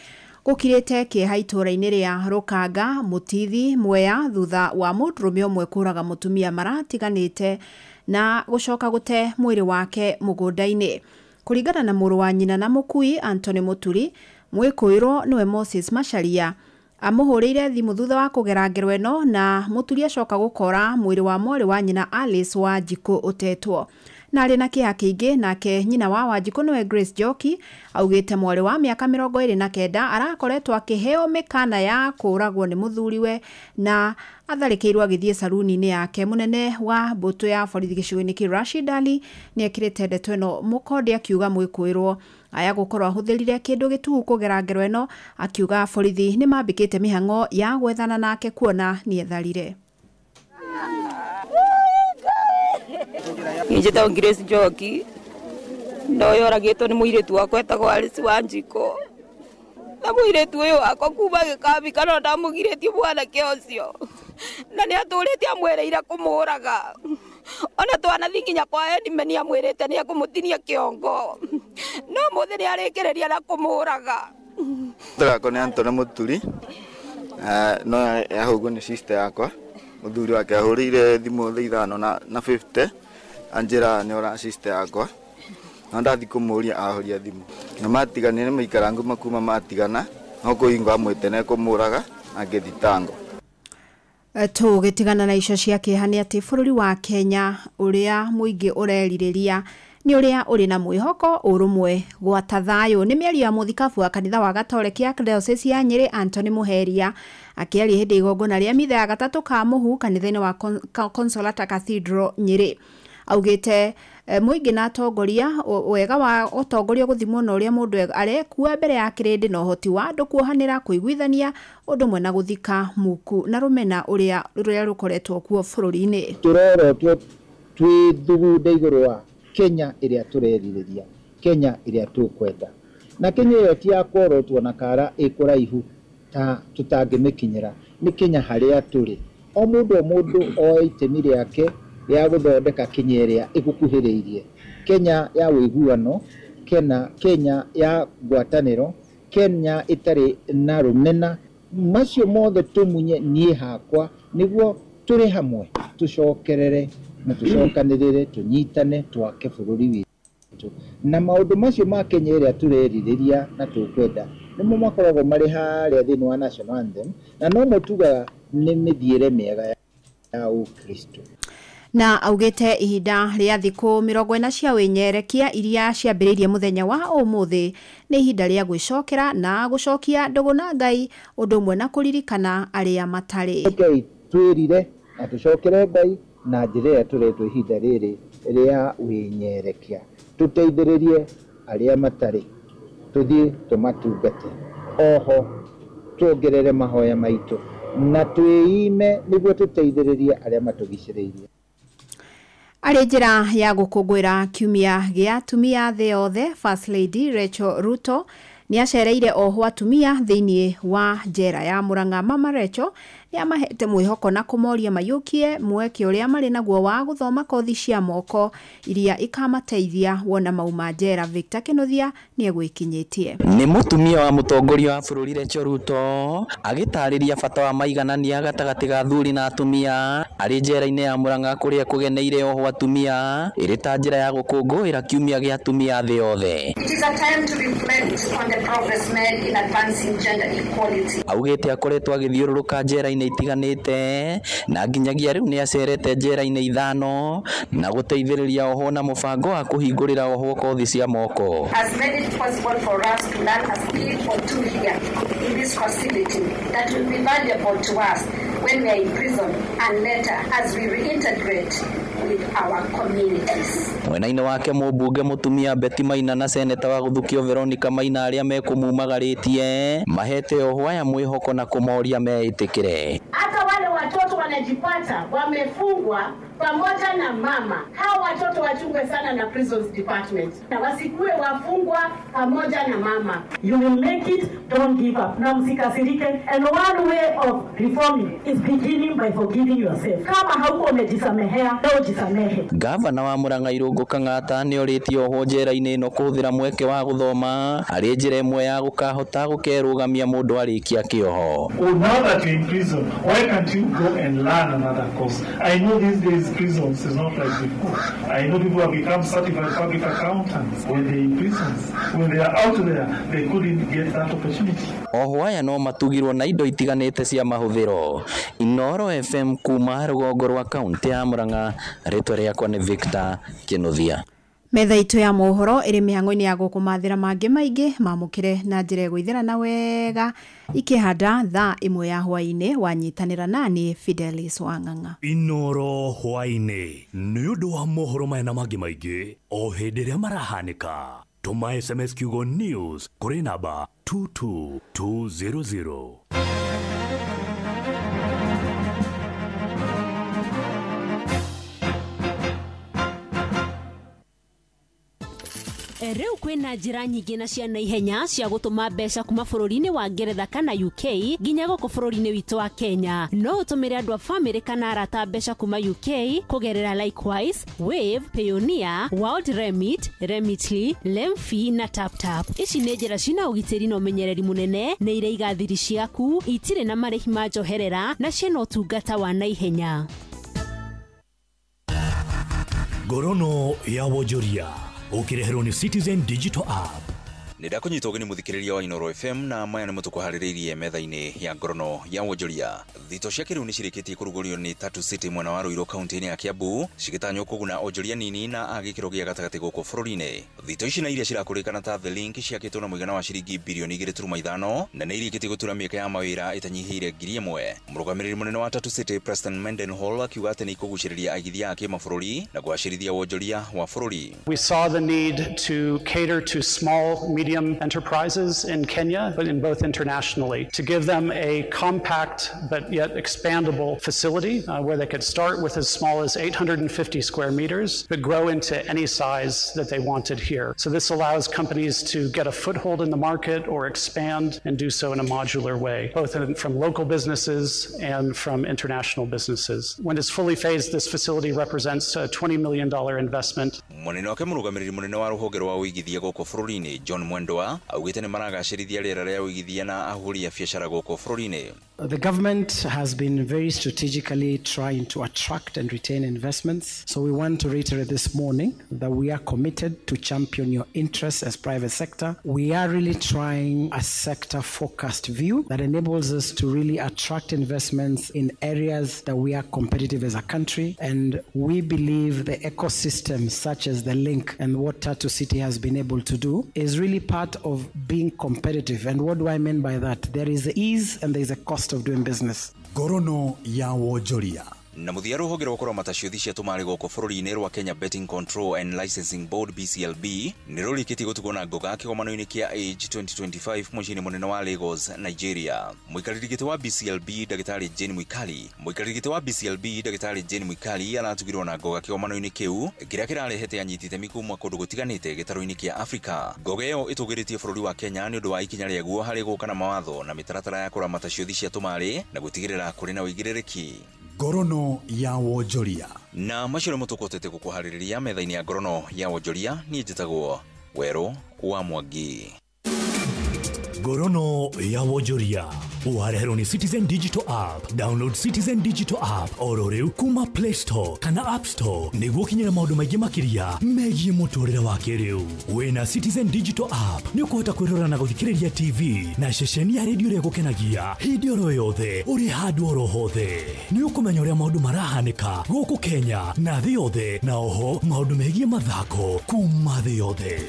Gũkirĩte kĩeha itũũra-inĩ rĩa Rũkanga Mũtithi Mwea thutha wa mũndũrũme ũmwe kũraga mũtumia maratiganĩte na gũcoka gũte mwĩrĩ wake mũgũnda-inĩ. Kũringana na mũrũ wa nyina na mũkui Anthony Mũturi, mwĩkũĩrwo nĩwe Moses Macharia amũhũrĩire thimũ thutha wa kũgera ngero ĩno na Mũturi acoka gũkora mwĩrĩ wa mwarĩ wa nyina Alice Wanjikũ ũtetwo. Na arĩ na kĩeha kĩingĩ nake nyina wa Wanjikũ nĩwe Grace Njoki augĩte mwarĩ wa mĩaka 29 arakoretwo akĩheo mĩkana ya kũũragwo nĩ mũthuriwe na atharĩkĩirwo agĩthiĩ saruni-inĩ yake. Mũnene wa mbũtũ ya borithi gĩcigo-inĩ kĩu Rashid Ali nĩekĩrĩte ndeto ĩno mũkonde akiuga mwĩkũĩrwo aya gũkorwo ahũthĩrire kĩndũ gĩtuhu kũgera ngero ĩno, akiuga borithi nĩmambĩkĩte mĩhang'o ya gwethana nake kuona nĩetharire. Njĩtagwo Grace Njoki na ũyũ oragĩtwo nĩ mũirĩtu wakwa etagwo Alice Wanjikũ na mũirĩtu ũyũ wakwa kuma gĩkambika no ndamũgirĩtie mwanake ũcio na nĩ atũrĩte amwĩrĩire kũmũraga ona twanathi nginya kwa Edime nĩ amwĩrĩte nĩ ekũmũtinia kĩongo no mũthĩ nĩ arĩkĩrĩria na kũmũraga. Ndĩrakwa nĩ Anthony Mũturi no yahũrwo nĩ sister yakwa mũthuri wake ahũrĩire thimũ thaa ithano na 50 anjĩra nĩ ora sister yakwa na ndathi kũmũria ahoria thimũ na matiganire maikarangu makuma matigana no kũhingo amwĩte nĩ kũmũraga angĩthitango. Tũgĩtigana na icio cia kĩeha nĩ atĩ bũrũri wa Kenya ũrĩa mũingĩ ũrerirĩria nĩ ũrĩa ũrĩ na mwĩhoko ũrũmwe gwata thayũ. Nĩ mĩario ya mũthikabu wa kanitha wa Gatoreki ya Diocese ya Nyĩrĩ Anthony Mũheria akĩaria hĩndĩ igongona rĩa mitha ya gatatũ ka mũhu kanitha-inĩ wa Consolata Cathedral Nyĩrĩ. Augĩte mũingĩ na atongoria wega wa ũtongoria gũthimwo na ũrĩa mũndũ arekua mbere ya kĩrĩndĩ na ũhoti wa andũ kuohanĩra kũiguithania ũndũ ũmwe na gũthika muku na rũmena ũrĩa rũkoretwo kuo bũrũri-inĩ. Tũrorotwo twĩthugunde igũrũ wa Kenya ĩrĩa tũrerirĩria, Kenya ĩrĩa tũkwenda, na Kenya ĩyo ti ya kworotwo na kara ĩkũraihu ta tũtangĩmĩkinyĩra, nĩ Kenya harĩa tũrĩ. O mũndũ o mũndũ oe itemi rĩake rĩa gũthondeka Kenya ĩrĩa ĩgũkuhĩrĩirie, Kenya ya ũiguano, Kenya ya ngwatanĩro, Kenya ĩtarĩ na rũmena. Macio mothe tũmunye niĩ hakwa nĩguo tũrĩ hamwe tũcokerere na tũcokanĩrĩre tũnyitane twake bũrũri witũ. Na maũndũ macio ma Kenya ĩrĩa tũrerirĩria na tũkwenda nĩmo makoragwo marĩ harĩa thĩinĩ wa national anthem, na no mo tugaga nĩ mĩthiĩre mĩega ya Ũkristo. Na augĩte ihinda rĩa thikũ 40 cia wĩnyerekia iria ciambĩrĩirie mũthenya wa ũmũthĩ nĩ ihinda rĩa gwĩcokera na gũcokia ndũgũ na Ngai ũndũ ũmwe na kũririkana arĩa matarĩ. Rekei twĩrire na tũcokere Ngai na njĩra ĩrĩa tũretwo ihinda rĩrĩ rĩa wĩnyerekia, tũteithĩrĩrie arĩa matarĩ, tũthiĩ tũmatungate, oho tuongerere mahoya maitũ na twĩime nĩguo tũteithĩrĩrie arĩa matũgicĩrĩirie. Arĩ njĩra ya gũkũngũĩra kiumia gĩa atumia thĩ yothe, First Lady Rachel Ruto nĩ acereire ohwo atumia thĩinĩ wa njera ya Murang'a. Mama Rachel nĩ amahete mwĩhoko na kũmoria maiyũkie mweke ũrĩa marĩ naguo wa gũthoma kothi cia moko iria ikamateithia wona mauma njera. Victor Kinuthia nĩ egwĩkinyĩtie. Nĩ mũtumia wa mũtongoria wa bũrũri Rachel Ruto agĩtarĩria bata wa maiganania gatagatĩ ga athuri na atumia arĩ njera-inĩ ya Murang'a kũrĩa kũgeneire ohwo atumia ĩrĩ ta njĩra ya gũkũngũĩra kiumia gĩa atumia thĩ yothe. It is a time to reflect on the progress made in advancing gender equality. Augĩte akoretwo agĩthiũrũrũka njera-inĩ itiganĩte na nginyagia rĩu nĩ acerete njera-inĩ 5 na gũteithĩrĩria ohwo na mũbango wa kũhingũrĩra ohwo kothi cia moko. Has made it possible for us to learn a skill or two here in this facility that will be valuable to us when we are in prison and later as we reintegrate with our communities. Mwena-inĩ wake mũmbunge mũtumia Betty Maina na seneta wa gũthukio Veronica Maina arĩa mekũmumagarĩtie mahete ohwo aya mwĩhoko na kũmoria meĩtĩkĩre. Hata wale watoto wanajipata wamefungwa pamoja na mama, hao watoto wachungwe sana na prisons department na wasikuwe wafungwa pamoja na mama. You will make it, don't give up. Na msikasirike. And one way of reforming is beginning by forgiving yourself. Kama hauko umejisamehea, na ujisamehe. Gavana wa Murang'a Irũngũ Kang'ata nĩ orĩtie ohwo njera-inĩ ĩno kũhũthĩra mweke wa gũthoma arĩ njĩra ĩmwe ya gũkahota gũkerũgamia mũndũ arĩkia kĩoho. Oh, now that you're in prison, why can't you go and learn another course? I know these days prisons is not like before. I know people have become certified public accountants when they're in prisons. When they are out there, they couldn't get that opportunity. Ohwo aya no matugirwo na indo itiganĩte cia mahũthĩro. Inooro FM kuma rũgongo rwa kaunti ya Murang'a, rĩtwa rĩakwa nĩ Victor Kinuthia. Metha itũ ya mohoro ĩrĩ mĩhang'o-inĩ ya gũkũmathĩra mangĩ maingĩ mamũkĩre na njĩra ĩgũithĩrana wega ikĩhanda thaa 1 ya hwaĩ-inĩ. Wanyitanĩra nani Fidelis Wang'ang'a. Inooro hwaĩ-inĩ nĩ ũndũ wa mohoro maya na mangĩ maingĩ o hĩndĩ ĩrĩa marahanĩka. Tũma SMS kiugo news kũrĩ namba 22200. Rĩu kwĩna njĩra nyingĩ na cia naihenya cia gũtũma mbeca kuma bũrũri-inĩ wa Ngeretha kana UK nginya gũkũ bũrũri-inĩ witũ wa Kenya. No ũtũmĩre andũ a famĩlĩ kana arata mbeca kuma UK kũgerera Likewise, Wave, Payoneer, World Remit, Remitly, Lemfi na TapTap. Ici nĩ njĩra cina ũgitĩri na ũmenyereri mũnene, nĩ iraiga thiri ciaku, itirĩ na marĩhi ma njoherera na ciĩna ũtungata wa naihenya. Ngorono ya wonjoria ũkĩreherwo nĩ Citizen Digital App. Nĩ ndakunyita ũgeni mũthikĩrĩria wa Inooro FM na maya nĩ mũtũkũharĩrĩirie metha-inĩ ya ngorono ya wonjoria. Thito cia kĩrĩu nĩ cirĩkĩtie kũrugũrio nĩ Tatu City mwena wa Ruiru kaunti-inĩ ya Kiambu, cigĩtanywo kũguna onjoria nini na a gĩkĩro gĩa gatagatĩ gũkũ bũrũri-inĩ. Thito ici na iria cirakũrĩkana ta The Link ciakĩtwo na mũigana wa ciringi birioni 2.5 na nĩ irĩkĩtie gũtura mĩeke ya mawĩra ĩtanyihĩire 1,000. Mũrũgamĩrĩri mũnene wa Tatu City Preston Mendenhall akiuga atĩ nĩ ikũgucĩrĩria aigithia a kĩmabũrũri na kũgacĩrithia wonjoria wa bũrũri. We saw the need to cater to small, medium enterprises in Kenya, but in both internationally, to give them a compact but yet expandable facility where they could start with as small as 850 square meters, but grow into any size that they wanted here. So this allows companies to get a foothold in the market or expand and do so in a modular way, both from local businesses and from international businesses. When it's fully phased, this facility represents a $20 million investment. Mwena wake mũrũgamĩrĩri mũnene wa rũhonge rwa ũigithia gũkũ bũrũri-inĩ John Mwendwa augĩte nĩ maragacĩrithia rĩera rĩa ũigithia na ahũri a biacara gũkũ bũrũri-inĩ. The government has been very strategically trying to attract and retain investments. So we want to reiterate this morning that we are committed to champion your interests as private sector. We are really trying a sector-focused view that enables us to really attract investments in areas that we are competitive as a country. And we believe the ecosystem such as the link and what Tatu City has been able to do is really part of being competitive. And what do I mean by that? There is ease and there is a cost of doing business. Ngorono ya wonjoria. Na muthia rũhonge rwa kũramata ciũthi cia tũmarĩ gũkũ bũrũri-inĩ rwa Kenya Betting Control and Licensing Board BCLB nĩ rũrĩkĩtie gũtugwo na ngoga kĩgomano-inĩ kĩa Age 2025 mũciĩ-inĩ mũnene wa Lagos, Nigeria. Mũikarĩri gĩtĩ wa BCLB Ndagĩtarĩ Jane Mwikali Mũikarĩri gĩtĩ wa BCLB Ndagĩtarĩ Jane Mwikali aratugirwo na ngoga kĩgomano-inĩ kĩu kĩrĩa kĩrarehete anyiti itemi kuma kũndũ gũtiganĩte gĩtarũ-inĩ kĩa Afrika. Ngoga ĩyo ĩtũgĩrĩtie bũrũri wa Kenya nĩ ũndũ wa ikinya rĩaguo harĩ gũka na mawatho na mĩtaratara ya kũramata ciũthi cia tũmarĩ na gũtigĩrĩra kũrĩ na ũigĩrĩrĩki. Ngorono ya wonjoria. Na macio nĩmo tũkũhotete gũkũharĩrĩria metha-inĩ ya Ngorono ya wonjoria. Niĩ njĩtagwo Werũ wa Mwangi. Ngorono ya wonjoria wareherwo nĩ Citizen Digital App. Download Citizen Digital App oro rĩu kuma Play Store kana App Store nĩguo ũkinyĩre maũndũ maingĩ makĩria megiĩ mũtũrĩre wa kĩrĩu. Wĩna Citizen Digital App nĩ ũkũhota kwĩrora na gũthikĩrĩria TV na ceceni ya redio ĩrĩa ĩgũkenagia hĩndĩ oro yothe ũrĩ handũ oro hothe. Nĩ ũkũmenya ũrĩa maũndũ marahanĩka gũkũ Kenya na thĩ yothe, na oho maũndũ megiĩ mathako kuma thĩ yothe.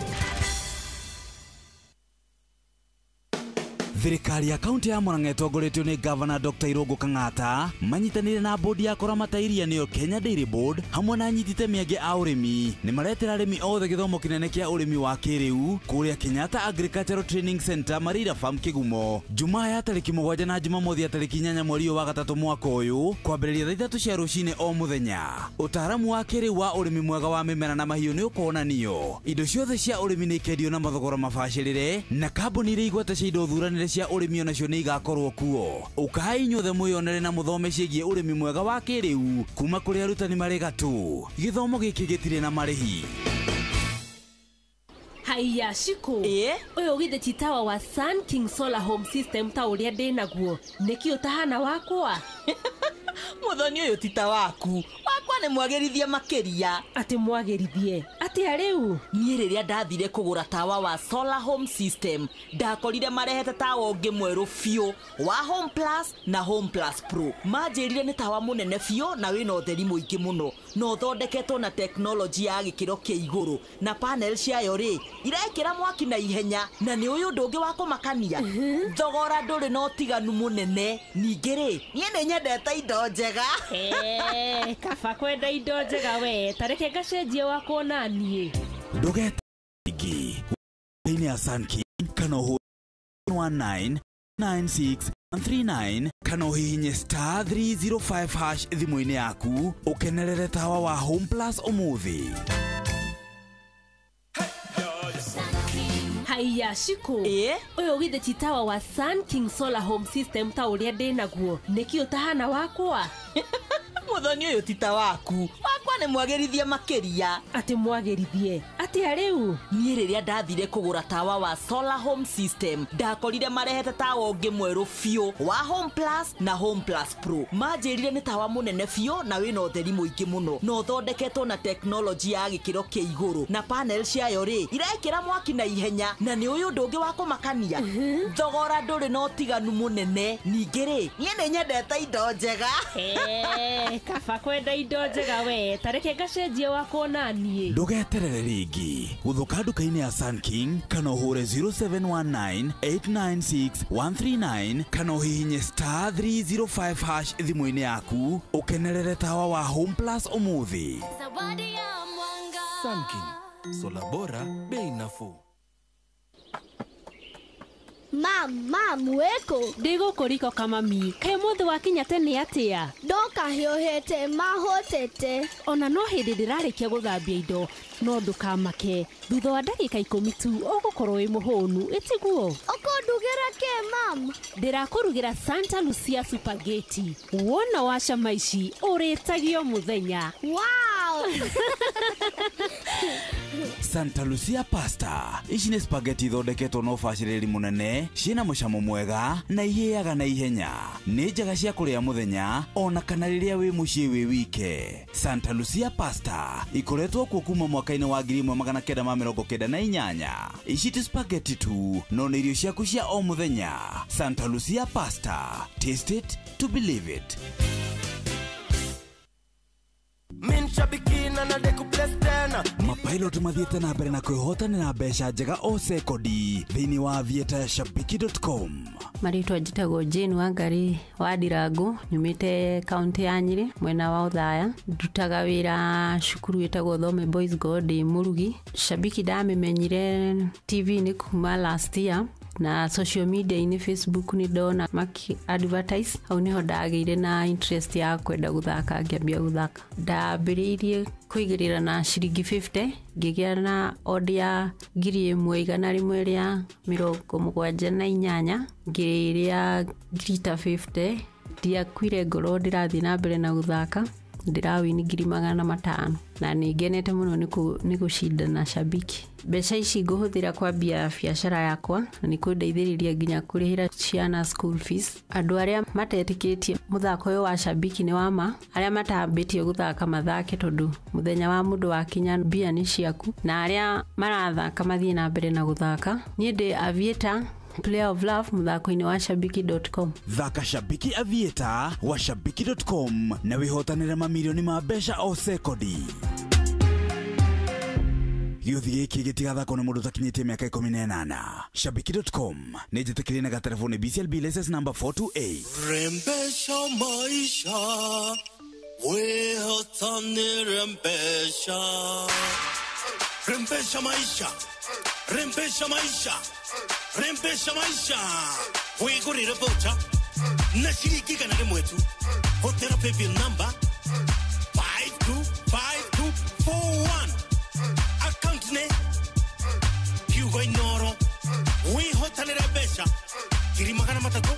Thirikari ya kaunti ya Murang'a ĩtongoretio nĩ Gavana Dr. Irũngũ Kang'ata manyitanĩire na bodi ya kũramata iria nĩyo Kenya Dairy Board hamwe na anyiti itemi angĩ a ũrĩmi nĩ maretera arĩmi othe gĩthomo kĩnene kĩa ũrĩmi wa kĩrĩu kũrĩa Kenyatta Agricultural Training Center Marira Farm Kĩgumo Jumaa ya tarĩki 7 na Jumamothi ya tarĩki 8 mweri wa gatatũ mwaka ũyũ kwambĩrĩria thaa 3 cia rũcinĩ o mũthenya. Ũtaaramu wa kĩrĩu wa ũrĩmi mwega wa mĩmera na mahiũ nĩ ũkonanio. Indo ciothe cia ũrĩmi nĩ ikendio na mathogora mabacĩrĩre na kambuni iria igwete cia indo thuranĩre cia ũrĩmi onacio nĩ igakorwo kuo. Ũkai inyuothe mwĩyonere na mũthome ciĩgiĩ ũrĩmi mwega wa kĩrĩu kuma kũrĩ arutani marĩ gatũ. Gĩthomo gĩkĩ gĩtirĩ na marĩhi. Haiya Shiko, ũyũ githĩ ti tawa wa Sun King Solar Home System ta ũrĩa ndĩ naguo nĩkĩ ũtahana wakwa? Mũthoni ũyũ ti ta waku, wakwa nĩ mwagĩrithie makĩria. Atĩ mwagĩrithie atĩa rĩu? Niĩ rĩrĩa ndathire kũgũra tawa wa Solar Home System ndakorire marehete tawa ũngĩ mwerũ biũ wa Home Plus na Home Plus Pro. Manjĩrire nĩ tawa mũnene biũ na wĩna ũtheri mũingĩ mũno na ũthondeketwo na teknolojĩ ya gĩkĩro kĩa igũrũ na panel ciayo rĩ irekĩra mwaki na ihenya na nĩ ũyũ ũndũ ũngĩ wa kũmakania thogora ndũrĩ na ũtiganu mũnene. Ningĩ rĩ niĩ nĩ nyendete indo njega. Kaba kwenda indo njega we, tareke ngacenjie wakwa na niĩ. Ndũgete ingĩ thĩinĩ ya Sun King kana ũhũre 19 96 39 kana ũhihinye star 305 hash thimũ-inĩ yaku ũkenerere tawa wa Home Plus ũmũthĩ. Haiya Shiko, ũyũ githĩ ti tawa wa Sun King Solar Home System ta ũrĩa ndĩ naguo nĩkĩ ũtahana wakwa? Mũthoni ũyũ ti ta waku, wakwa nĩ mwagĩrithie makĩria. Atĩ mwagĩrithie atĩa rĩu? Niĩ rĩrĩa ndathire kũgũra tawa wa Solar Home System ndakorire marehete tawa ũngĩ mwerũ biũ wa Home Plus na Home Plus Pro. Manjĩrire nĩ tawa mũnene biũ na wĩna ũtheri mũingĩ mũno na ũthondeketwo na teknolojĩ ya gĩkĩro kĩa igũrũ na panel ciayo rĩ irekĩra mwaki na ihenya na nĩ ũyũ ũndũ ũngĩ wa kũmakania thogora ndũrĩ na ũtiganu mũnene. Ningĩ rĩ niĩ nĩ nyendete indo njega. Kaba kwenda indo njega we, tareke ngacenjie wakwa na niĩ. Ndũgeterere rĩngĩ gũthũka nduka-inĩ ya Sun King kana ũhũre 0719 896 139 kana ũhihinye star 305 hash thimũ-inĩ yaku ũkenerere tawa wa Home Plus ũmũthĩ. Sun King, sola bora, bei nafuu. Mam, weko. Ndĩgũkũ riko kamami. Kaĩ ũmũthĩ wakinya tene atĩa? Ndoka hiũhĩte mahotete. Ona no hĩndĩ ndĩrarĩkia gũthambia indo, no ndũkamake. Thutha wa ndagĩka 10 tu ũgũkorwo wĩ mũhũnu, ĩtiguo? Ũkũndugĩra kĩ, mam? Ndĩrakũrugĩra Santa Lucia Spaghetti. Wona wacama ici ũrĩtagio mũthenya. Wow! Santa Lucia pasta ici nĩ spaghetti ithondeketwo na ũbacĩrĩri mũnene ciĩna mũcamo mwega na ihĩaga na ihenya nĩ njega cia kũrĩa mũthenya ona kana rĩrĩa wĩ mũciĩ wĩ wike. Santa Lucia pasta ikoretwo kuo kuma mwaka-inĩ wa 1998. Ici ti spaghetti tu no nĩ irio ciaku cia o mũthenya. Santa Lucia pasta, taste it to believe it. Mapilot mathiĩte na mbere na kwĩhotanĩra mbeca njega o sekondi thĩinĩ wa aviator ya shabiki.com. Marĩtwa njĩtagwo Jane Wangari wa Ndirangu, nyumĩte kaunti ya Nyĩrĩ mwena wa Othaya. Ndutaga wĩra cukuru ĩtagwo Thome Boys God ndĩ mũrugi. Shabiki ndamĩmenyire TV-inĩ kuma last year na social media-inĩ Facebook nĩ ndona maki advertise, hau niho ndagĩire na interest ya kwenda gũthaka ngĩambia gũthaka. Ndambĩrĩirie kũigĩrĩra na ciringi 50 ngĩgĩa na odd ya 1178 ngĩrĩa ngiri 50. Ndiakuire ngoro, ndĩrathiĩ na mbere na gũthaka, ndĩrawini 500,000 na nĩ ngenete mũno nĩ gũcindana Shabiki. Mbeca ici ngũhũthĩra kwambia biacara yakwa na nĩ kũndeithĩrĩria nginya kũrĩhĩra ciana school fees. Andũ arĩa matetĩkĩtie mũthako ũyũ wa Shabiki nĩ wa ma, arĩa matambĩtie gũthaka mathake tondũ mũthenya wa mũndũ wakinya mbia nĩ ciaku, na arĩa marathaka mathiĩ na mbere na gũthaka. Niĩ ndĩ Aviator Player of Love mũthako-inĩ wa shabiki.com. Thaka Shabiki Aviator wa shabiki.com na wĩhotanĩre mamirioni ma mbeca o sekondi. Gĩũthi gĩkĩ gĩtigathakwo nĩ mũndũ ũtakinyĩtie mĩaka 18. Shabiki.com nĩ njĩtĩkĩrie na gatelefoni BCLB license number 428. Rembesha maisha, wĩhotanĩre mbeca. Rembesha maisha, rembesha maisha, rembesha maisha. Wĩgũrĩre voucher na ciringi 100 tu. Hũthĩra paybill number 525241. Account nĩ Kiugo Inoro. Wĩhotanĩre mbeca 300,000,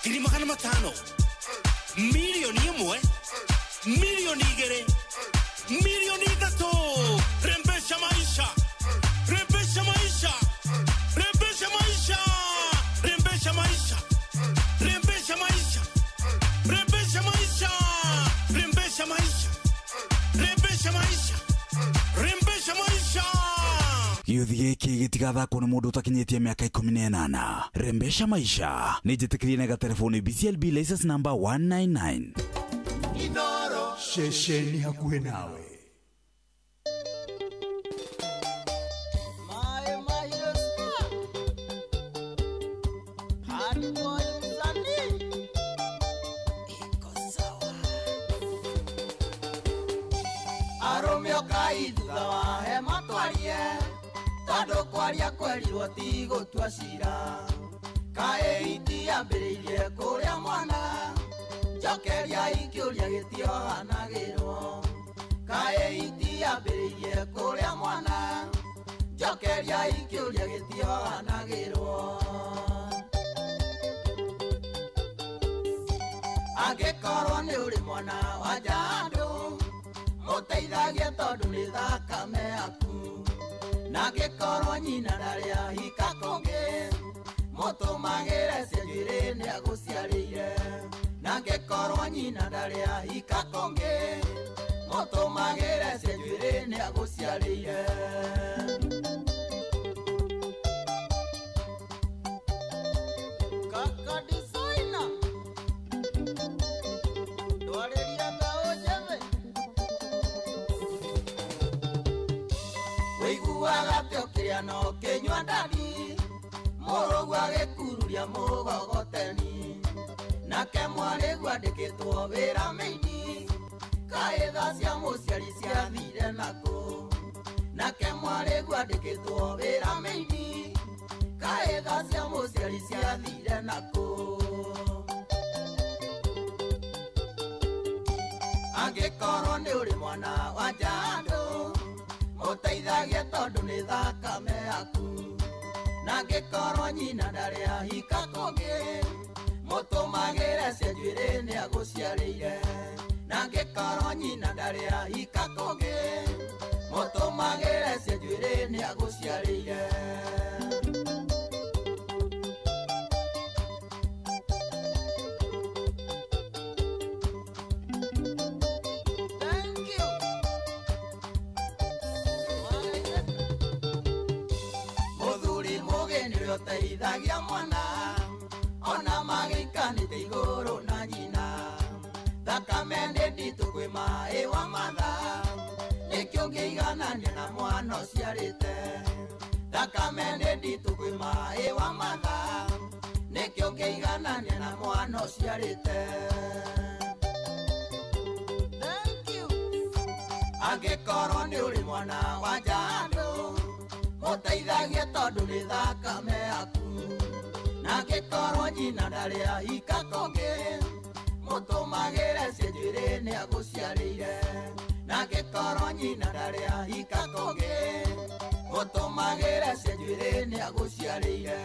500,000, 1,000,000, 2,000,000, 3,000,000. Rembesha maisha, rembesha maisha, rembesha maisha, rembesha maisha, rembesha maisha, rembesha maisha, rembesha maisha, rembesha maisha, rembesha maisha. Gĩũthi gĩkĩ gĩtigathakwo nĩ mũndũ ũtakinyĩtie mĩaka 18. Rembesha maisha nĩ njĩtĩkĩrie na gatelefoni BCLB license number 199. Ceceni hakuhĩ nawe. Tondũ kwaria kwerirwo ti gũtua cira, kaĩ itiambĩrĩirie kũrĩa mwana, njokeria ikĩũria gĩtiohanagĩrwo. Kaĩ itiambĩrĩirie kũrĩa mwana, njokeria ikĩũria gĩtiohanagĩrwo. Angĩkorwo nĩ ũrĩ mwana wa njandũ, mũteithagie tondũ nĩ thakame yaku. Nangĩkorwo nyina ndarĩ ahika kũngĩ, mũtũmagĩre cia njuĩrĩ nĩagũciarĩire. Nangĩkorwo nyina ndarĩ ahika kũngĩ, mũtũmagĩre cia njuĩrĩ nĩagũciarĩire. Kaka designer, ndwarĩria mbeũ njĩthĩ. Wĩiguaga atĩ ũkĩrĩa na ũkĩnyua ndani, mũrũguo agĩkururia mũgogoteni, nake mwarĩguo andĩkĩtwo wĩra mĩini, kaĩ tha cia mũciari ciathire nakũ. Nake mwarĩguo andĩkĩtwo wĩra mĩini, kaĩ tha cia mũciari ciathire nakũ. Angĩkorwo nĩ ũrĩ mwana wa njandũ, mũteithagie tondũ nĩ thakame yaku. Nangĩkorwo nyina ndarĩ ahika kũngĩ, mũtũmagĩre cia njuĩrĩ nĩagũciarĩire. Nangĩkorwo nyina ndarĩ ahika kũngĩ, mũtũmagĩre Mũtũmagĩre cia njuĩrĩ nĩ agũciarĩire. Thank you. Mũthuri mũgĩ nĩwe ũteithagia mwana ona magĩikanĩte igũrũ na nyina. Thakame nĩ nditũ kwĩ maĩ wa matha, nĩkĩo ũngĩiganania na mwana ũciarĩte. Thakame nĩ nditũ kwĩ maĩ wa matha, nĩkĩo ũngĩiganania na mwana ũciarĩte. Thank you. Angĩkorwo nĩ ũrĩ mwana wa njandũ, mũteithagie tondũ nĩ thakame yaku. Na angĩkorwo nyina ndarĩ ahika kũngĩ, mũtũmagĩre cia njuĩrĩ nĩ agũciarĩire. Na angĩkorwo nyina ndarĩ ahika kũngĩ, mũtũmagĩre cia njuĩrĩ nĩ agũciarĩire.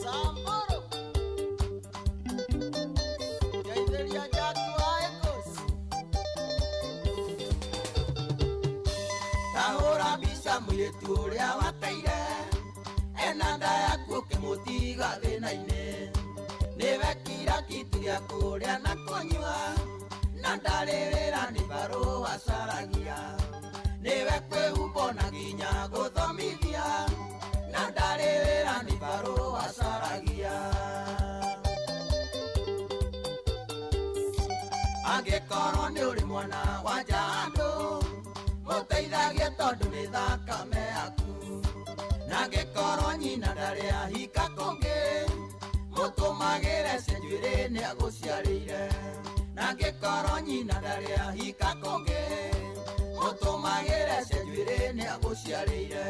Samburu Ngeithĩria Jack wa Ecos. Tahũra mbica mũirĩtu ũrĩa wateire, ena nda yaku ũkĩmũtiga thĩna-inĩ. Nĩwe kira kitu gĩa kũrĩa na kũnyua, na ndarĩ wĩra nĩ barũa acaragia. Nĩwe kwĩhumba na nginya gũthomithia, na ndarĩ wĩra nĩ barũa acaragia. Angĩkorwo nĩ ũrĩ mwana wa njandũ, mũteithagie tondũ nĩ thakame yaku. Na angĩkorwo nyina ndarĩ ahika kũngĩ, mũtũmagĩre cia njuĩrĩ nĩ agũciarĩire. Na angĩkorwo nyina ndarĩ ahika kũngĩ, mũtũmagĩre cia njuĩrĩ nĩ agũciarĩire.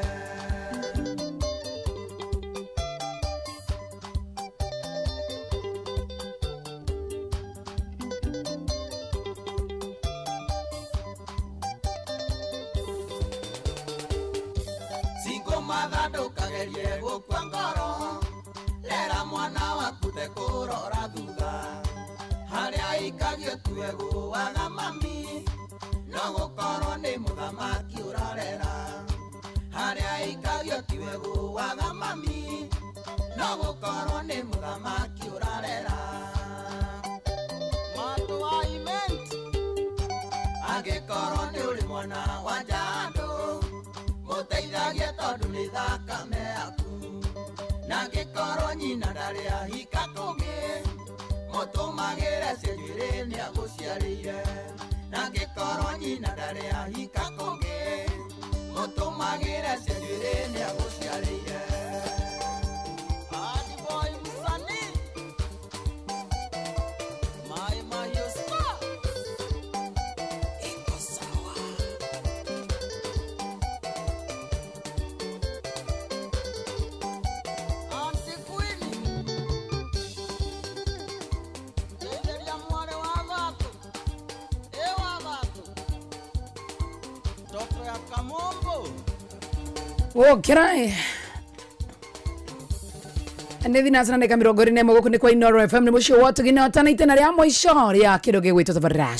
Single mother ndũkagerie gũkua ngoro, rera mwana waku tekũrora thutha. Harĩa aikagio tue gũaga mami, no gũkorwo nĩ mũthamaki ũrarera. Harĩa aikagio tiwe gũaga mami, no gũkorwo nĩ mũthamaki ũrarera. Matũ wa event. Angĩkorwo nĩ ũrĩ mwana wa njandũ, mũteithagie tondũ nĩ thakame yaku. Na angĩkorwo nyina ndarĩ ahika kũngĩ, mũtũmagĩre cia njuĩrĩ nĩ agũciarĩire. Na angĩkorwo nyina ndarĩ ahika kũngĩ, mũtũmagĩre cia njuĩrĩ nĩ agũciarĩire. Hadi boy msanii Mai Mahiũ Star iko sawa. Auntie Queen Ngeithĩria mwarĩ wa Gatũ, ĩ wa Gatũ, toto ya Kamombo. Wokĩra nä thinacara ndä ka mä rongo ä rä na ĩmwe gå kå nä kwa Inoro FM nä må cio wotugina tana itena rä a mũico rä a kä ndå gä gwä two tabarä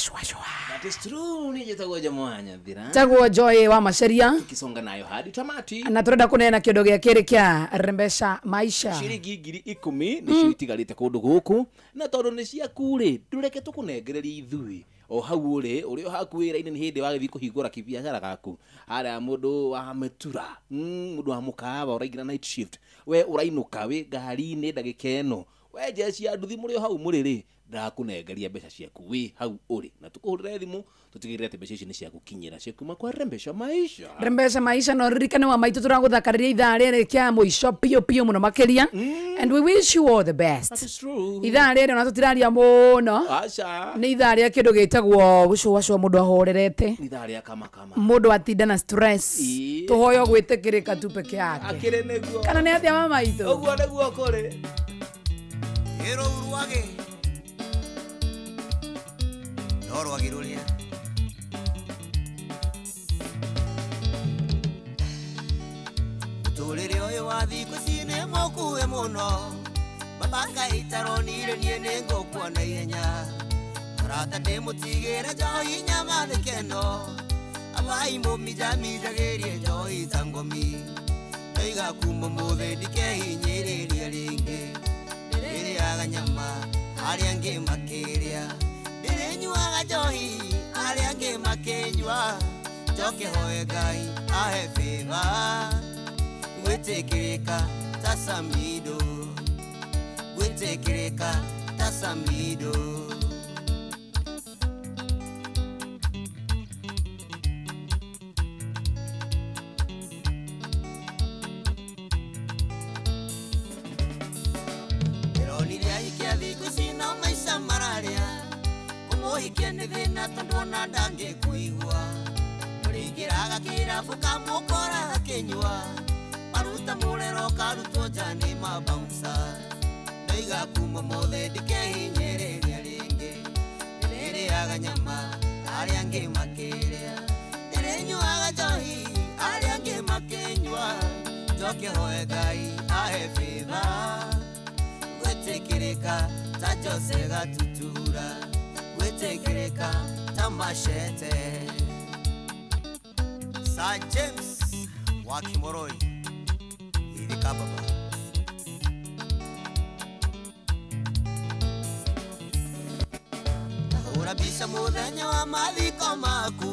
That is true. Ni njĩtagwo Jamaa Nyathira. tagwo Joy wa Maceria Tukisonga nayo hadi tamati. na tũrenda kũneana kĩndũ gĩa kĩrĩ kĩa rembesha maisha. Ciringi 10,000 nĩcio itigarĩte kũndũ gũkũ, na tondũ nĩ ciaku rĩ, ndũreke tũkũnengererie ithuĩ. O hau ũrĩ ũrĩ o haku wĩra-inĩ nĩ hĩndĩ wagĩthiĩ kũhingũra kibiacara gaku. Harĩa mũndũ wa mĩtura, mũndũ wa mũkahawa ũraingĩra night shift, we ũrainũka wĩ ngari-inĩ ndagĩka ĩno, we jeshi ya nduthi mũrĩ o hau mũrĩ rĩ, ndakũnengeria mbeca ciaku wĩ hau ũrĩ, na tũkũhũrĩre thimũ tũtigĩrĩre atĩ mbeca ici nĩ ciagũkinyĩra ciakuma kwa Rembesha Maisha. Rembesha maisha no ririkane wa maitũ tũragũthakarĩria ithaa rĩrĩ kĩa mũico piũ piũ mũno makĩria. And we wish you all the best. That is true. Ithaa rĩrĩ ona tũtiraria mũno. Aca. Nĩ ithaa rĩa kĩndũ gĩtagwo gũcũacũa mũndũ ahorerete. Nĩ ithaa rĩa kama kama. Mũndũ atinda na stress. Ĩĩ. Tũhoyo gwĩtĩkĩrĩka tu peke yake. Akĩrĩ nĩguo. Kana nĩ atĩa mama itũ? Ũguo nĩguo kũrĩ. Ĩrũ rwagĩ. No rwagĩ rũrĩa. Mũtũrĩre ũyũ wa thikũ ici nĩ mũkuhĩ mũno. Baba Ngai taronire niĩ nĩ ngũkua na ihenya. Rata ndĩmũtigĩre njohi nyama thĩkeno abai mũminjaminjagĩrie njohi ta ngomi ndoiga kuma mũthĩ ndikehinyĩrĩria rĩngĩ ndĩrĩaga nyama arĩa angĩ makĩrĩa ndĩrĩnyuaga njohi arĩa angĩ makĩnyua njoke hoe Ngai ahe favor gwĩtĩkĩrĩka ta Samido gwĩtĩkĩrĩka ta Samido. Ndĩronire ahikia thikũ ici no maica mararĩa kũmũhikia nĩ thĩna tondũ ona ndangĩkũigua ũrĩingĩraga kĩrabu kamũkora akĩnyua maruta mũrero karutwo nja nĩ mabaunsa ndoiga kuma mũthĩ ndikehinyĩrĩria rĩngĩ ndĩrĩrĩaga nyama arĩa angĩ makĩrĩa ndĩrĩnyuaga njohi arĩa angĩ makĩnyua njoke hoe Ngai ahe favor gwĩtĩkĩrĩka ta Jose Gatutura gwĩtĩkĩrĩka ta Machete. Sir James wa Kimoroi ithika baba. Hũra mbica mũthenya wa mathiko maku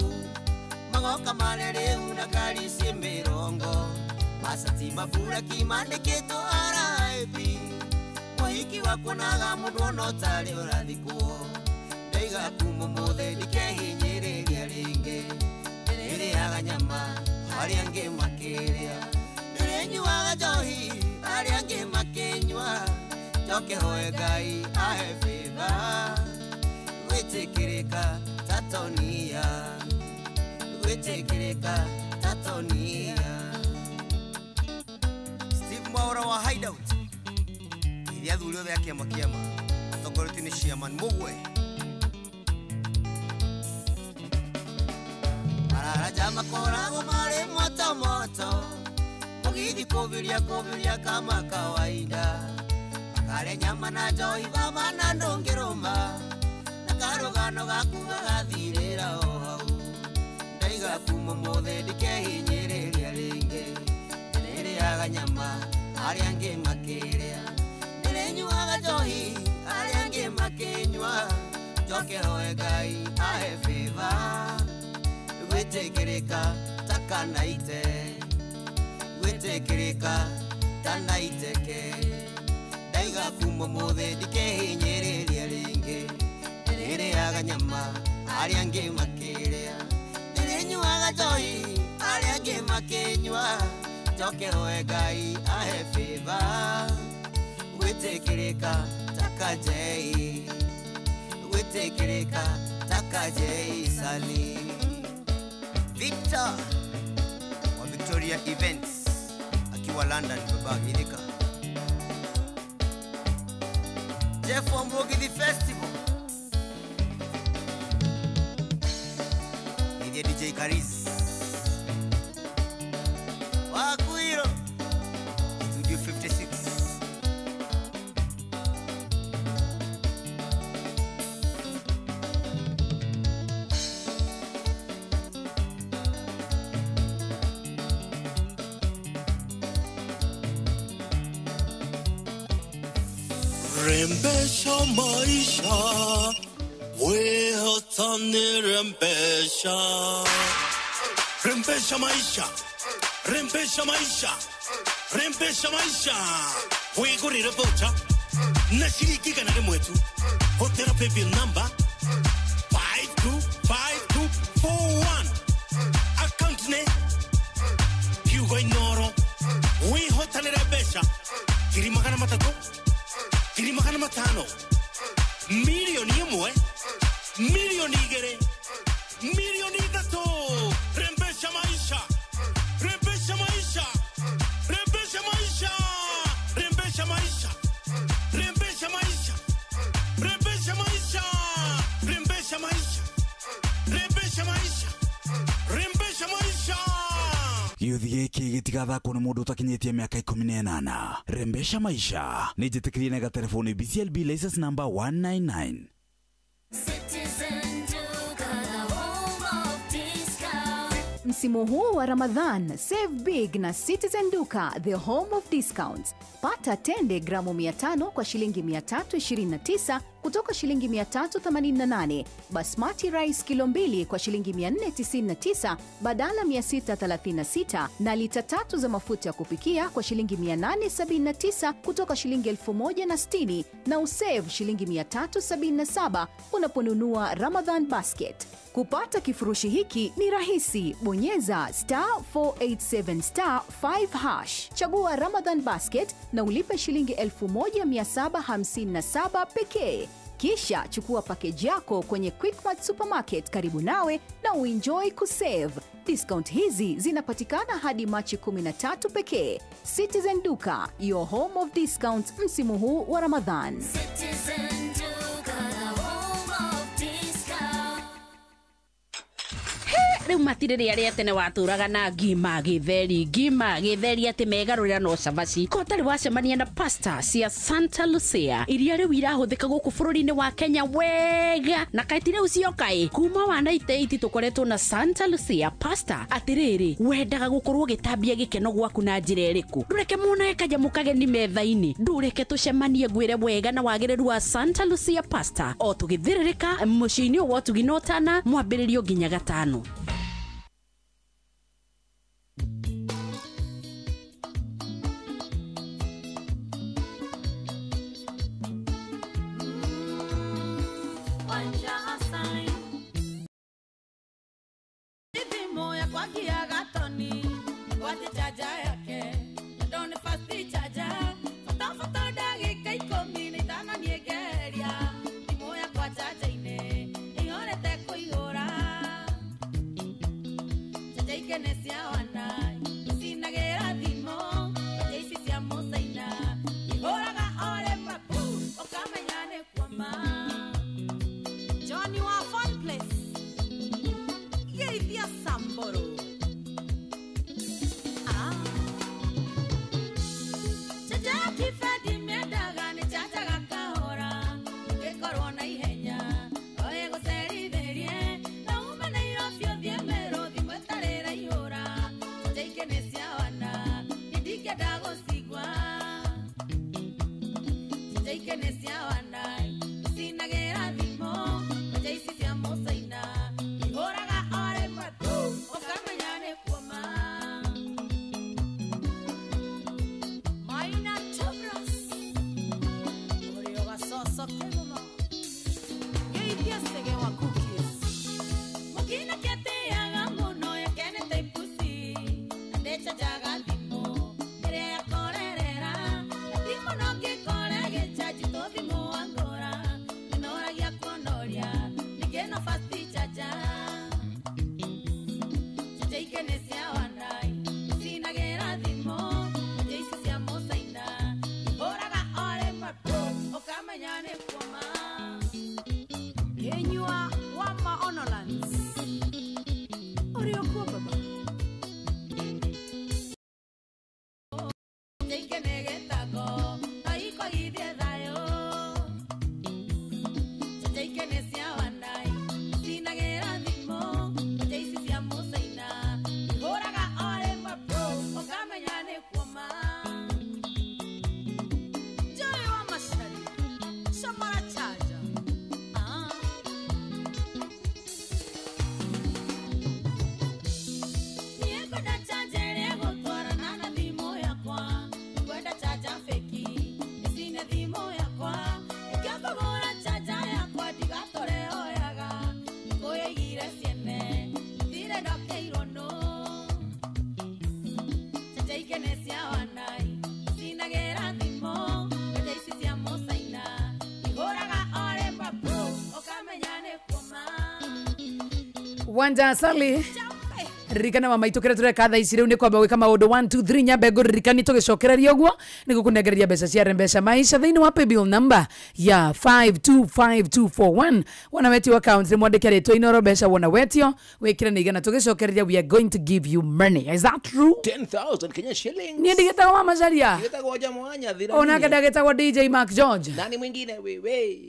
magoka marĩ rĩu na ngari ciĩ mĩrongo macati maburaki mandĩkĩtwo RIP mũhiki wakuonaga mũndũ ona ũtarĩ ũrathikwo ndoiga kuma mũthĩ ndikehinyĩrĩria rĩngĩ ndĩrĩrĩaga nyama arĩa angĩ makĩrĩa ndĩrĩnyuaga njohi arĩa angĩ makĩnyua njoke hoe Ngai ahe favor gwĩtĩkĩrĩka ta Tonia gwĩtĩkĩrĩka ta Tonia. Steve Mwaura wa Hideout iria athuri othe a kĩama kĩama atongoretio nĩ Chairman Mugwe mararaja makoragwo marĩ moto moto mũgithi kũbiria kũbiria kama kawaida makarĩa nyama na njohi baba na ndũngĩrũma na karũgano gaku gagathirĩra o hau ndaiga kuma mũthĩ ndikehinyĩrĩria rĩngĩ ndĩrĩrĩaga nyama arĩa angĩ makĩrĩa ndĩrĩnyuaga njohi arĩa angĩ makĩnyua njoke hoe Ngai ahe favor gwĩtĩkĩrĩka ta Kanaite gwĩtĩkĩrĩka ta Naiteke ndaiga kuma mũthĩ ndikehinyĩrĩria rĩngĩ ndĩrĩrĩaga nyama arĩa angĩ makĩrĩa ndĩrĩnyuaga njohi arĩa angĩ makĩnyua njoke hoe Ngai ahe favor gwĩtĩkĩrĩka ta Kajei gwĩtĩkĩrĩka ta Kajei Sali. Victor wa Victoria Events akiwa London baba Githika. Jeff wa Mugithi Festival Ndiye DJ Karis Wakuiro Studio 56. Rembesha maisha wehotani rembesha rembesha maisha rembesha maisha rembesha maisha wigurire voucher na shiringi igana rĩmwe tu hũthĩra paybill number 525241 account nĩ Hugo Inoro wĩhotanĩre mbeca 300,000 500,000 1,000,000 2,000,000 3,000,000. Rembesha maisha rembesha maisha rembesha maisha rembesha maisha rembesha maisha rembesha maisha rembesha maisha rembesha maisha rembesha maisha. Gĩũthi gĩkĩ gĩtigathakwo nĩ mũndũ ũtakinyĩtie mĩaka 18. Rembesha maisha nĩ njĩtĩkĩrie na gatelefoni BCLB license number 199. Citizen. Msimu huu wa Ramadhan, save big na Citizen Duka, the home of discounts. Pata tende gramu 500 kwa shilingi 329 kutoka shilingi 388, basmati rice kilo 2 kwa shilingi 499 badala 636, na lita 3 za mafuta ya kupikia kwa shilingi 879 kutoka shilingi 1060, na usave shilingi 377 unaponunua Ramadhan basket. Kupata kifurushi hiki ni rahisi. Bonyeza *487*5#. Chagua Ramadhan basket na ulipe shilingi 1757 pekee. Kisha chukua package yako kwenye Quickmart Supermarket karibu nawe na uenjoy kusave. Discount hizi zinapatikana hadi Machi 13 pekee. Citizen Duka, your home of discounts msimu huu wa Ramadhan. Citizen Duka, the home of discount. Rĩu matirĩ rĩa tene watũraga na ngima gĩtheri atĩ megarũrĩra no cabaci ko ũtarĩ wacemania na pasta cia Santa Lucia iria rĩu irahũthĩka gũkũ bũrũri-inĩ wa Kenya wega na kaĩ ti rĩu ciokaĩ kuma wa 98 tũkoretwo na Santa Lucia pasta. Atĩrĩrĩ, wendaga gũkorwo ũgĩtambia gĩkeno gwaku na njĩra ĩrĩkũ? Ndũreke muonae kanyamũ kageni metha-inĩ, ndũreke tũcemanie ngwĩre wega na wagĩrĩru wa Santa Lucia pasta o tũgĩthĩrĩrĩka mũciĩ-inĩ wa ũtugi na ũtana mwambĩrĩrio nginya gatano. Wanja Sally ririkana mama itu kira tureka thaa ici riu ni kwamba gwika maundu 1 2 3 nyambe nguririkani tugicokereria uguo ni gukunengereria mbeca cia mbeca maisha thiini wa paybill number ya 525241 wona wetio account ni mwandike ritwa Inoro mbeca wona wetio wikire ni igana tugicokereria. We are going to give you money. Is that true? 10,000 Kenya shillings. Ni ndigitagwo wa Macharia, ndigitagwo Jamwanya thira onake ndagitagwo DJ Mark George. Nani mwingine wewe?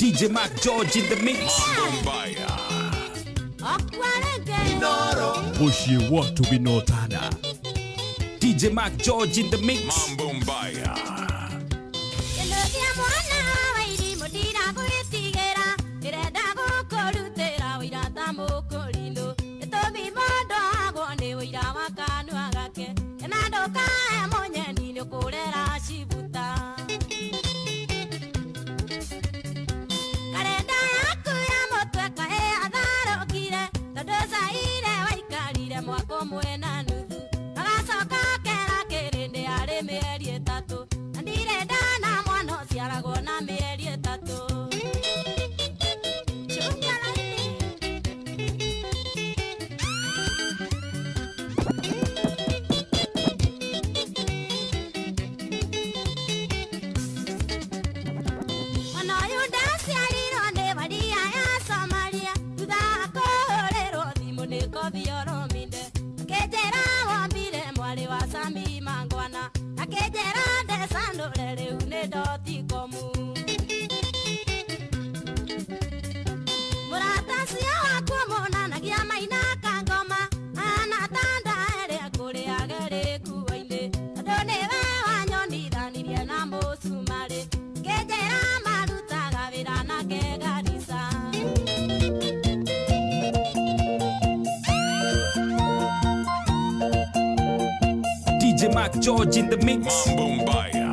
DJ Mark George in the mix. Muciĩ wa Tũginotana. DJ Mark George in the mix. Mambo mbaya. Kĩndũ kĩa mwana wa irimũ ndiragwĩtigĩra, ndĩrenda gũkũrutĩra ũira ta mũkũrinũ. Gĩtũmi mũndũ agwo nĩ ũira wa kanua gake, na ndũkae mũnyeni nĩũkũrera cibuta. Karenda yaku ya mũtwe kaĩ atharũkire, tondũ caire waikarire mwaka ũmwe na nuthu. Agacoka akera kĩrĩndĩ arĩ mĩeri ĩtatũ, na ndirĩ ndana mwana ũciaragwo na mĩeri ĩtatũ. Chunga laini. Mwana ũyũ ndaciarirwo nĩ waria ya Somalia, thutha wa kũhũrĩrwo thimũ nĩ Kofi Olomide. Akĩnjĩra wombire mwarĩ wa Sami Mangwana, akĩnjĩra ndecanũre rĩu nĩ dotikomu. Mũrata ũcio wakwa monanagia maina kangoma, ahana ta ndaere kũrĩa gerĩ nguo-inĩ, tondũ nĩwe wanyonithanirie na mũcumarĩ. Akĩnjĩra marutaga wĩra nake Garissa. DJ Mark George in the mix. Mambo mbaya.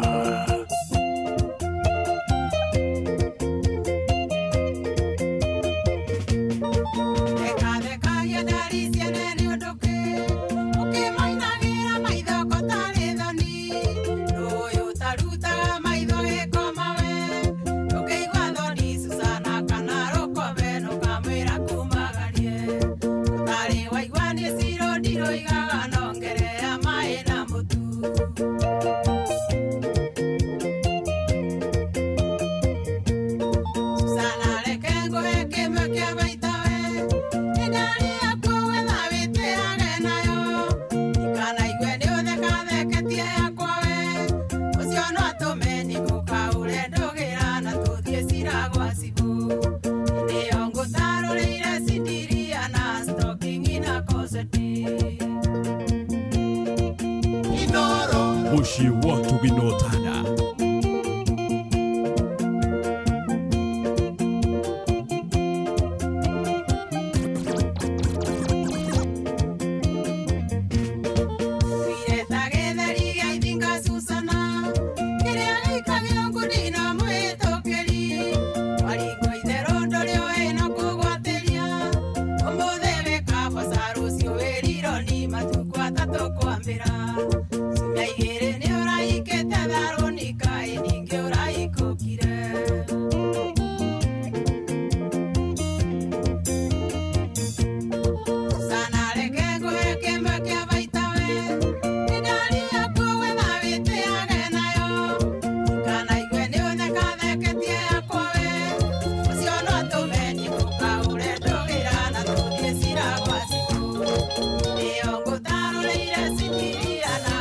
Thekathekagia ndari ciene nĩ ũndũ kĩ, ũkĩmainagĩra maitho ko tarĩ thoni. Ũyũ ũtarutaga maitho gĩkoma we, ndũkĩigua thoni Susana kana rũkobe nũkamwĩra kumagarie. Ũtarĩ waigua nĩ ciro ndiroigaga nongerera maĩ na mũtu. Susana reke ngũhe kĩmwe kĩa maita we, ĩndari yaku wetha wĩtĩage nayo. Ndikanaigwe nĩ ũthekatheketie yakwa we, ũcio no atũme nĩngũkaũre ndũgĩra na tũthiĩ cira gwa cibũ. Hĩndĩ ĩyo ngũtarũrĩire cindiria na stocking na koseti. Muciĩ wa Tũginotana. Twire ta gĩtheri gĩa ithinga Susana, kĩrĩa gĩikagio ngundi na mwĩtũkĩri. Waringwo itherũ ndũrĩ ũĩ na kũgwatĩria, ũmũthĩ wĩ kaboca rũciũ wĩ rironi matukũ atatũ kwambĩra. Ciumia igĩrĩ nĩ ũraikĩte tharũni kaĩ ningĩ ũraikũkire. Susana reke ngũhe kĩmwe kĩa baita we, ĩndari yaku wetha wĩtĩage nayo. Ndikanaigwe nĩ ũthekatheketie yakwa we, ũcio no atũme nĩngũkaũre ndũgĩra na tũthiĩ cira gwa cibũ. Hĩndĩ ĩyo ngũtarũrĩire cindiria na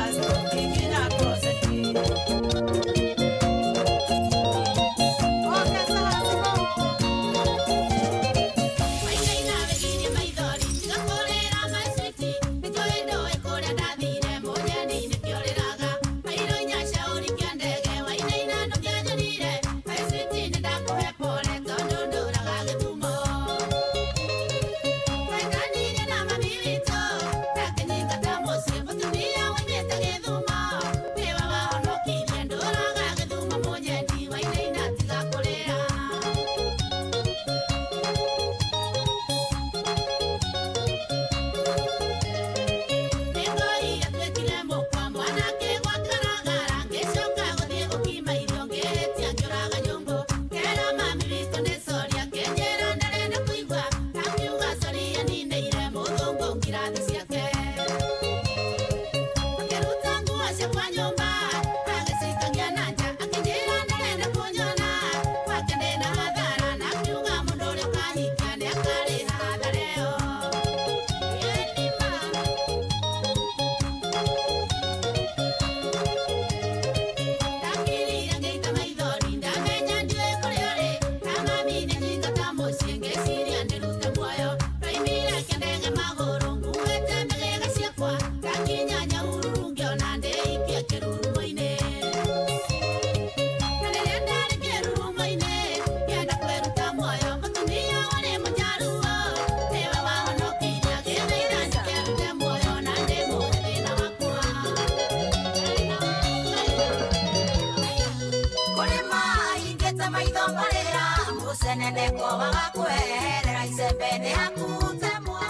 Icembe nĩ hakutemwa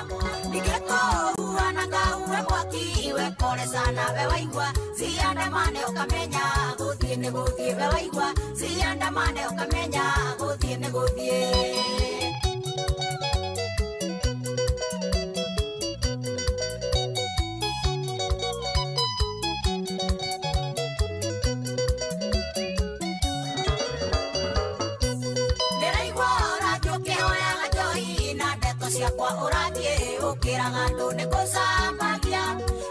Ningĩkũhuha na ngahuhe mwaki we pole sana we waigua Ciandamane ũkamenya gũthiĩ nĩ gũthiĩ we waigua Ciandamane ũkamenya gũthiĩ nĩ gũthiĩ. Ciakwa ũrathiĩ ũkĩraga andũ nĩ gũcambagia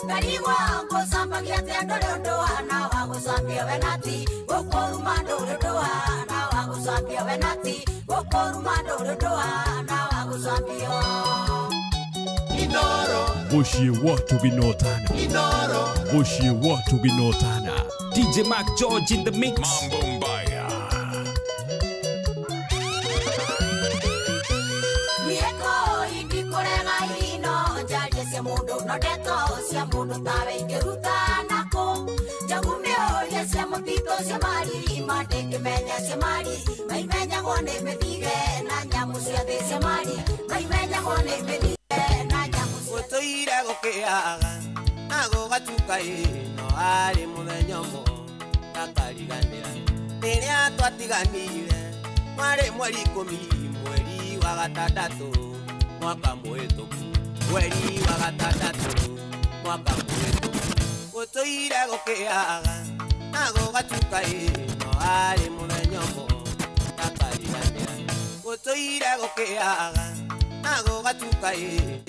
ngarigwo ngũcambagia atĩ ndũrĩ ũndũ hana wa gũcambia we nati gũkũruma ndũrĩ ũndũ hana wa gũcambia we nati gũkũruma ndũrĩ ũndũ hana wa gũcambio. Inoro Muciĩ watu ginotana Inoro Muciĩ watu ginotana DJ Mark George in the mix. Mambo mbaya. Cia mundu no ndeto cia mundu tawe ingĩruta nakũ njagu mĩũria cia mũtitũ cia mari mandĩkĩmenya cia mari maimenyagwo nĩ mĩthige na nyamũ cia thĩ cia mari maimenyagwo nĩ mĩthige na nyamũ cia gũtũire gũkĩaga na gũgatuka ĩ no arĩ mũthenya ũmwe ndakariganĩra rĩrĩa twatiganire mwarĩ mweri 10 mweri wa gatandatũ mwaka mũhĩtũku mweri wa gatandatũ mwaka mũhĩtũku gũtũire gũkĩaga na gũgatuka ĩ no arĩ mũthenya ũmwe ndakariganĩra gũtũire gũkĩaga na gũgatuka ĩ.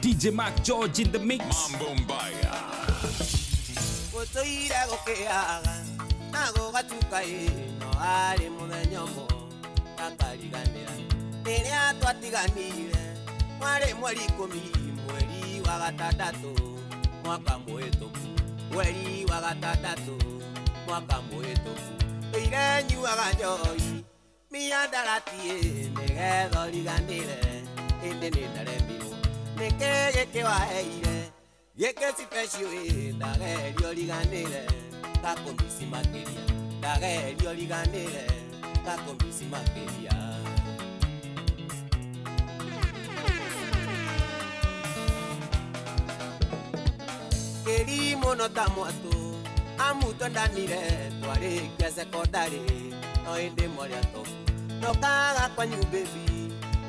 DJ Mark George in the mix. Mambo mbaya. Gũtũire gũkĩaga na gũgatuka ĩ no arĩ mũthenya ũmwe ndakariganĩra rĩrĩa twatiganire mwarĩ mweri 10 mweri wa gatandatũ mwaka mũhĩtũku mweri wa gatandatũ mwaka mũhĩtũku ĩire nyuaga njohi mĩandarati nĩgetha ũriganĩre ĩndĩ nĩ ndaremirwo nĩkĩ gĩkĩ waheire gĩkĩ special ĩ ndageria ũriganĩre ngakũmici makĩria ndageria ũriganĩre ngakũmici makĩria. Kĩri mũno ta mwatũ amu twendanire twarĩkia cekondarĩ no ĩndĩ mwarĩ atobu ndokaga kwanyu baby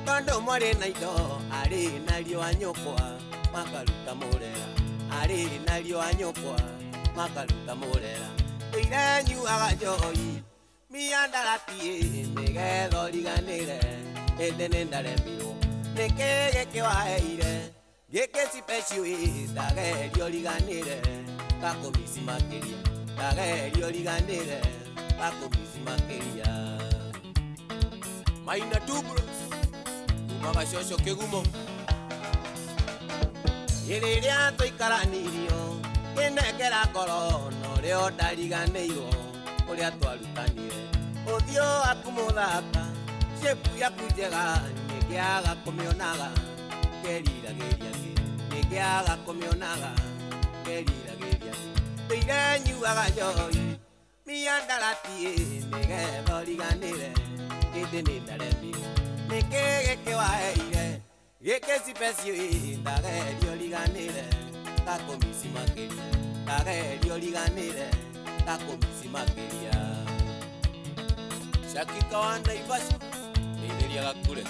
tondũ mwarĩ na indo arĩ na riũa nyũkwa makaruta mũrera arĩ na riũa nyũkwa makaruta mũrera ĩire nyuaga njohi mĩandarati nĩgetha ũriganĩre ĩndĩ nĩ ndaremirwo nĩkĩ gĩkĩ waheire gĩkĩ special ĩ ndageria ũriganĩre ngakũmici makĩria ndageria ũriganĩre ngakũmici makĩria. Maina Tubros kuma gacoco kĩgumo rĩrĩa tũikaranirio kĩnengera ngoro norĩo ndariganĩirwo ũrĩa twarutanire ũthiũ waku mũthaka shape yaku njega nĩngĩaga kũmĩonaga ngeriragĩria kĩ nĩngĩaga kũmĩonaga ngeriragĩria kĩ ĩire nyuaga njohi mĩandarati nĩgetha ũriganĩre ĩndĩ nĩ ndaremirwo nĩkĩ gĩkĩ waheire gĩkĩ special ĩ ndageria ũriganĩre ngakũmici makĩria ndageria ũriganĩre ngakũmici makĩria. Shakika wa Naivasha ndeithĩria gakure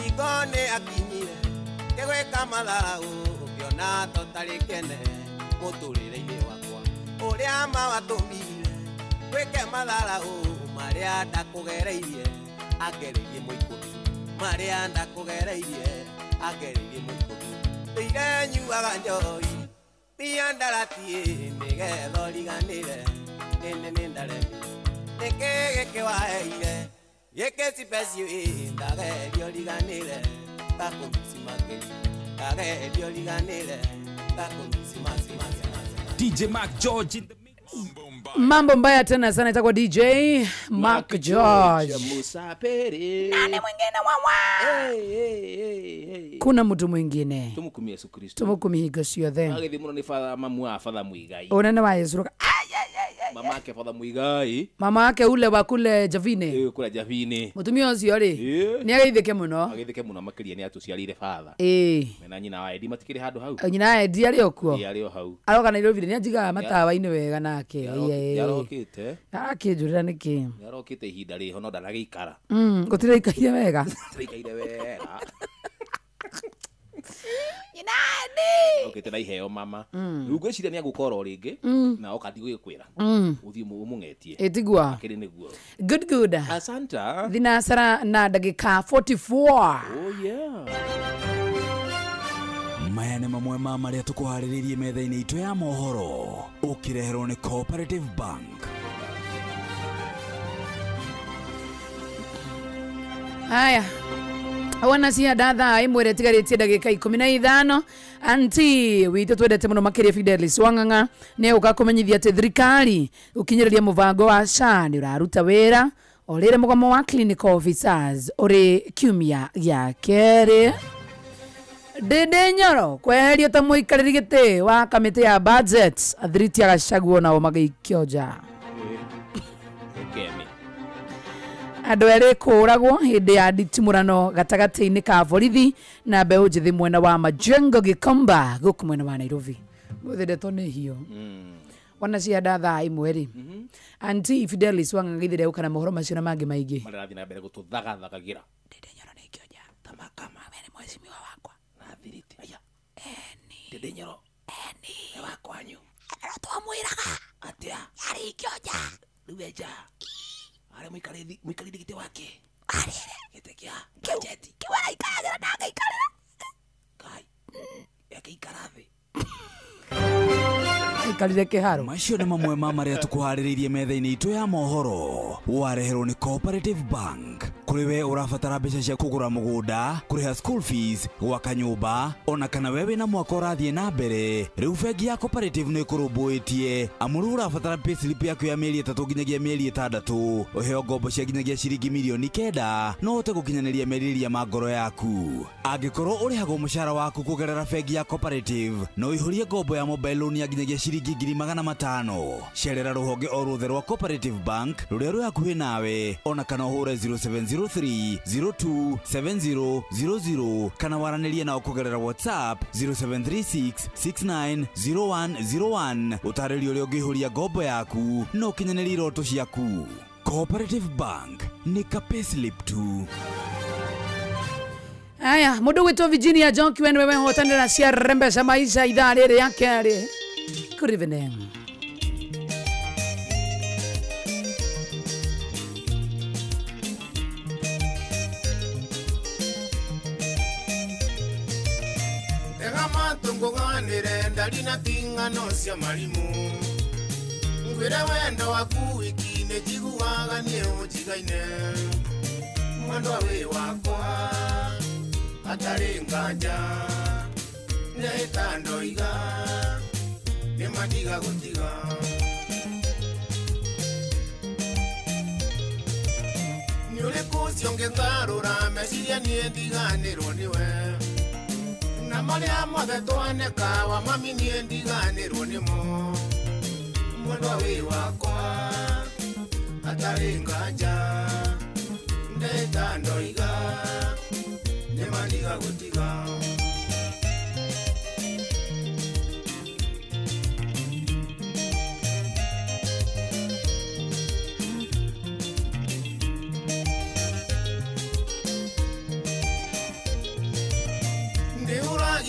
hingo nĩ akinyire ngĩgwĩka matharau ũkĩona totarĩ kene mũtũrĩre-inĩ wakwa ũrĩa mawatũmire gwĩke matharau marĩa ndakũgereirie angereirie mũikũmi marĩa ndakũgereirie angereirie mũikũmi ĩire nyuaga njohi mĩandarati nĩgetha ũriganĩre ĩndĩ nĩ ndaremirwo nĩkĩ gĩkĩ waheire gĩkĩ special ĩ ndageria ũriganĩre ngakũmici makĩria ndageria ũriganĩre ngakũmici makĩria. DJ Mark George in the mix. Mambo mbaya tena sana itakuwa DJ Mark George. Musapere. Nani mwingine wawa? Hey. Kuna mtu mwingine. Tumukumie Yesu Kristo. Tumukumie higo ciothe. Agithi muno ni father mamu wa father Muigai. Unene wa Yesu. Mamake Father Muigai. Mama yake ule wa kule Javine. Kule Javine. Mutumia ucio ri ni ageithike muno. Ageithike muno makiria ni atuciarire father. Mena nyina wa Edi matikiri handu hau. Nyina wa Edi ari okuo. Ari o hau. Aroka Nairobi ni anjigaga matawa-ini wega nake. Yarokite. Arakĩnjũrĩra nĩkĩ? Yarokite ihinda rĩho no ndaragĩikara. Gũtirĩ ikaire wega. Gũtirĩ wega. Nyina Edi. Okite na iheo mama. Rĩu ngwĩciria nĩ agũkorwo rĩngĩ na oka ndigũgĩkwĩra. Ũthiĩ ũmũng'etie. Ĩtigua. Akĩrĩ nĩguo. Good good. Asante. Thinacara na ndagĩka 44. Oh yeah. Maya nĩ mamwe ma marĩa tũkũharĩrĩirie metha-inĩ itũ ya mohoro ũkĩreherwo nĩ Cooperative Bank. Haya. Wana cia ndathaa ĩmwe ĩrĩa ĩtigarĩtie ndagĩka 15 anti witũ twendete mũno makĩria Fidelis Wang'ang'a nĩ egũka kũmenyithia atĩ thirikari ũkinyĩrĩria mũbango wa SHA nĩ ũraruta wĩra o rĩrĩ mũgomo wa clinical officers ũrĩ kiumia gĩa kerĩ. Ndĩndĩ Nyoro kweherio ta mũikarĩri gĩtĩ wa kamĩtĩ ya budget athiriti a Gachagua nao magĩikio nja. Andũ erĩ kũũragwo hĩndĩ ya nditimũrano gatagatĩ-inĩ ka borithi na mbeũ njĩthĩ mwena wa Majengo Gikomba gũkũ mwena wa Nairobi. Mũthĩ ndeto nĩ hiũ. Wana cia thaa ĩmwe rĩ. Anti Fidelis Wang'ang'a githĩ ndegũka na mohoro macio na mangĩ maingĩ. Marĩa rathiĩ na mbere gũtũthagathagagĩra. Ndĩndĩ Nyoro nĩ ikio nja. Tamakama we nĩ mheshimiwa wakwa. Na thiriti. Aya. Eni. Ndĩndĩ Nyoro. Eni. Nĩ wakwanyu. Ero twamwĩraga. Atĩa? Arĩ ikio nja. Rĩu e nja. Arĩa mũikarĩri gĩtĩ wake. Arĩrĩ. Gĩtĩ kĩa bajeti. Kĩu araikaragĩra na agaikarĩra. Kai. Akĩikara thĩ. Aikarire kĩharo. Macio nĩ mamwe ma marĩa tũkũharĩrĩirie metha-inĩ itũ ya mohoro wareherwo nĩ Cooperative Bank. Kũrĩ we ũrabatara mbeca cia kũgũra mũgũnda, kũrĩha school fees, gwaka nyũmba, ona kana we wĩna mwaka ũrathiĩ na mbere, rĩu bengi ya Cooperative nĩ ĩkũrũmbũĩtie. Amu rĩu ũrabatara payslip yaku ya mĩeri 3 nginyagia mĩeri 6, ũheo ngombo cia nginyagia ciringi mirioni 9 no ũhote gũkinyanĩria merirĩria ma ngoro yaku. Angĩkorwo ũrĩhagwo mũcara waku kũgerera bengi ya Cooperative, no ũihũrie ngombo ya mobile loan ya nginyagia ciringi 500,000. Cerera rũhonge o ruothe rwa Cooperative Bank rũrĩa rwĩ hakuhĩ nawe, ona kana ũhũre 0703 02 7000 kana waranĩrie nao kũgerera WhatsApp 0736 690101 ũtarĩrio ũrĩa ũngĩihũria ngombo yaku na ũkinyanĩrie iroto ciaku. Cooperative Bank nĩ ka payslip tu. Aya, mũndũ gwĩtwo Virginia Njoki we nĩwe wehotanĩra cia Rembesha Maisha ithaa rĩrĩ rĩa kerĩ. Good evening. Nguganire ndari na ting'ano cia marimu ngwire wendo waku wiki-inĩ njiguaga niĩ ũnjigaine mwendwa wĩ wakwa hatarĩ nganja nĩhĩta ndoiga nĩmandiga gũtiga nĩ ũrĩkũ ũcio ngĩngarũra meciria niĩ ndiganĩrwo nĩwe na marĩa mothe twaneka wa mami niĩ ndiganĩrwo nĩmo mwendwa wĩ wakwa hatarĩ nganja ndeta ndoiga nĩmandiga gũtiga.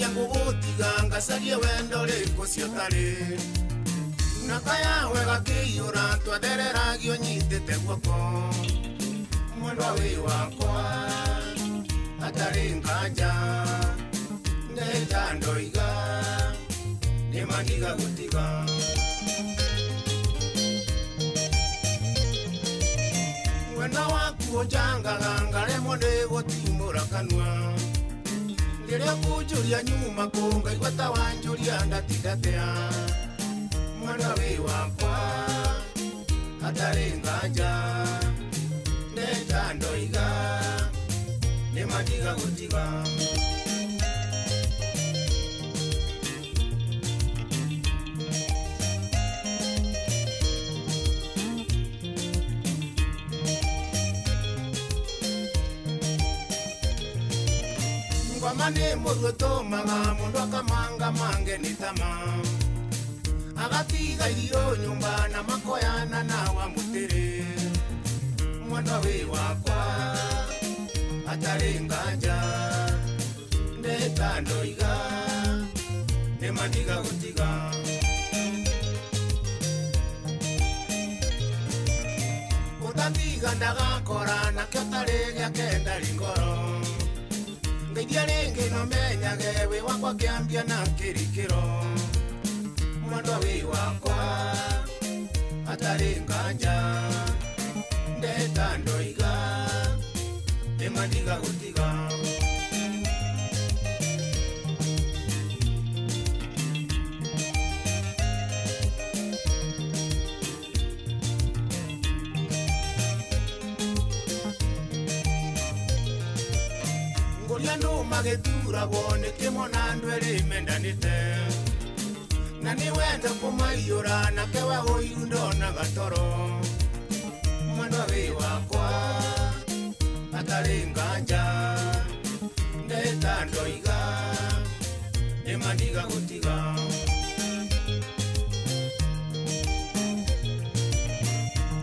Ngũgũtiga ngacarie wendo rĩkũ ciotari na kaya wega kĩiyũra twathereragio nyitĩte guoko mwendwa wĩ wakwa hatarĩ nganja ndeta ndoiga nĩmandiga gũtiga. Wendo waku ũnjangaga ngaremwo nĩ gũtimũra kanua rĩrĩa kũnjũria nyuma kũ ngaigua ta wanjũria ndatindatea mwendwa wĩ wakwa hatarĩ nganja ndeta ndoiga nĩmandiga gũtiga. Ngoma nĩ mũruo tũmaga mũndũ akamanga mange nĩ tama agatiga irio nyũmba na makoyana na wa mũtĩrĩ mwana wĩ wakwa atarĩ nganja ndeta ndoiga nĩ mandiga gũtiga ũtatiga ndagakora nakĩo tarĩ gĩake ndarĩ ngoro ngeithia rĩngĩ no menyage wĩ wakwa kĩambia na kĩrikĩro mwendwa wĩ wakwa atarĩ nganja ndeta ndoiga nĩ mandiga gũtiga Ngũria andũ magĩturagwo nĩ kĩmo na andũ erĩ mendanĩte na nĩ wenda kũmaiyũra nake wa ũiru ndonaga toro mwendwa wĩ wakwa atarĩ nganja ndeta ndoiga nĩ mandiga gũtiga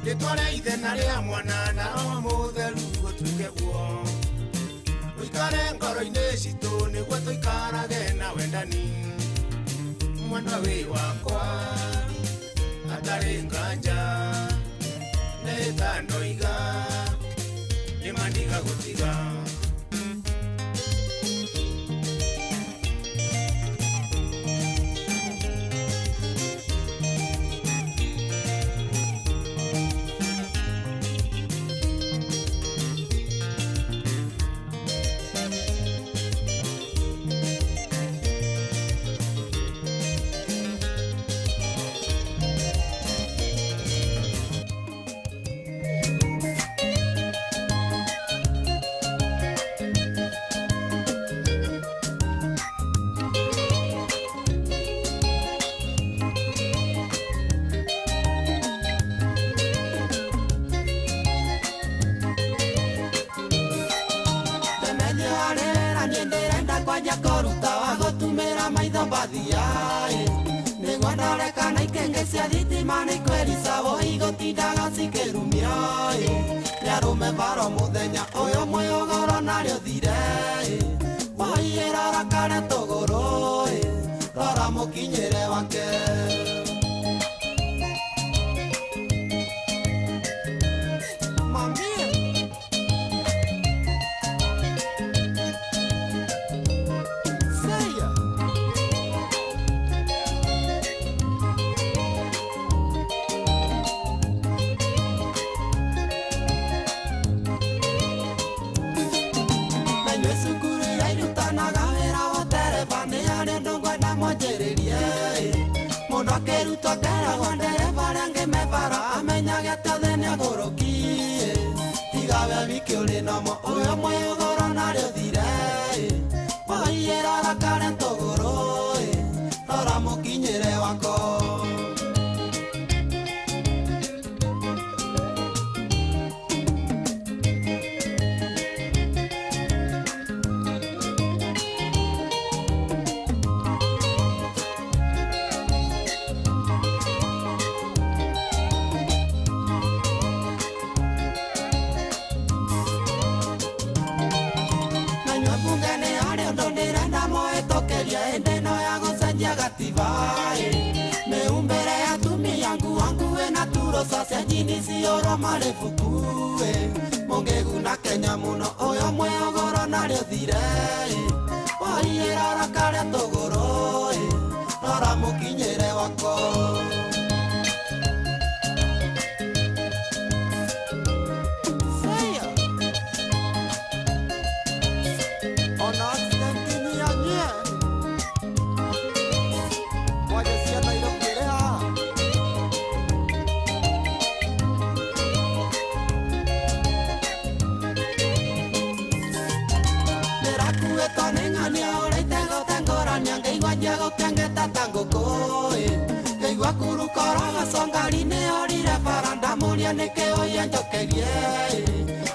rĩtwa rĩa ithe na rĩa mwana na roho mũtheru gũtuĩke guo ũikare ngoro-inĩ citũ nĩguo tũikarage na wendani mwendwa wĩ wakwa atarĩ nganja ndeta ndoiga nĩ mandiga gũtiga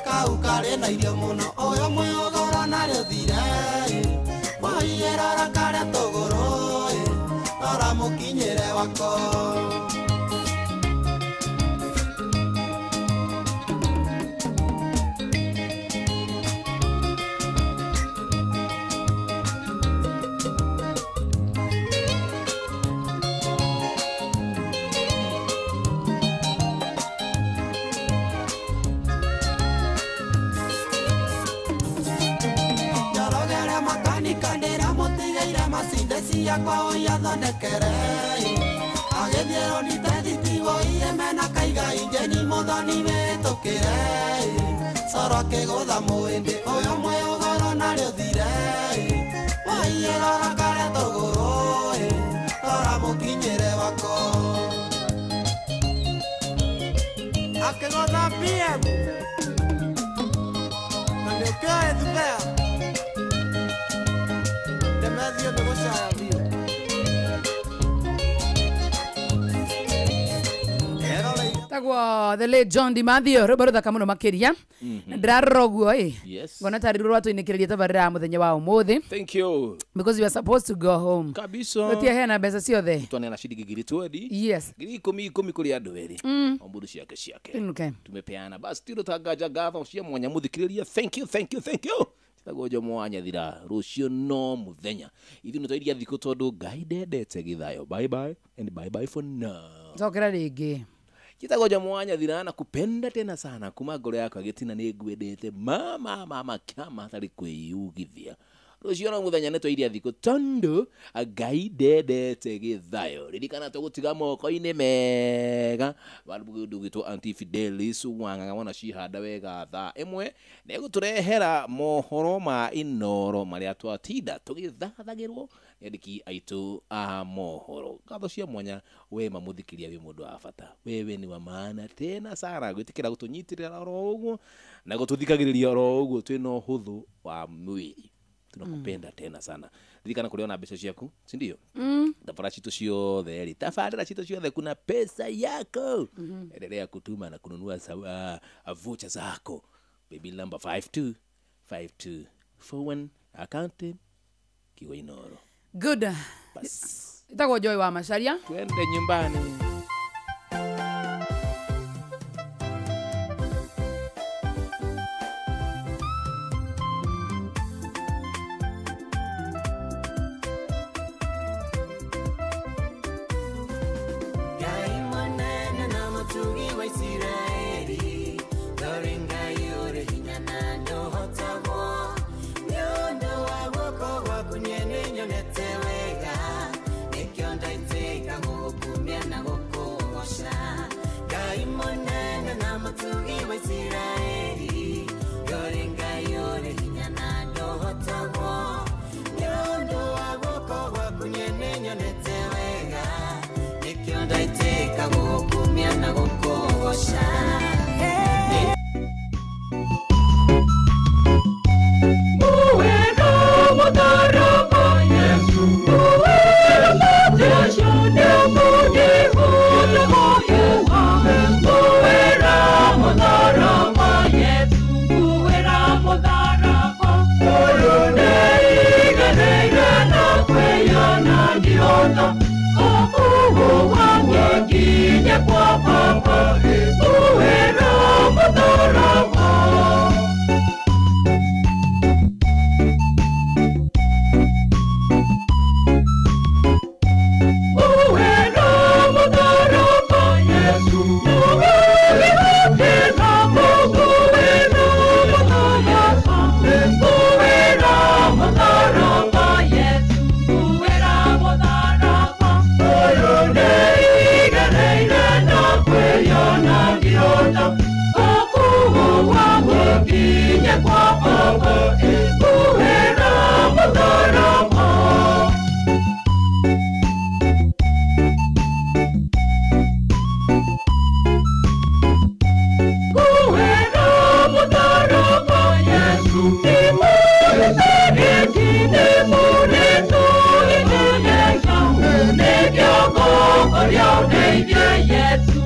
Kau kare na irio muno oyo mwĩogoro na rĩũthire. Ciakwa ũyathondekere agĩthiĩ rũnite thitigo iyeme na kaiga injeni mũthoni wĩtũkĩre coro akĩgũtha mũĩndĩ ũyũ mwĩ ũgoro narĩ ũthire waiye rora kare tũgũrũ rora mũkinyĩre wako akĩgũtha PM na nĩũkĩoĩ thubea Demethio nĩ gũcaya biũ. Tagwo the late John DiMaggio rwĩmbo rũthaka mũno makĩria na ndĩrarora ũguo ĩ Yes. ngona tarĩ rũrũ rwatũinĩkĩrĩria tabarĩra ya mũthenya wa ũmũthĩ. Thank you. Because you are supposed to go home. Kabisa. Tũtiaheana mbeca ciothe. Twaneana ciringi ngiri twendi. Yes. Ngiri ikumi ikumi kũrĩ andũ erĩ. O mũndũ ciake ciake. Okay. Tumepeana. Basi tiro tangaja ngatho cia mwanya mũthikĩrĩria. Thank you, thank you, thank you. Tagwo Jomo wa Nyathira rũciũ no mũthenya. Ithuĩ nĩ twairia thikũ tondũ Ngai ndendete gĩthayo. Bye bye and bye bye for now. Cokera rĩngĩ. Njĩtagwo Jomo wa Nyathira na kupenda tena sana kuma ngoro yakwa gĩtina nĩ ngwendete mama mama kama hatarĩ kwĩyugithia. Rũciũ no mũthenya nĩ twairia thikũ tondũ Ngai ndendete gĩthayo. Ririkana tũgũtiga moko-inĩ mega mũndũ ũgwĩtwo Aunty Fidelis Wang'ang'a wona cihanda wega thaa ĩmwe nĩ egũtũrehera mohoro ma Inoro marĩa twatinda tũgĩthathagĩrwo nĩ andĩki aitũ a mohoro. Ngatho cia mwanya we mamũthikĩria wĩ mũndũ wa bata, wewe ni wa maana tena sana gwĩtĩkĩra gũtũnyitĩrĩra oro ũguo na gũtũthikagĩrĩria oro ũguo twĩna ũhũthũ wa mwĩrĩ. Tunakupenda tena sana. Ririkana kũrĩa mbeca ciaku, si ndio? Tabara citũ ciothe rĩ, tabarĩra citũ ciothe kuna pesa yako. Endelea kutuma na kununua vocha zako. Baby number 525241 account Kigo Inoro. Good. Bas. Itagwo Joy wa Macharia. Twende nyumbani. Yesu,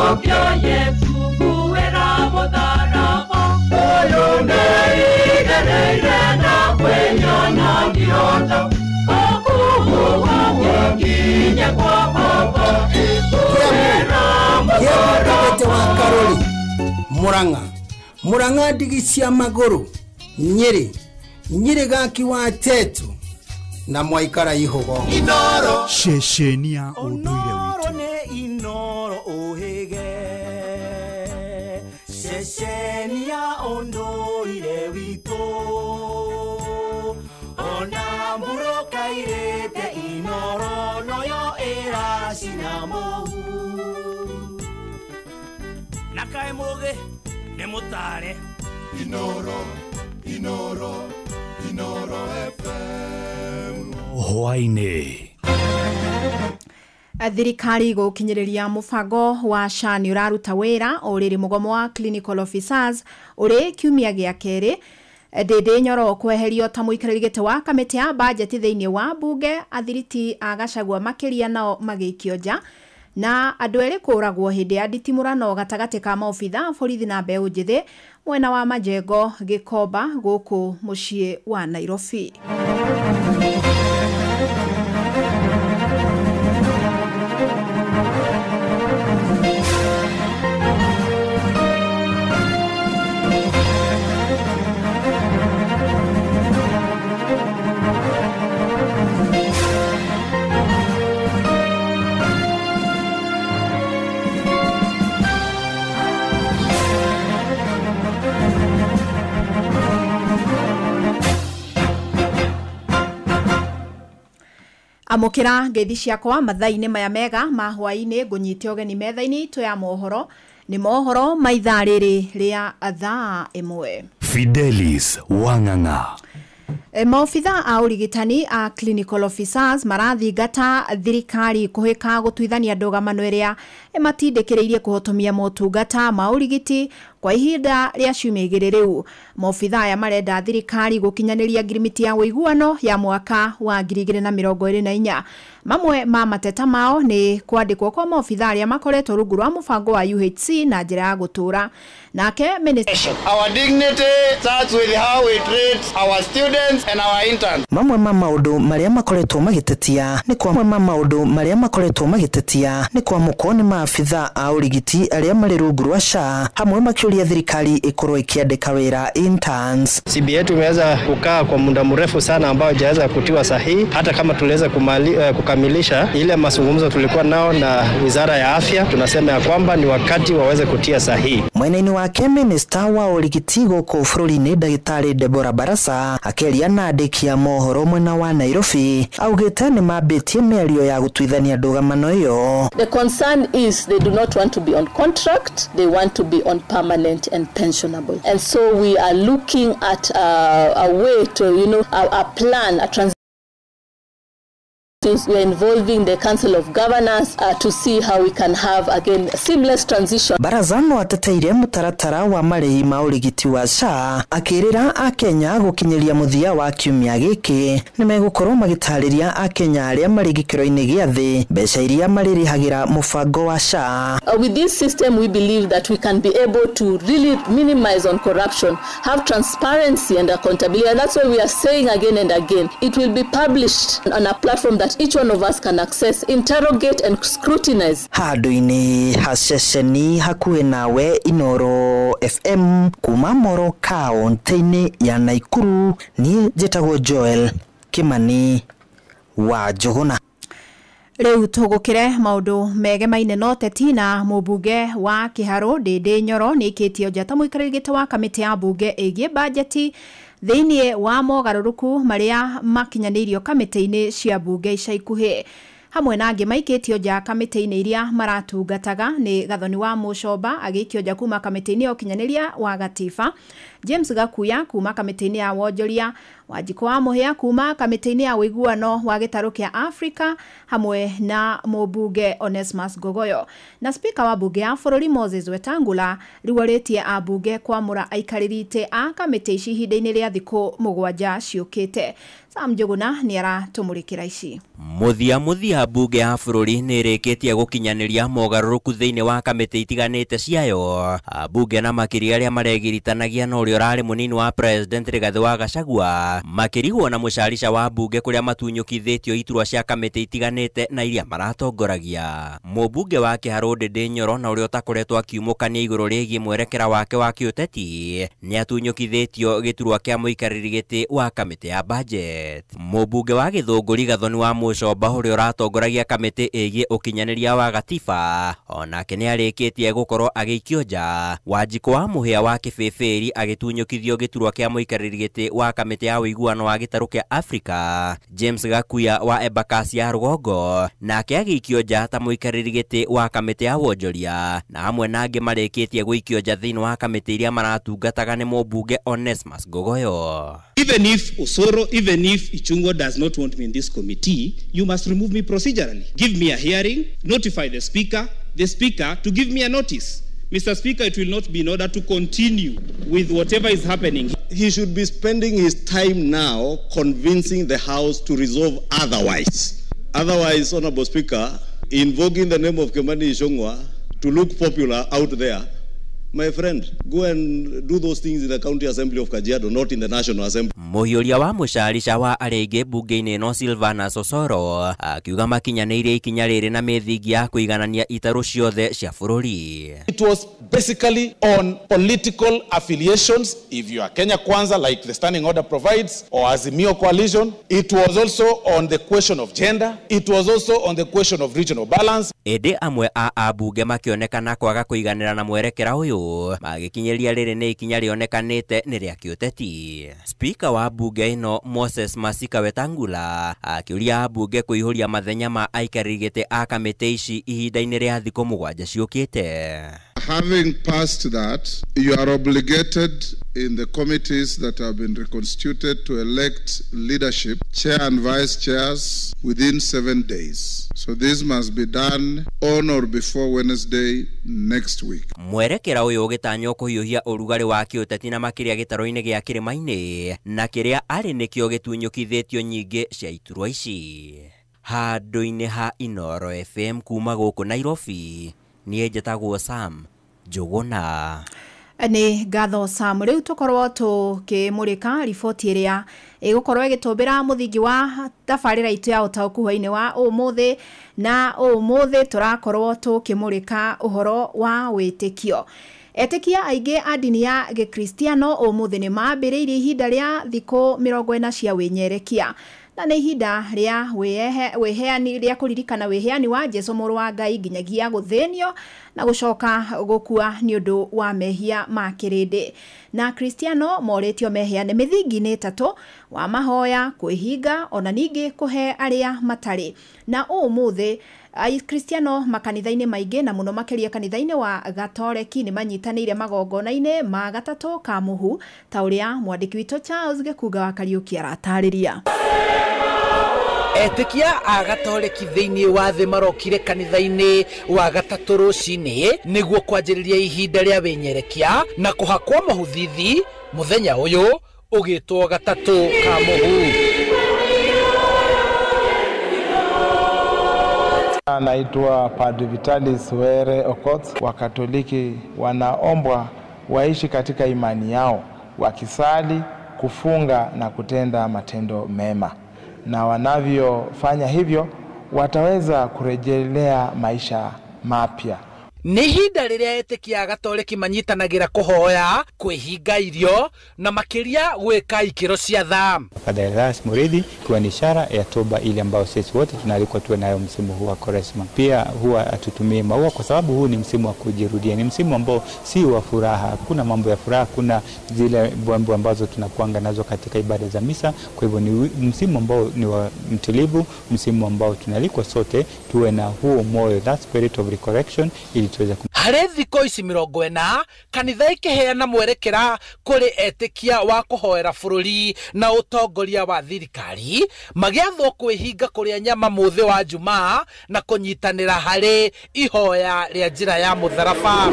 Wĩtĩkio Yesu nguĩra mũtharaba ũyũ nĩigereire na kwĩnyona ngĩhota ũkuũa nginye kwa Baba nguĩra mũtharaba wa Karoli Murang'a Murang'a ndigi cia magũrũ Nyĩrĩ Nyĩrĩ gaki wa Tetu na mwaikara ihugo Inoro ceceni ya ũndũire witũ nĩ Inoro ũhĩge ceceni ya ũndũire witũ ona mbũrũka irĩte Inoro noyo ĩracina mũhu na kaĩ mũgĩ nĩ mũtare Inoro Inoro Inoro FM hwaĩ-inĩ. Thirikari gũkinyĩrĩria mũbango wa SHA nĩ ũraruta wĩra o rĩrĩ mũgomo wa clinical officers ũrĩ kiumia gĩa kerĩ. Ndĩndĩ Nyoro kweherio ta mũikarĩri gĩtĩ wa kamĩtĩ ya bajeti thĩinĩ wa mbunge, athiriti a Gachagua makĩria nao magĩikio nja, na andũ erĩ kũragwo hĩndĩ ya nditimũrano gatagatĩ ka maobitha borithi na mbeũ njĩthĩ mwena wa Majengo Gĩkomba gũkũ mũciĩ wa Nairobi. Amũkĩra ngeithi ciakwa mathaa-inĩ maya mega ma hwaĩ-inĩ, ngũnyite ũgeni metha-inĩ itũ ya mohoro. Nĩ mohoro ma ithaa rĩrĩ rĩa thaa 1. Fidelis Wang'ang'a. Maobitha a ũrigitani a clinical officers marathingata thirikari kũhĩka gũtuithania ndũgamano ĩrĩa ĩmatindĩkĩrĩirie kũhotomia motungata ma ũrigiti kwa ihinda rĩa ciumia igĩrĩ rĩu. Maobitha aya marenda thirikari gũkinyanĩria ngirimiti ya ũiguano ya mwaka wa 2024. Mamwe ma mateta mao nĩ kwandĩkwo kwa maobitha arĩa makoretwo rungu rwa mũbango wa UHC na njĩra ya gũtũra. Nake Our dignity starts with how we treat our students and our interns. Mamwe ma maũndũ marĩa makoretwo magĩtetia nĩ kwa mamwe ma maũndũ marĩa makoretwo magĩtetia nĩ kwamũkwo nĩ maabitha a ũrigiti arĩa marĩ rungu rwa SHA, hamwe makĩũria thirikari ĩkorwo ĩkĩandĩka wĩra interns. CBA yetu imeweza kukaa kwa muda mrefu sana ambao haijaweza kutiwa sahihi, hata kama tuliweza kukamilisha ile mazungumzo tulikuwa nao na Wizara ya Afya, tunasema ya kwamba ni wakati waweze kutia sahihi. Mwena-inĩ wake minista wa ũrigiti gũkũ bũrũri-inĩ ndagĩtarĩ Deborah Barasa akĩaria na andĩki a mohoro mwena wa Nairobi augĩte nĩ mambĩtie mĩario ya gũtuithania ndũgamano ĩyo. The concern is they do not want to be on contract, they want to be on permanent and pensionable. And so we are looking at a way to, you know, a plan, a transition. We are involving the Council of Governors to see how we can have again a seamless transition. Baraza no ateteire mũtaratara wa marĩhi ma ũrigiti wa SHA akĩrĩra akenya gũkinyĩria mũthia wa kiumia gĩkĩ nĩ megũkorwo magĩtarĩria akenya arĩa marĩ gĩkĩro-inĩ gĩa thĩ mbeca iria marĩrĩhagĩra mũbango wa SHA. With this system we believe that we can be able to really minimize on corruption, have transparency and accountability, and that's why we are saying again and again it will be published on a platform that each one of us can access, interrogate and scrutinize. Handũ-inĩ ha ceceni hakuhĩ nawe Inoro FM kuma Moro kaunti-inĩ ya Naikuru, niĩ njĩtagwo Joel Kimani wa Njũgũna. Rĩu tũgũkĩre maũndũ megemaine no teti na mũmbunge wa Kĩharũ Ndĩndĩ Nyoro nĩikĩtio nja ta mũikarĩri gĩtĩ wa kamĩtĩ ya mbunge ĩgiĩ bajeti thĩinĩ wa mogarũrũku marĩa makinyanĩirio kamĩtĩ-inĩ cia mbunge ica ikuhĩ. Hamwe na angĩ maikĩtio nja kamĩtĩ-inĩ iria maratungataga nĩ Gathoni wa Mũcomba agĩikio nja kuma kamĩtĩ-inĩ ya ũkinyanĩria wa gatiba, James Gakuya kuma kamĩtĩ-inĩ ya wonjoria, Wanjikũ wa Mũhĩa kuma kamĩtĩ-inĩ ya ũiguano wa gĩtarũ kĩa Afrika hamwe na mũmbunge Onesmus Ngogoyo. Na spika wa bunge ya bũrũri Moses Wetangula rĩu orĩtie ambunge kwamũra aikarĩri itĩ a kamĩtĩ ici ihinda-inĩ rĩa thikũ 7 ciũkĩte. Sam Njuguna nĩ aratũmũrĩkĩra ici. Mũthia bunge ya bũrũri nĩ ĩrĩkĩtie gũkinyanĩria mogarũrũku thĩinĩ wa kamĩtĩ itiganĩte ciayo. Ambunge na makĩria arĩa maregiritanagia na ũrĩa ũrarĩ mũnini wa president Rigathĩ wa Gachagua makĩrigwo na mũcarica wa bunge kũrĩa matunyũkithĩtio iturwa cia kamĩtĩ itiganĩte na iria maratongoragia. Mũmbunge wa Kĩharũ Ndĩndĩ Nyoro na ũrĩa ũtakoretwo akiumũkania igũrũ rĩgiĩ mwerekera wake wa kĩũteti nĩatunyũkithĩtio gĩturwa kĩa mũikarĩri gĩtĩ wa kamĩtĩ ya budget. Mũmbunge wa Gĩthũngũri Gathoni wa Mũcomba ũrĩa ũratongoragia kamĩtĩ ĩgiĩ ũkinyanĩria wa gatiba onake nĩarĩkĩtie gũkorwo agĩikio nja. Wanjikũ wa Mũhĩa wa Kĩbĩbĩri agĩtunyũkithio gĩturwa kĩa mũikarĩri gĩtĩ wa kamĩtĩ ya ũiguano wa gĩtarũ kĩa Afrika. James Gakuya wa Embakasi ya Rũgongo nake agĩikio nja ta mũikarĩri gĩtĩ wa kamĩtĩ ya wonjoria, na hamwe na angĩ marĩkĩtie gũikio nja thĩinĩ wa kamĩtĩ iria maratungataga nĩ mũmbunge Onesmus Ngogoyo. Even if Osoro, even if Ichung'wah does not want me in this committee, you must remove me procedurally. Give me a hearing, notify the speaker to give me a notice. Mr. Speaker, it will not be in order to continue with whatever is happening. He should be spending his time now convincing the House to resolve otherwise. Otherwise, Honorable Speaker, invoking the name of Kimani Ichung'wah to look popular out there, my friend, go and do those things in the County Assembly of Kajiado, not in the National Assembly. Mũhiũria wa mũcarica wa arĩa aingĩ bunge-inĩ ĩno Silvana Sosoro akiuga makinyanĩirie ikinya rĩrĩ na mĩthingi ya kũiganania itarũ ciothe cia bũrũri. It was basically on political affiliations. If you are Kenya Kwanza, like the standing order provides, or Azimio coalition. It was also on the question of gender. It was also on the question of regional balance. Ĩndĩ amwe a ambunge makĩonekana kwaga kũiganĩra na mwerekera ũyũ magĩkinyĩria rĩrĩ nĩ ikinya rĩonekanĩte nĩ rĩa kĩũteti. Spika wa bunge ĩno Moses Masika Wetangula akĩũria ambunge kũihũria mathenya ma aikarĩri gĩtĩ a kamĩtĩ ici ihinda-inĩ rĩa thikũ 7 ciũkĩte. Having passed that, you are obligated in the committees that have been reconstituted to elect leadership, chair and vice chairs, within 7 days. So this must be done on or before Wednesday next week. Mwerekera ũyũ ũgĩtanywo kũhiũhia ũrugarĩ wa kĩũteti na makĩria gĩtarũ-inĩ gĩa kĩrĩma-inĩ na kĩrĩa arĩ nĩkĩo gĩtunyũkithĩtio nyingĩ cia iturwa ici. Handũ-inĩ ha Inoro FM kuma gũkũ Nairobi, niĩ njĩtagwo Sam Njuguna. Nĩ ngatho Sam. Rĩu tũkorwo tũkĩmũrĩka riboti ĩrĩa ĩgũkorwo ĩgĩtũmbĩra mũthingi wa tabarĩra itũ ya ũtaũku hwainĩ wa ũmũthĩ, na ũmũthĩ tũrakorwo tũkĩmũrĩka ũhoro wa wĩtĩkio. Etĩkia aingĩ a ndini ya gĩkristiano ũmũthĩ nĩ mambĩrĩirie ihinda rĩa thikũ 40 cia wĩnyerekia, na nĩ ihinda rĩa wĩheani rĩa kũririkana wĩheani wa Jesu mũrũ wa Ngai nginyagia gũthĩnio na gũcoka gũkua nĩ ũndũ wa mehia ma kĩrĩndĩ. Na Kristiano morĩtio meheane mĩthingi-inĩ 3 wa mahoya, kwĩhinga ona ningĩ kũhe arĩa matarĩ. Na ũmũthĩ Akristiano makanitha-inĩ maingĩ na mũno makĩria kanitha-inĩ wa Gatoreki nĩ manyitanĩire magongona-inĩ ma gatatũ ka mũhu ta ũrĩa mwandĩki witũ Charles Gĩkunga wa Kariũki aratarĩria. Etĩkia a Gatoreki thĩinĩ wa thĩ marokire kanitha-inĩ wa gatatũ rũcinĩ nĩguo kwanjĩrĩria ihinda rĩa wĩnyerekia na kũhakwo mahuthithi mũthenya ũyũ ũgĩtwo gatatũ ka mũhu. Anaitwa Padre Vitalis Were Okoth. Wakatoliki wanaombwa waishi katika imani yao, wakisali, kufunga na kutenda matendo mema. Na wanavyofanya hivyo wataweza kurejelea maisha mapya. Nĩ ihinda rĩrĩa etĩkia a Gatoreki manyitanagĩra kũhoya, kwĩhinga irio na makĩria gwĩka ikĩro cia tha. Padre Elias Murithi, ikiwa ni ishara ya toba ile ambayo sisi wote tunaalikwa tuwe nayo msimu huu wa Kwaresma. Pia huwa hatutumii maua kwa sababu huu ni msimu wa kujirudia, ni msimu ambao si wa furaha. Kuna mambo ya furaha, kuna zile mbwembwe ambazo tunakuanga nazo katika ibada za misa. Kwa hivyo ni msimu ambao ni wa mtulivu, msimu ambao tunaalikwa sote tuwe na huo moyo, that spirit of recollection, ili tuweze. Harĩ thikũ ici 40 kanitha ĩkĩheana mwerekera kũrĩ etĩkia wa kũhoera bũrũri na ũtongoria wa thirikari magĩathwo kwĩhinga kũrĩa nyama mũthĩ wa Jumaa na kũnyitanĩra harĩ ihoya rĩa njĩra ya mũtharaba.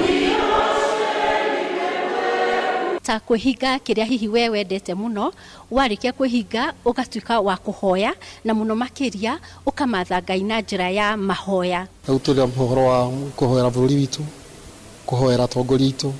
Ta kwĩhinga kĩrĩa hihi we wendete mũno, warĩkia kwĩhinga ũgatuĩka wa kũhoya na mũno makĩria ũkamatha Ngai na njĩra ya mahoya. Rĩu tũrĩ ũhoro wa kũhoera bũrũri witũ, kũhoera atongoria aitũ,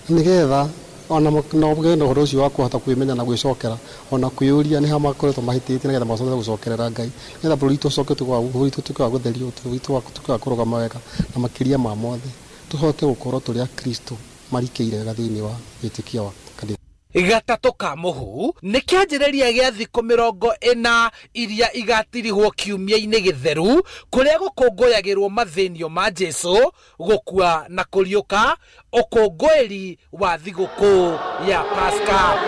nĩgetha ona no mũgĩe na ũhoro ũcio wa kũhota kwĩmenya na gwĩcokera, ona kwĩyũria nĩ ha makoretwo mahĩtĩtie nĩgetha macoke gũcokerera Ngai, nĩgetha bũrũri witũ ũcoke bũrũri witũ ũtuĩke wa gũtherio, bũrũri witũ ũtuĩke wa kũrũgama wega, na makĩria ma mothe tũhote gũkorwo tũrĩ Akristo marikĩire wega thĩinĩ wa wĩtĩkio wa kanitha. Gatatũ ka mũhu nĩ kĩanjĩrĩria gĩa thikũ 40 iria igatirihwo kiumia-inĩ gĩtheru kũrĩa gũkũngũyagĩrwo mathĩnio ma Jesũ gũkua na kũriũka, ũkũngũĩri wa thigũkũ ya Pasaka.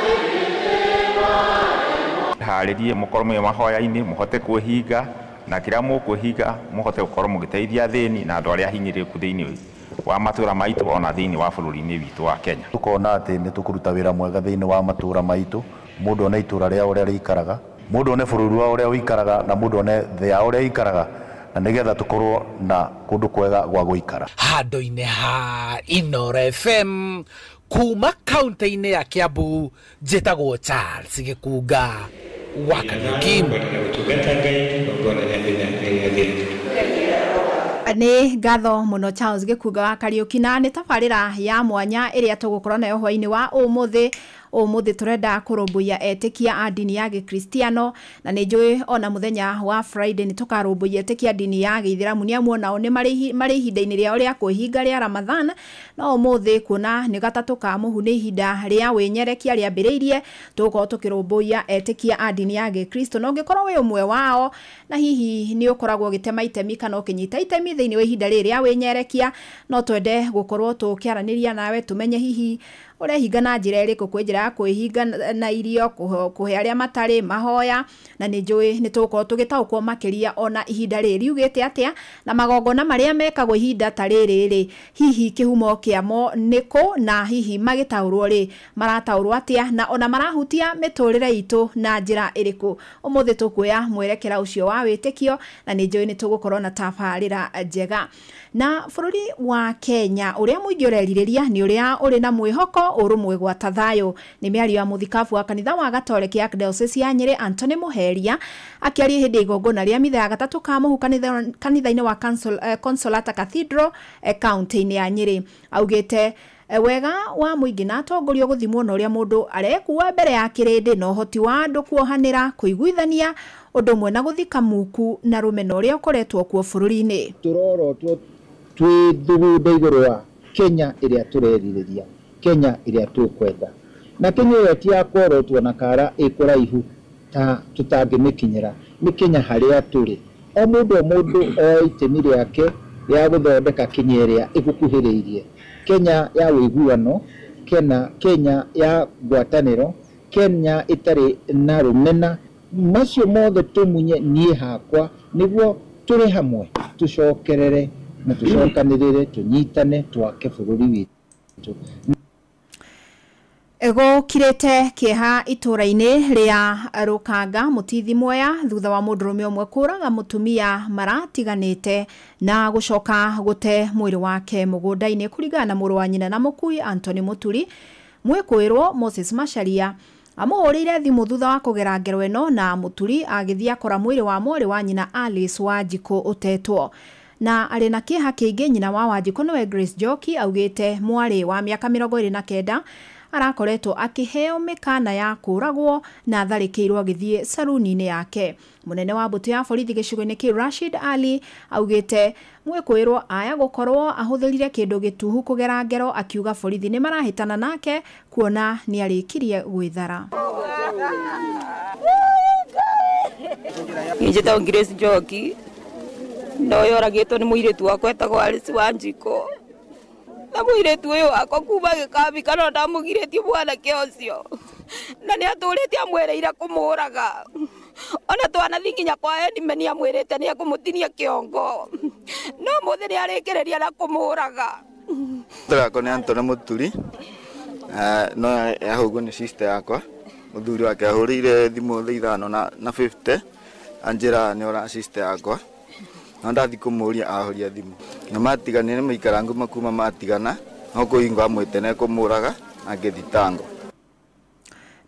Harĩrie mũkorwo mwĩ mahoya-inĩ mũhote kwĩhinga na kĩrĩa mũkwĩhinga mũhote gũkorwo mũgĩteithia athĩni na andũ arĩa ahinyĩrĩrĩku thĩinĩ wa matũra maitũ ona thĩinĩ wa bũrũri-inĩ witũ wa Kenya. Tukona atĩ nĩ tũkũruta wĩra mwega thĩinĩ wa matũra maitũ, mũndũ one itũra rĩa ũrĩa rĩikaraga, mũndũ one bũrũri wa ũrĩa ũikaraga, na mũndũ one thĩ ya ũrĩa ĩikaraga, na nĩgetha tũkorwo na kũndũ kwega gwa gũikara. Handũ-inĩ ha Inooro FM kuma kaunti-inĩ ya Kiambu, njĩtagwo Charles Gĩkunga wa Kariuki. Nĩ ngatho mũno Charles Gĩkunga wa Kariuki, na nĩ tabarĩra ya mwanya ĩrĩa tũgũkorwo nayo hwainĩ wa ũmũthĩ. Ũmũthĩ tũrenda kũrũmbũiya etĩkia a ndini ya gĩkristiano, na nĩ njũĩ ona mũthenya wa Friday nĩ tũkarũmbũiya etĩkia a ndini ya gĩithĩramu, nĩ amu onao nĩ marĩ ihinda-inĩ rĩao rĩa kwĩhinga rĩa Ramadhan. No ũmũthĩ kuona nĩ gatatũ ka mũhu nĩ ihinda rĩa wĩnyerekia rĩambĩrĩirie, tũgũkorwo tũkĩrũmbũiya etĩkia a ndini ya gĩkristo. Na ũngĩkorwo wĩ ũmwe wao na hihi nĩ ũkoragwo ũgĩtema itemi kana ũkĩnyita itemi thĩinĩ wa ihinda rĩrĩ rĩa wĩnyerekia, no twende gũkorwo tũkĩaranĩria nawe tũmenye hihi ũrehinga na njĩra ĩrĩkũ, kwĩ njĩra ya kwĩhinga na irio, kũhe arĩa matarĩ mahoya, na nĩ njũĩ nĩ tũgũkorwo tũgĩtaũkwo makĩria ona ihinda rĩrĩ riugĩte atĩa, na magongona marĩa mekagwo ihinda ta rĩrĩ rĩ, hihi kĩhumo kĩamo nĩkũ, na hihi magĩtaũrwo rĩ marataũrwo atĩa, na ona marahutia mĩtũrĩre itũ na njĩra ĩrĩkũ. Ũmũthĩ tũkuoya mwerekera ũcio wa wĩtĩkio, na nĩ njũĩ nĩ tũgũkorwo na tabarĩra njega. Na bũrũri wa Kenya ũrĩa mũingĩ ũrerirĩria nĩ ũrĩa ũrĩ na mwĩhoko ũrũmwe gwata thayũ. Nĩ mĩario ya mũthikabu wa kanitha wa Gatoreki Archdiocese ya Nyĩrĩ Anthony Mũheria akĩaria hĩndĩ ya igongona rĩa mitha ya gatatũ ka mũhu kanitha-inĩ wa Consolata Cathedral kaunti-inĩ ya Nyĩrĩ. Augĩte wega wa mũingĩ na atongoria gũthimwo na ũrĩa mũndũ arekua mbere ya kĩrĩndĩ na ũhoti wa andũ kuohanĩra, kũiguithania, ũndũ ũmwe na gũthika muku na rũmena ũrĩa ũkoretwo kuo bũrũri-inĩ. Tũrorotwo twĩthugunda igũrũ wa Kenya ĩrĩa tũrerirĩria, Kenya ĩrĩa tũkwenda, na Kenya ĩyo ti ya kworotwo na kara ĩkũraihu ta tũtangĩmĩkinyĩra, nĩ Kenya harĩa tũrĩ. O mũndũ o mũndũ oe itemi rĩake rĩa gũthondeka Kenya ĩrĩa ĩgũkuhĩrĩirie, Kenya ya ũiguano, Kenya ya ngwatanĩro, Kenya ĩtarĩ na rũmena. Macio mothe tũmunye niĩ hakwa nĩguo tũrĩ hamwe tũcokerere na tũcokanĩrĩre, tũnyitane, twake bũrũri witũ. Gũkirĩte kĩeha itũra-inĩ rĩa Rũkanga Mũtithi Mwea thutha wa mũndũrũme ũmwe kũraga mũtumia maratiganĩte na gũcoka gũte mwĩrĩ wake mũgũnda-inĩ. Kũringana na mũrũ wa nyina na mũkui Anthony Mũturi, mwĩkũĩrwo Moses Macharia amũhũrĩire thimũ thutha wa kũgera ngero ĩno, na Mũturi agĩthiĩ akora mwĩrĩ wa mwarĩ wa nyina Alice Wanjikũ ũtetwo. Na arĩ na kĩeha kĩingĩ, nyina wa Wanjikũ nĩwe Grace Njoki augĩte mwarĩ wa mĩaka 29 arakoretwo akĩheo mĩkana ya kũragwo na atharĩkĩirwo agĩthiĩ saruni-inĩ yake. Mũnene wa mbũtũ ya borithi gĩcigo-inĩ kĩu Rashid Ali augĩte mwĩkũĩrwo aya gũkorwo ahũthĩrire kĩndũ gĩtuhu kũgera ngero, akiuga borithi nĩ marahĩtana nake kuona nĩ arĩkirie gwĩthara. Njĩtagwo Grace Njoki, na ũyũ oragĩtwo nĩ mũirĩtu wakwa etagwo Alice Wanjikũ. Na mũirĩtu ũyũ wakwa kuma gĩkambi no ndamũgirĩtie mwanake ũcio, na nĩ atũrĩte amwĩrĩire kũmũraga. Ona twanathi nginya kwa Edime nĩ amwĩrĩte nĩ ekũmũtinia kĩongo, no mũthĩ nĩ arĩkĩrĩria na kũmũraga. Ndĩrakwa nĩ Antony Mũturi, no yahũrwo nĩ sister yakwa. Mũthuri wake ahũrĩire thimũ thaa 5 na 50 anjĩra nĩ ora sister yakwa, no ndathi kũmũria ahoria thimũ na matiganire maikarangu makuma matigana no kũhingo amwĩte na kũmũraga angĩthitango.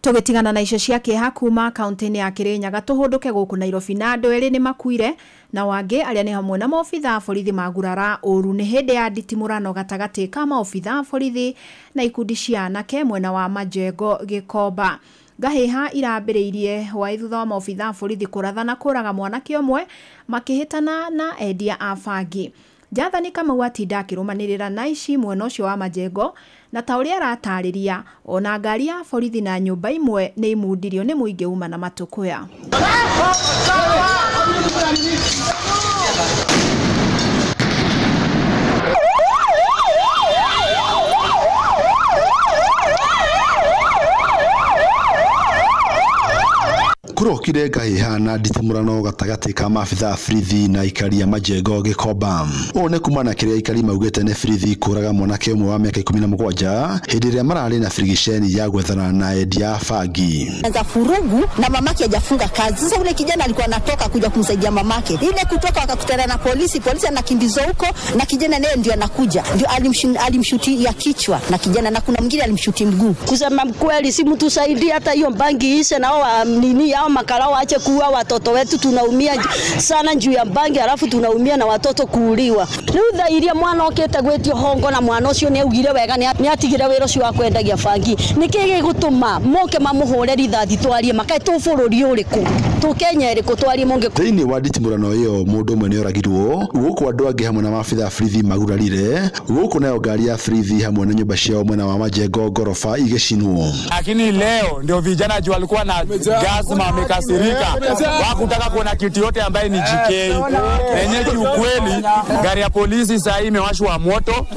Tũgĩtigana na icio cia kĩeha kuma kaunti-inĩ ya Kĩrĩnyaga tũhũndũke gũkũ Nairobi na andũ erĩ nĩ makuire na wangĩ arĩa nĩ hamwe na maobitha a borithi magurara ũru nĩ hĩndĩ ya nditimũrano gatagatĩ ka maobitha a borithi na ikundi cia anake mwena wa Majengo Gĩkomba. Ngahĩha irambĩrĩirie hwaĩ thutha wa maobitha a borithi kũratha na kũraga mwanake ũmwe makĩhĩtana na endia a bangi. Jathani Kamau atinda akĩrũmanĩrĩra na ici mwena ũcio wa Majengo na ta ũrĩa aratarĩria ona ngari ya borithi na nyũmba imwe nĩ imundirio nĩ mũingĩ uma na matũkũya. Kũrokire ngahĩha na nditimũrano gatagatĩ ka maabitha a borithi na aikari a Majengo Gĩkomba. Ũũ nĩ kumana na kĩrĩa aikari maugĩte nĩ borithi kũraga mwanake ũmwe wa mĩaka 17 hĩndĩ ĩrĩa mararĩ na birigiceni ya gwethana na endia a bangi. Anza furugu na mamake hajafunga kazi. Sasa ule kijana alikuwa anatoka kuja kumsaidia mamake. Ile kutoka wakakutana na polisi, polisi anakimbizwa huko na kijana naye ndio anakuja. Ndio alimshuti ya kichwa na kijana, na kuna mwingine alimshuti mguu. Kusema kweli si mtu saidia hata hiyo bangi ishe na wao nini hao makarao waache kuua watoto wetu. Tunaumia sana juu ya bangi, alafu tunaumia na watoto kuuliwa. Riu thaa iria mwana okite gwitio hongo na mwana ucio ni augire wega ni atigire wira ucio wa kwendagia bangi. Niki gigutuma moke mamuhure rithathi twarie makae tu bururi uriku tu Kenya iriku twarie monge. Thiini wa nditimũrano iyo mũndũ ũmwe nĩoragirwo gũkũ andũ angĩ hamwe na maabitha a borithi magurarire gũkũ nayo ngari ya borithi hamwe na nyũmba ciao mwena wa Majengo ngoroba igĩcinwo. Lakini leo ndio vijana juu walikuwa na gas wamekasirika, wakutaka kuona kitu yote ambaye ni GK yenye. Kiukweli gari ya polisi sasa imewashwa moto,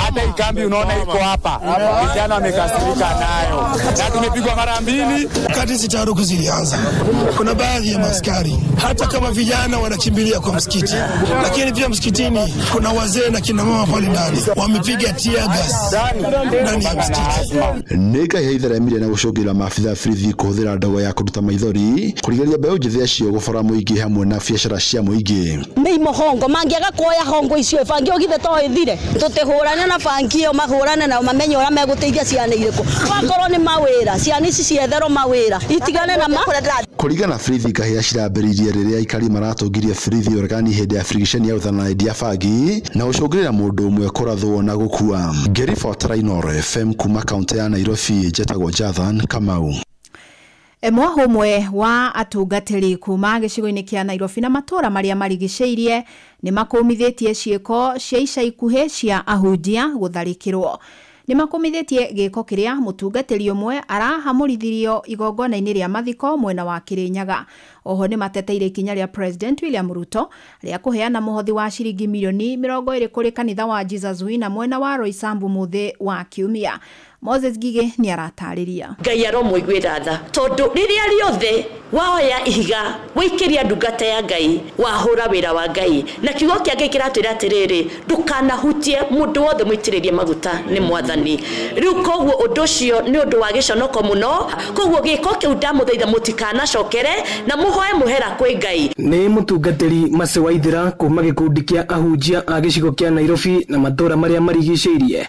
hata ikambi unaona iko hapa, vijana wamekasirika nayo na tumepigwa mara mbili. Wakati hizi taharuki zilianza, kuna baadhi ya maskari hata kama vijana wanakimbilia kwa msikiti, lakini pia msikitini kuna wazee na kina mama pale ndani wamepiga tear gas ndani ya msikiti. Nĩ ngahĩha itheremire na gũcũngĩrĩra maabitha a borithi kũhũthĩra ndogo ya kũruta maithori kũrigĩrĩria mbeũ njĩthĩ acio gũbora mũingĩ hamwe na biacara cia mũingĩ. Mĩimo hongo mangĩaga kuoya hongo icio bangi ũgithe to ĩthire, tũtĩhũrane na bangi ĩyo, mahũrane nao mamenye ũrĩa megũteithia ciana irĩkũ. Wakorwo nĩ mawĩra, ciana ici cietherwo mawĩra itigane na ma kũringana na borithi. Ngahĩha cirambĩrĩirie rĩrĩa aikari maratũngirie borithi ũregani hĩndĩ ya birigiceni ya gũthana na endia bangi na gũcũngĩrĩra mũndũ ũmwe kũrathwo na gũkua. Ngĩribotera Inooro FM kuma kaũntĩ ya Nairobi, njetagwo Jathan Kamau. Mwaho ũmwe wa atungatĩri kuma gĩcigo-inĩ kĩa Nairobi na matũra marĩa marigicĩirie nĩ makũmithĩtie ciĩko cia ica ikuhĩ cia ahunjia gũtharĩkĩrwo. Nĩ makũmithĩtie gĩko kĩrĩa mũtungatĩri ũmwe arahamũrithirio igongona-inĩ rĩa mathiko mwena wa Kĩrĩnyaga. Oho nĩ mateteire ikinya rĩa President William Ruto rĩa kũheana mũhothi wa ciringi milioni 20 kũrĩ kanitha wa Jesus Winner mwena wa Roysambu mũthĩ wa Kiumia. Moses Gige nĩ aratarĩria. Ngai aromũiguĩra tha tondũ rĩrĩa rĩothe waoya ihiga waikiria ndungata ya Ngai wahũra wĩra wa Ngai, na kiugo kĩa Ngai kĩratwĩra atĩrĩrĩ, ndũkanahutie mũndũ wothe mũitĩrĩrie maguta nĩ Mwathani. Rĩu koguo ũndũ ũcio nĩ ũndũ wa gĩconoko mũno, koguo gĩko kĩu ndamũthaitha mũtikanacokere na mũhoe mũhera kwĩ Ngai. Nĩ mũtungatĩri Mercy Waithera kuma gĩkundi kĩa ahunjia a gĩcigo kĩa Nairobi na matũra marĩa marigicĩirie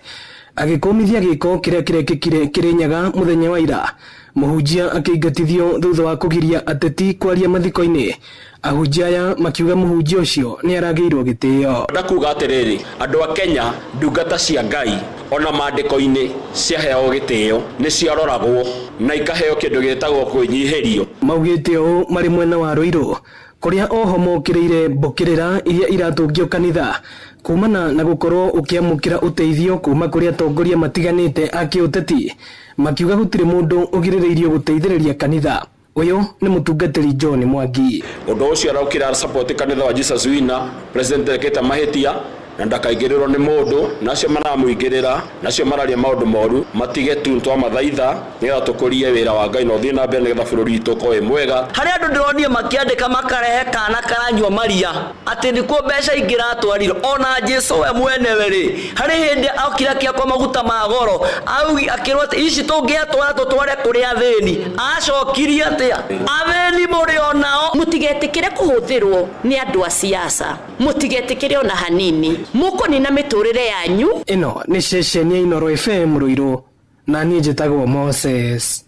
agĩkũmithia gĩko kĩrĩa kĩrekĩkire Kĩrĩnyaga mũthenya wa ira. Mũhunjia akĩingatithio thutha wa kũgiria ateti kwaria mathiko-inĩ. Ahunjia aya makiuga mũhunjia ũcio nĩ aragĩirwo gĩtĩo. Ndakuga atĩrĩrĩ, andũ a Kenya ndungata cia Ngai ona maandĩko-inĩ ciaheagwo gĩtĩo, nĩ ciaroragwo na ikaheo kĩndũ gĩtagwo kwĩnyihĩrio. Maugĩte ũũ marĩ mwena wa Ruiru kũrĩa oho mokĩrĩire mbũkĩrĩra iria iratũngio kanitha kumana na gũkorwo ũkĩamũkĩra ũteithio kuma kũrĩ atongoria matiganĩte a kĩũteti, makiuga gũtirĩ mũndũ ũgirĩrĩirio gũteithĩrĩria kanitha. Ũyũ nĩ mũtungatĩri John Mwangi. Ũndũ ũcio araukĩra support kanitha wa Jesus Winner, president ekĩte mahĩtia na ndakaingĩrĩrwo nĩ mũndũ, na acio maramũingĩrĩra na acio mararia maũndũ moru matige tu twamathaitha nĩgetha tũkũrie wĩra wa Ngai na ũthiĩ na mbere nĩgetha bũrũri witũ ũkorwo wĩ mwega. Harĩ andũ ndĩronire makĩandĩka makarehe kana karanyua maria atĩ nĩkuo mbeca ingĩratwarirwo. Ona Jesu we mwenewe rĩ, harĩ hĩndĩ okire akĩakwo maguta ma goro, augi akĩrwo atĩ ici tũngĩatwara tũtware kũrĩ athĩni. Acokirie atĩa? Athĩni mũrĩ onao. Mũtigetĩkĩre kũhũthĩrwo nĩ andũ a siasa, mũtigetĩkĩre ona hanini, mũkũnina mĩtũrĩre yanyu. Ĩno nĩ ceceni ya Inooro FM Ruiru, na niĩ njĩtagwo Moses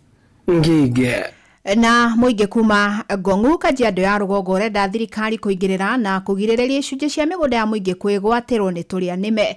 Ngige. Na mũingĩ kuma Ngong'u Kajiado ya rũgongo ũrenda thirikari kũingĩrĩra na kũgirĩrĩria icunjĩ cia mĩgũnda ya mũingĩ kwĩgwatĩrwo nĩ tũrĩa nĩme.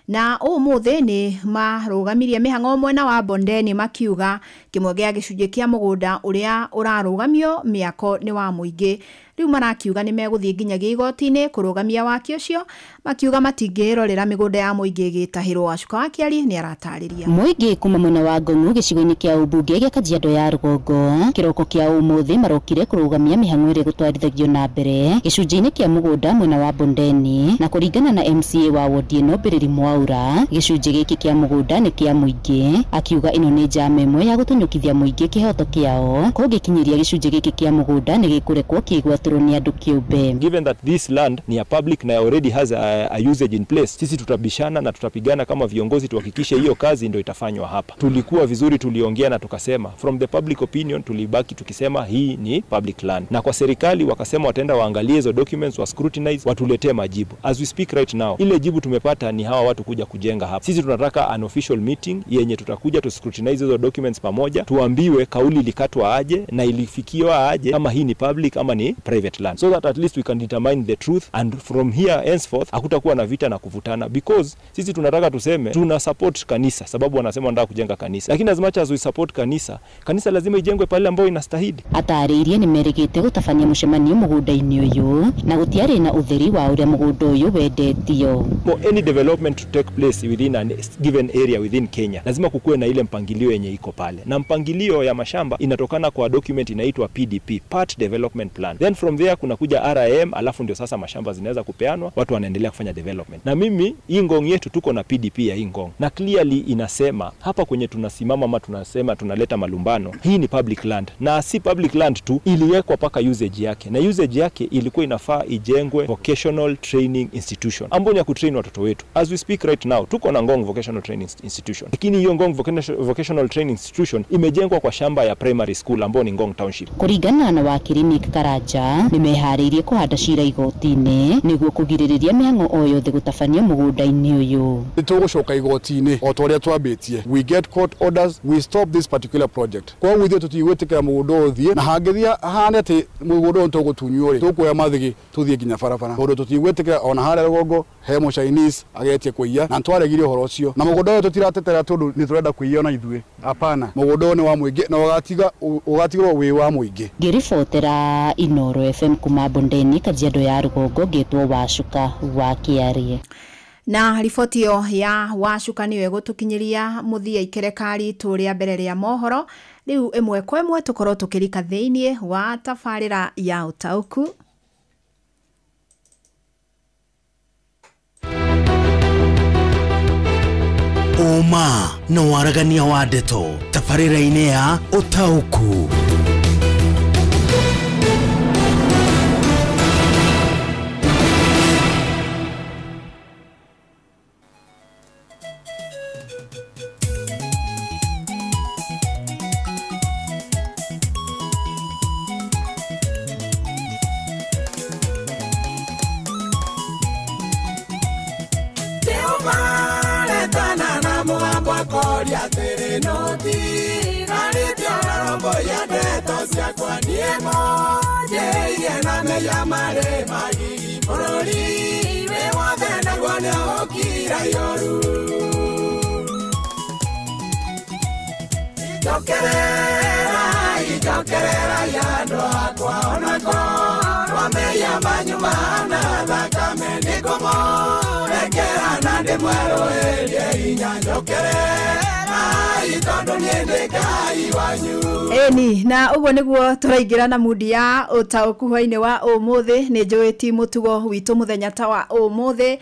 Na ũmũthĩ nĩ marũgamirie mĩhang'o mwena wa Bondeni makiuga kĩmwe gĩa gĩcunjĩ kĩa mũgũnda ũrĩa ũrarũgamio mĩako nĩ wa mũingĩ. Rĩu marakiuga nĩ megũthiĩ nginyagia igoti-inĩ kũrũgamia waki ũcio, makiuga matingĩrorera mĩgũnda ya mũingĩ ĩgĩtahĩrwo. Wacuka wa Kĩari nĩ aratarĩria. Mũingĩ kuma mwena wa Ngong'u gĩcigo-inĩ kĩa ũmbunge gĩa Kajiado ya rũgongo kĩroko kĩa ũmũthĩ marokire kũrũgamia mĩhang'o ĩrĩa ĩgũtwarithagio na mbere gĩcunjĩ-inĩ kĩa mũgũnda mwena wa Bondeni, na kũringana na MCA wa wodi ĩno Mbĩrĩri Mwaura, gĩcunjĩ gĩkĩ kĩa mũgũnda nĩ kĩa mũingĩ. Akiuga ĩno nĩ njama ĩmwe ya gũtunyũkithia mũingĩ kĩhoto kĩao, kũngĩkinyĩria gĩcunjĩ gĩkĩ kĩa mũgũnda nĩ gĩkũrekwo kĩgwatĩrwo nĩ andũ kĩũmbe. Given that this land ni ya public na already has a usage in place, sisi tutabishana na tutapigana kama viongozi tuhakikishe hiyo kazi ndio itafanywa hapa. Tulikuwa vizuri, tuliongea na tukasema from the public opinion, tulibaki tukisema hii ni public land, na kwa serikali wakasema wataenda waangalie hizo documents, wa scrutinize, watuletee majibu. As we speak right now, ile jibu tumepata ni hawa watu kuja kujenga hapa. Sisi tunataka an official meeting yenye tutakuja tu scrutinize hizo documents pamoja, tuambiwe kauli ilikatwa aje na ilifikiwa aje, kama hii ni public ama ni private land, so that at least we can determine the truth, and from here henceforth hakutakuwa na vita na kuvutana, because sisi tunataka tuseme tuna support kanisa, sababu wanasema wanataka kujenga kanisa, lakini as much as we support kanisa, kanisa lazima ijengwe pale ambapo inastahili. Atarĩirie nĩ merĩgĩte gũtabania mũcemanio mũgũnda-inĩ ũyũ na gũtiarĩ na ũtheri wa ũrĩa mũgũnda ũyũ wendetio. For any development to take place within a given area within Kenya, lazima kukuwe na ile mpangilio yenye iko pale, na mpangilio ya mashamba inatokana kwa document inaitwa PDP, Part Development Plan. Then from there kuna kuja RAM, alafu ndio sasa mashamba zinaweza kupeanwa, watu wanaendelea kufanya development. Na mimi hii Ngong yetu tuko na PDP ya hii Ngong, na clearly inasema hapa kwenye tunasimama ama tunasema tunaleta malumbano, hii ni public land, na si public land tu, iliwekwa paka usage yake, na usage yake ilikuwa inafaa ijengwe vocational training institution ambayo ni ya kutrain watoto wetu. As we speak right now tuko na Ngong Vocational Training Institution, lakini hiyo Ngong Vocational Training Institution imejengwa kwa shamba ya primary school ambayo ni Ngong Township. Kũringana na wakiri Nick Karanja, nĩmeharĩirie kũhanda cira igoti-inĩ nĩguo kũgirĩrĩria mĩhang'o o yothe gũtabanio mũgũnda-inĩ ũyũ. Nĩtũgũcoka igoti-inĩ o ta ũrĩa twambĩtie. We get court orders, we stop this particular project. Koguo ithuĩ tũtigwĩtĩkĩra mũgũnda ũyũ ũthiĩ, na hangĩthiĩ hahane atĩ mũgũnda ũyũ nĩtũgũtunywo rĩ, tũkuoya mathigi tũthiĩ nginya barabara, tondũ tũtigwĩtĩkĩra ona harĩa rũgongo he mũ Chinese agetie kũiya, na nĩtwaregire ũhoro ũcio. Na mũgũnda ũyũ tũtiratetera tondũ nĩtũrenda kũiya ona ithuĩ, hapana. Mũgũnda ũyũ nĩ wa mũingĩ na ũgatigwo wĩ wa mũingĩ. Ngĩribotera Inooro FM kuma Bondeni, Kajiado ya rũgongo, ngĩtwo Wacuka wa Kĩarie. Na riboti ĩyo ya Wacuka nĩyo ĩgũtũkinyĩria mũthia ikereka ritũ rĩa mbere rĩa mohoro. Rĩu ĩmwe kwa ĩmwe tũkorwo tũkĩrika thĩiniĩ wa tabarĩra ya ũtaũku. Ũma na waragania wa ndeto tabarĩra-inĩ ya ũtaũku. Eni na uguo niguo tũraingĩra na mundi ya ũtaũku hwainĩ wa ũmũthĩ. Nĩ njũĩ ti mũtugo witũ mũthenya ta wa ũmũthĩ,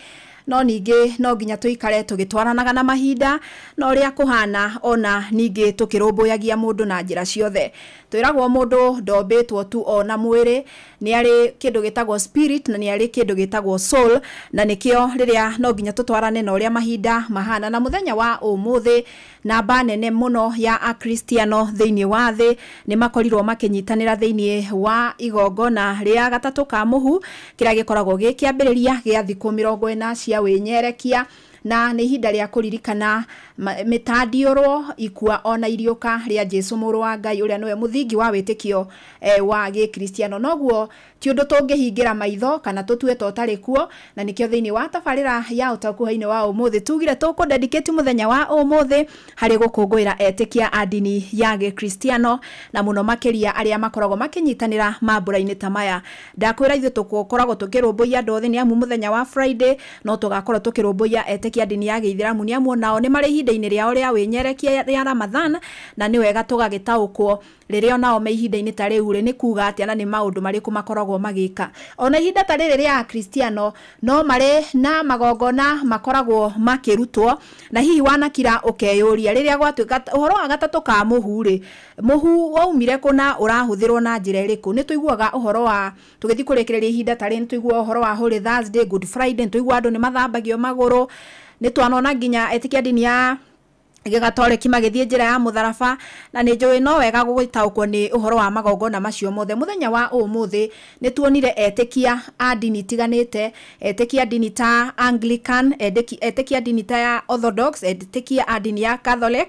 No ningĩ no nginya tũikare tũgĩtwaranaga na mahinda na ũrĩa kũhana, ona ningĩ tũkĩrũmbũyagia mũndũ na njĩra ciothe. Twĩragwo mũndũ ndombĩtwo tu ona mwĩrĩ, nĩ arĩ kĩndũ gĩtagwo spirit na nĩ arĩ kĩndũ gĩtagwo soul, na nĩkĩo rĩrĩa no nginya tũtwarane na ũrĩa mahinda mahana. Na mũthenya wa ũmũthĩ namba nene mũno ya akristiano thĩinĩ wa thĩ nĩ makorirwo makĩnyitanĩra thĩinĩ wa igongona rĩa gatatũ ka mũhu kĩrĩa gĩkoragwo gĩ kĩambĩrĩria gĩa thikũ 40 cia wĩnyerekia, na nĩ ihinda rĩa kũririkana mĩtandiũrwo ikua ona iriũka rĩa Jesu mũrũ wa Ngai ũrĩa nĩwe mũthingi wa wĩtĩkio wa gĩkristiano. Noguo ti ũndũ tũngĩhingĩra maitho kana tũtue ta ũtarĩ kuo, na nĩkĩo thĩinĩ wa tabarĩra ya ũtaũku hwaĩ-inĩ wa ũmũthĩ tugire tũkũdedicate mũthenya wa ũmũthĩ harĩ gũkũngũĩra etĩkia a ndini ya gĩkristiano na mũno makĩria arĩa makoragwo makĩnyitanĩra mambũra-inĩ ta maya. Ndakwĩra ithuĩ tũkoragwo tũkĩrũmbũiya andũ othe, nĩ amu mũthenya wa Friday no tũgakorwo tũkĩrũmbũiya etĩkia ndini ya gĩithĩramu, nĩ amu onao nĩ marĩ ihinda-inĩ rĩao rĩa wĩnyerekia rĩa Ramadhan, na nĩ wega tũgagĩtaũkwo rĩrĩa onao me ihinda-inĩ ta rĩu rĩ nĩ kuga atĩa na nĩ maũndũ marĩkũ makoragwo magĩka. Ona ihinda ta rĩrĩ rĩa akristiano no marĩ na magongona makoragwo makĩrutwo, na hihi wanakira ũkeyũria rĩrĩa gwatuĩka ũhoro wa gatatũ ka mũhu rĩ, mũhu waumire kũ na ũrahũthĩrwo na njĩra ĩrĩkũ? Nĩ tũiguaga ũhoro wa tũgĩthiĩ kũrĩkĩrĩria ihinda ta rĩrĩ, nĩ tũiguaga ũhoro wa Holy Thursday, Good Friday, nĩ tũiguaga andũ nĩ mathambagio magũrũ, nĩ twanona nginya etĩkia ndini ya gĩgatoreki magĩthiĩ njĩra ya mũtharaba, na nĩ njũĩ no wega gũgĩtaũkwo nĩ ũhoro wa magongona macio mothe. Mũthenya wa ũmũthĩ nĩ tuonire etĩkia a ndini itiganĩte, etĩkia ndini ta Anglican, etĩkia ndini ta ya Orthodox, etĩkia a ndini ya Catholic,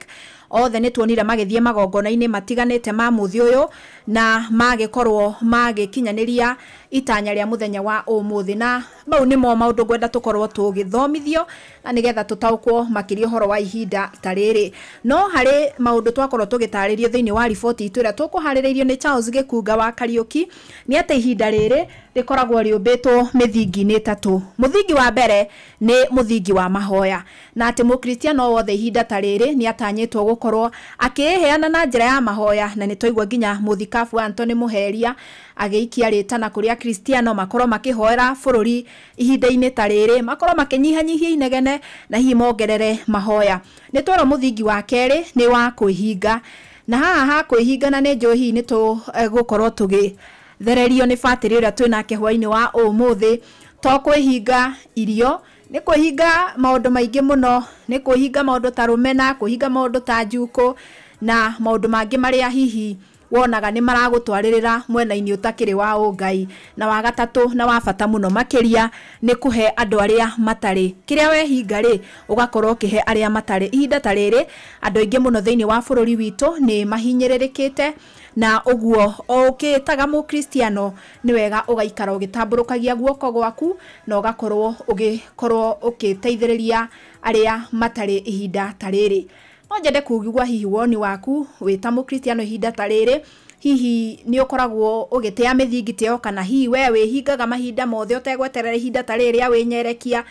othe nĩ tuonire magĩthiĩ magongona-inĩ matiganĩte ma mũthĩ ũyũ na magĩkorwo magĩkinyanĩria itanya rĩa mũthenya wa ũmũthĩ. Na mau nĩmo maũndũ ngwenda tũkorwo tũgĩthomithio na nĩgetha tũtaũkwo makĩria ũhoro wa ihinda ta rĩrĩ. No harĩ maũndũ twakorwo tũgĩtarĩrio thĩinĩ wa riboti itũ ĩrĩa tũkũharĩrĩirio nĩ Charles Gĩkunga wa Kariũki, nĩ atĩ ihinda rĩrĩ rĩkoragwo rĩũmbĩtwo mĩthingi-inĩ ĩtatũ. Mũthingi wa mbere nĩ mũthingi wa mahoya, na atĩ mũkristiano wothe ihinda ta rĩrĩ nĩ atanyĩtwo gũkorwo akĩheana na njĩra ya mahoya, na nĩ twaigua nginya mũthikabu Anthony Mũheria agĩikia rĩtana kũrĩ akristiano makorwo makĩhoera bũrũri ihinda-inĩ ta rĩrĩ, makorwo makĩnyihanyihia inegene na hihi mongerere mahoya. Nĩ twerwo mũthingi wa kerĩ nĩ wa kwĩhinga, na haha ha kwĩhinga na nĩ njũĩ hihi nĩ tũgũkorwo tũgĩthererio nĩ batĩrĩ ũrĩa twĩnake hwaĩ-inĩ wa ũmũthĩ. To kwĩhinga irio, nĩ kwĩhinga maũndũ maingĩ mũno, nĩ kwĩhinga maũndũ ta rũmena, kwĩhinga maũndũ ta njukũ na maũndũ mangĩ marĩa hihi wonaga nĩ maragũtwarĩrĩra mwena-inĩ ũtakĩrĩ wa ũngai. Na wa gatatũ na wa bata mũno makĩria nĩ kũhe andũ arĩa matarĩ kĩrĩa wehinga rĩ, ũgakorwo ũkĩhe arĩa matarĩ. Ihinda ta rĩrĩ andũ aingĩ mũno thĩinĩ wa bũrũri witũ nĩ mahinyĩrĩrĩkĩte, na ũguo o ũkĩtaga mũkristiano nĩ wega ũgaikara ũgĩtambũrũkagia guoko gwaku na ũgakorwo ũgĩkorwo ũkĩteithĩrĩria arĩa matarĩ ihinda ta rĩrĩ. No nyende kũigua hihi woni waku wĩ ta mũkristiano ihinda ta rĩrĩ, hihi nĩ ũkoragwo ũgĩtĩa mĩthingi ta ĩyo, kana hihi we wĩhingaga mahinda mothe ũtegweterera ihinda ta rĩrĩ rĩa wĩnyerekia,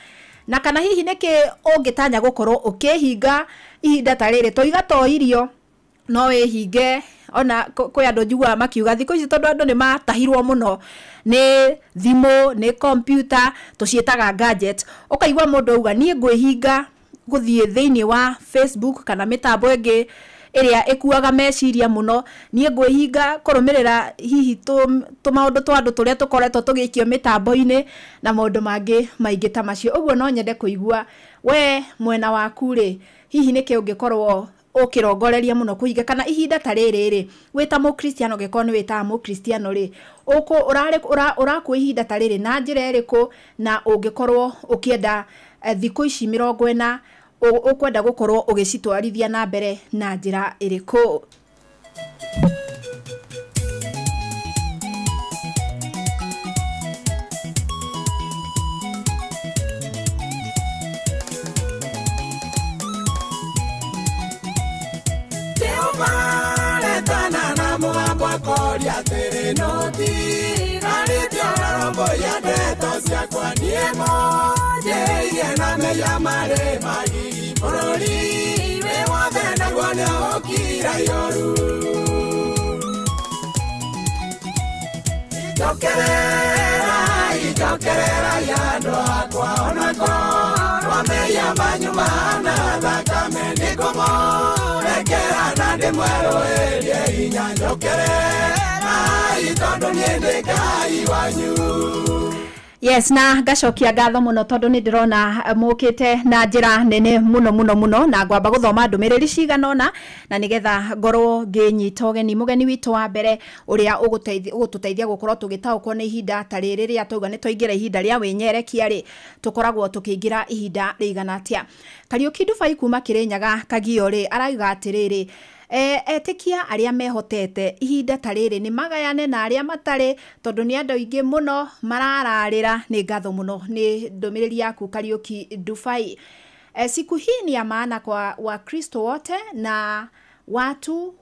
na kana hihi nĩkĩ ũngĩtanya gũkorwo ũkĩhinga ihinda ta rĩrĩ. Toiga to irio no wĩhinge, ona kwĩ andũ njiguaga makiuga thikũ ici tondũ andũ nĩ matahirwo mũno nĩ thimũ, nĩ kompiuta, tũciĩtaga gadget, ũkaigua mũndũ auga niĩ ngwĩhinga gũthiĩ thĩinĩ wa Facebook kana mĩtambo ĩngĩ ĩrĩa ĩkuaga meciria mũno, niĩ ngwĩhinga kũrũmĩrĩra hihi tũmaũndũ twa andũ tũrĩa tũkoretwo tũgĩikio mĩtambo-inĩ na maũndũ mangĩ maingĩ ta macio. Ũguo no nyende kũigua we mwena waku rĩ, hihi nĩkĩ ũngĩkorwo ũkĩrongoreria mũno kũhinga, kana ihinda ta rĩrĩ rĩ wĩ ta mũkristiano, ũngĩkorwo nĩ wĩtaga mũkristiano rĩ, ũrakua ihinda ta rĩrĩ na njĩra ĩrĩkũ, na ũngĩkorwo ũkĩenda thikũ ici 40 ũkwenda gũkorwo ũgĩcitwarithia na mbere na njĩra ĩrĩkũ. Ijokerera, ijokerera ya andũ akwa onako Mehia manyu mahana thakame nĩngũmũrekera na ndĩmwerũhĩrie hinya njokererai tondũ niĩ ndĩ Ngai wanyu. Yes, na ngacokia ngatho muno tondu ni ndirona mukite na njira nene muno muno muno na ngwamba guthoma ndumiriri cigana ona na nigetha ngorwo nginyita ugeni mugeni witu wa mbere uria ugututeithia gukorwo tugitaukwo ni ihinda ta riri ria twauga ni twaingira ihinda ria winyerekia ri tukoragwo tukiingira ihinda rigana atia. Kariuki Dubai kuma Kirinyaga Kagio ri arauga atiriri etikia aria mehotete ihinda ta riri ni magayane na aria matari tondu ni andu aingi muno marararira. Ni ngatho muno ni ndumiriri yaku Kariuki Dubai. Siku hii ni ya maana kwa Wakristo wote na watu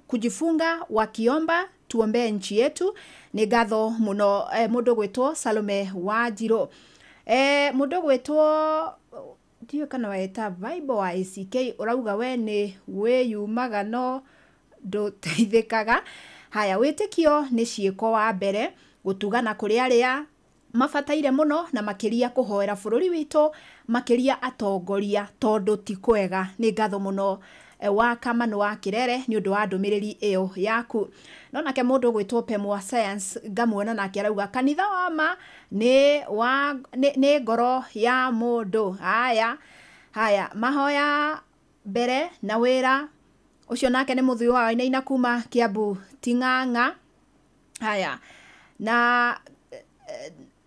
kujifunga wakiomba. Tuombee nchi yetu. Ni ngatho muno mundu gwitwo Salome Wanjiru. Mundu gwitwo ndiyo kana waeta Bible wa ACK urauga we ni wiyumaga no nduteithĩkaga. Haya, wĩtĩkio nĩ ciĩko wa mbere gũtugana kũrĩ arĩa mabataire mũno na makĩria kũhoera bũrũri witũ makĩria atongoria tondũ ti kwega. Nĩ ngatho mũno wa Kamanu wa Kirere nĩ ũndũ wa ndũmĩrĩri ĩyo yaku. No nake mũndũ gwĩtwo Pemwa Science ngamuona nake arauga kanitha wa ma nĩ ngoro ya mũndũ. Haya haya, mahoya mbere na wĩra ũcio nake nĩ mũthuri wa Wainaina kuma Kiambu Ting'ang'a. Haya, na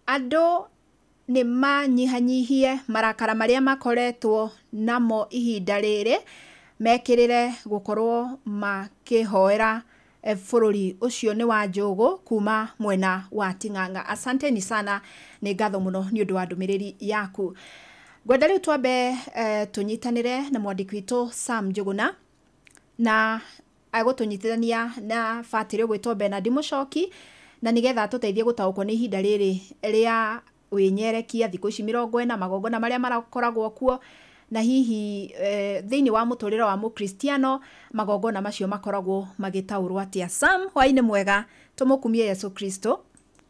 andũ nĩ manyihanyihie marakara marĩa makoretwo namo ihinda rĩrĩ mekĩrĩre gũkorwo makĩhoera bũrũri ũcio. Nĩ wa Njũgũ kuma mwena wa Ting'ang'a. Asanteni sana, nĩ ngatho mũno nĩ ũndũ wa ndũmĩrĩri yaku. Ngwenda rĩu twambe tũnyitanĩre na mwandĩki witũ Sam Njũgũna na agũtũnyitithania na batĩrĩ ũgwĩtwo Bernard Mũchoki na nigetha tũteithie gũtaũkwo nĩ ihinda rĩrĩ rĩa wĩnyerekia thikũ ici 40 magongona marĩa marakoragwo kuo na hihi thĩinĩ wa mũtũrĩre wa mũkristiano magongona macio makoragwo magĩtaũrwo atĩa. Sam, hwaĩ-inĩ mwega, tũmũkumie Yesu Kristo.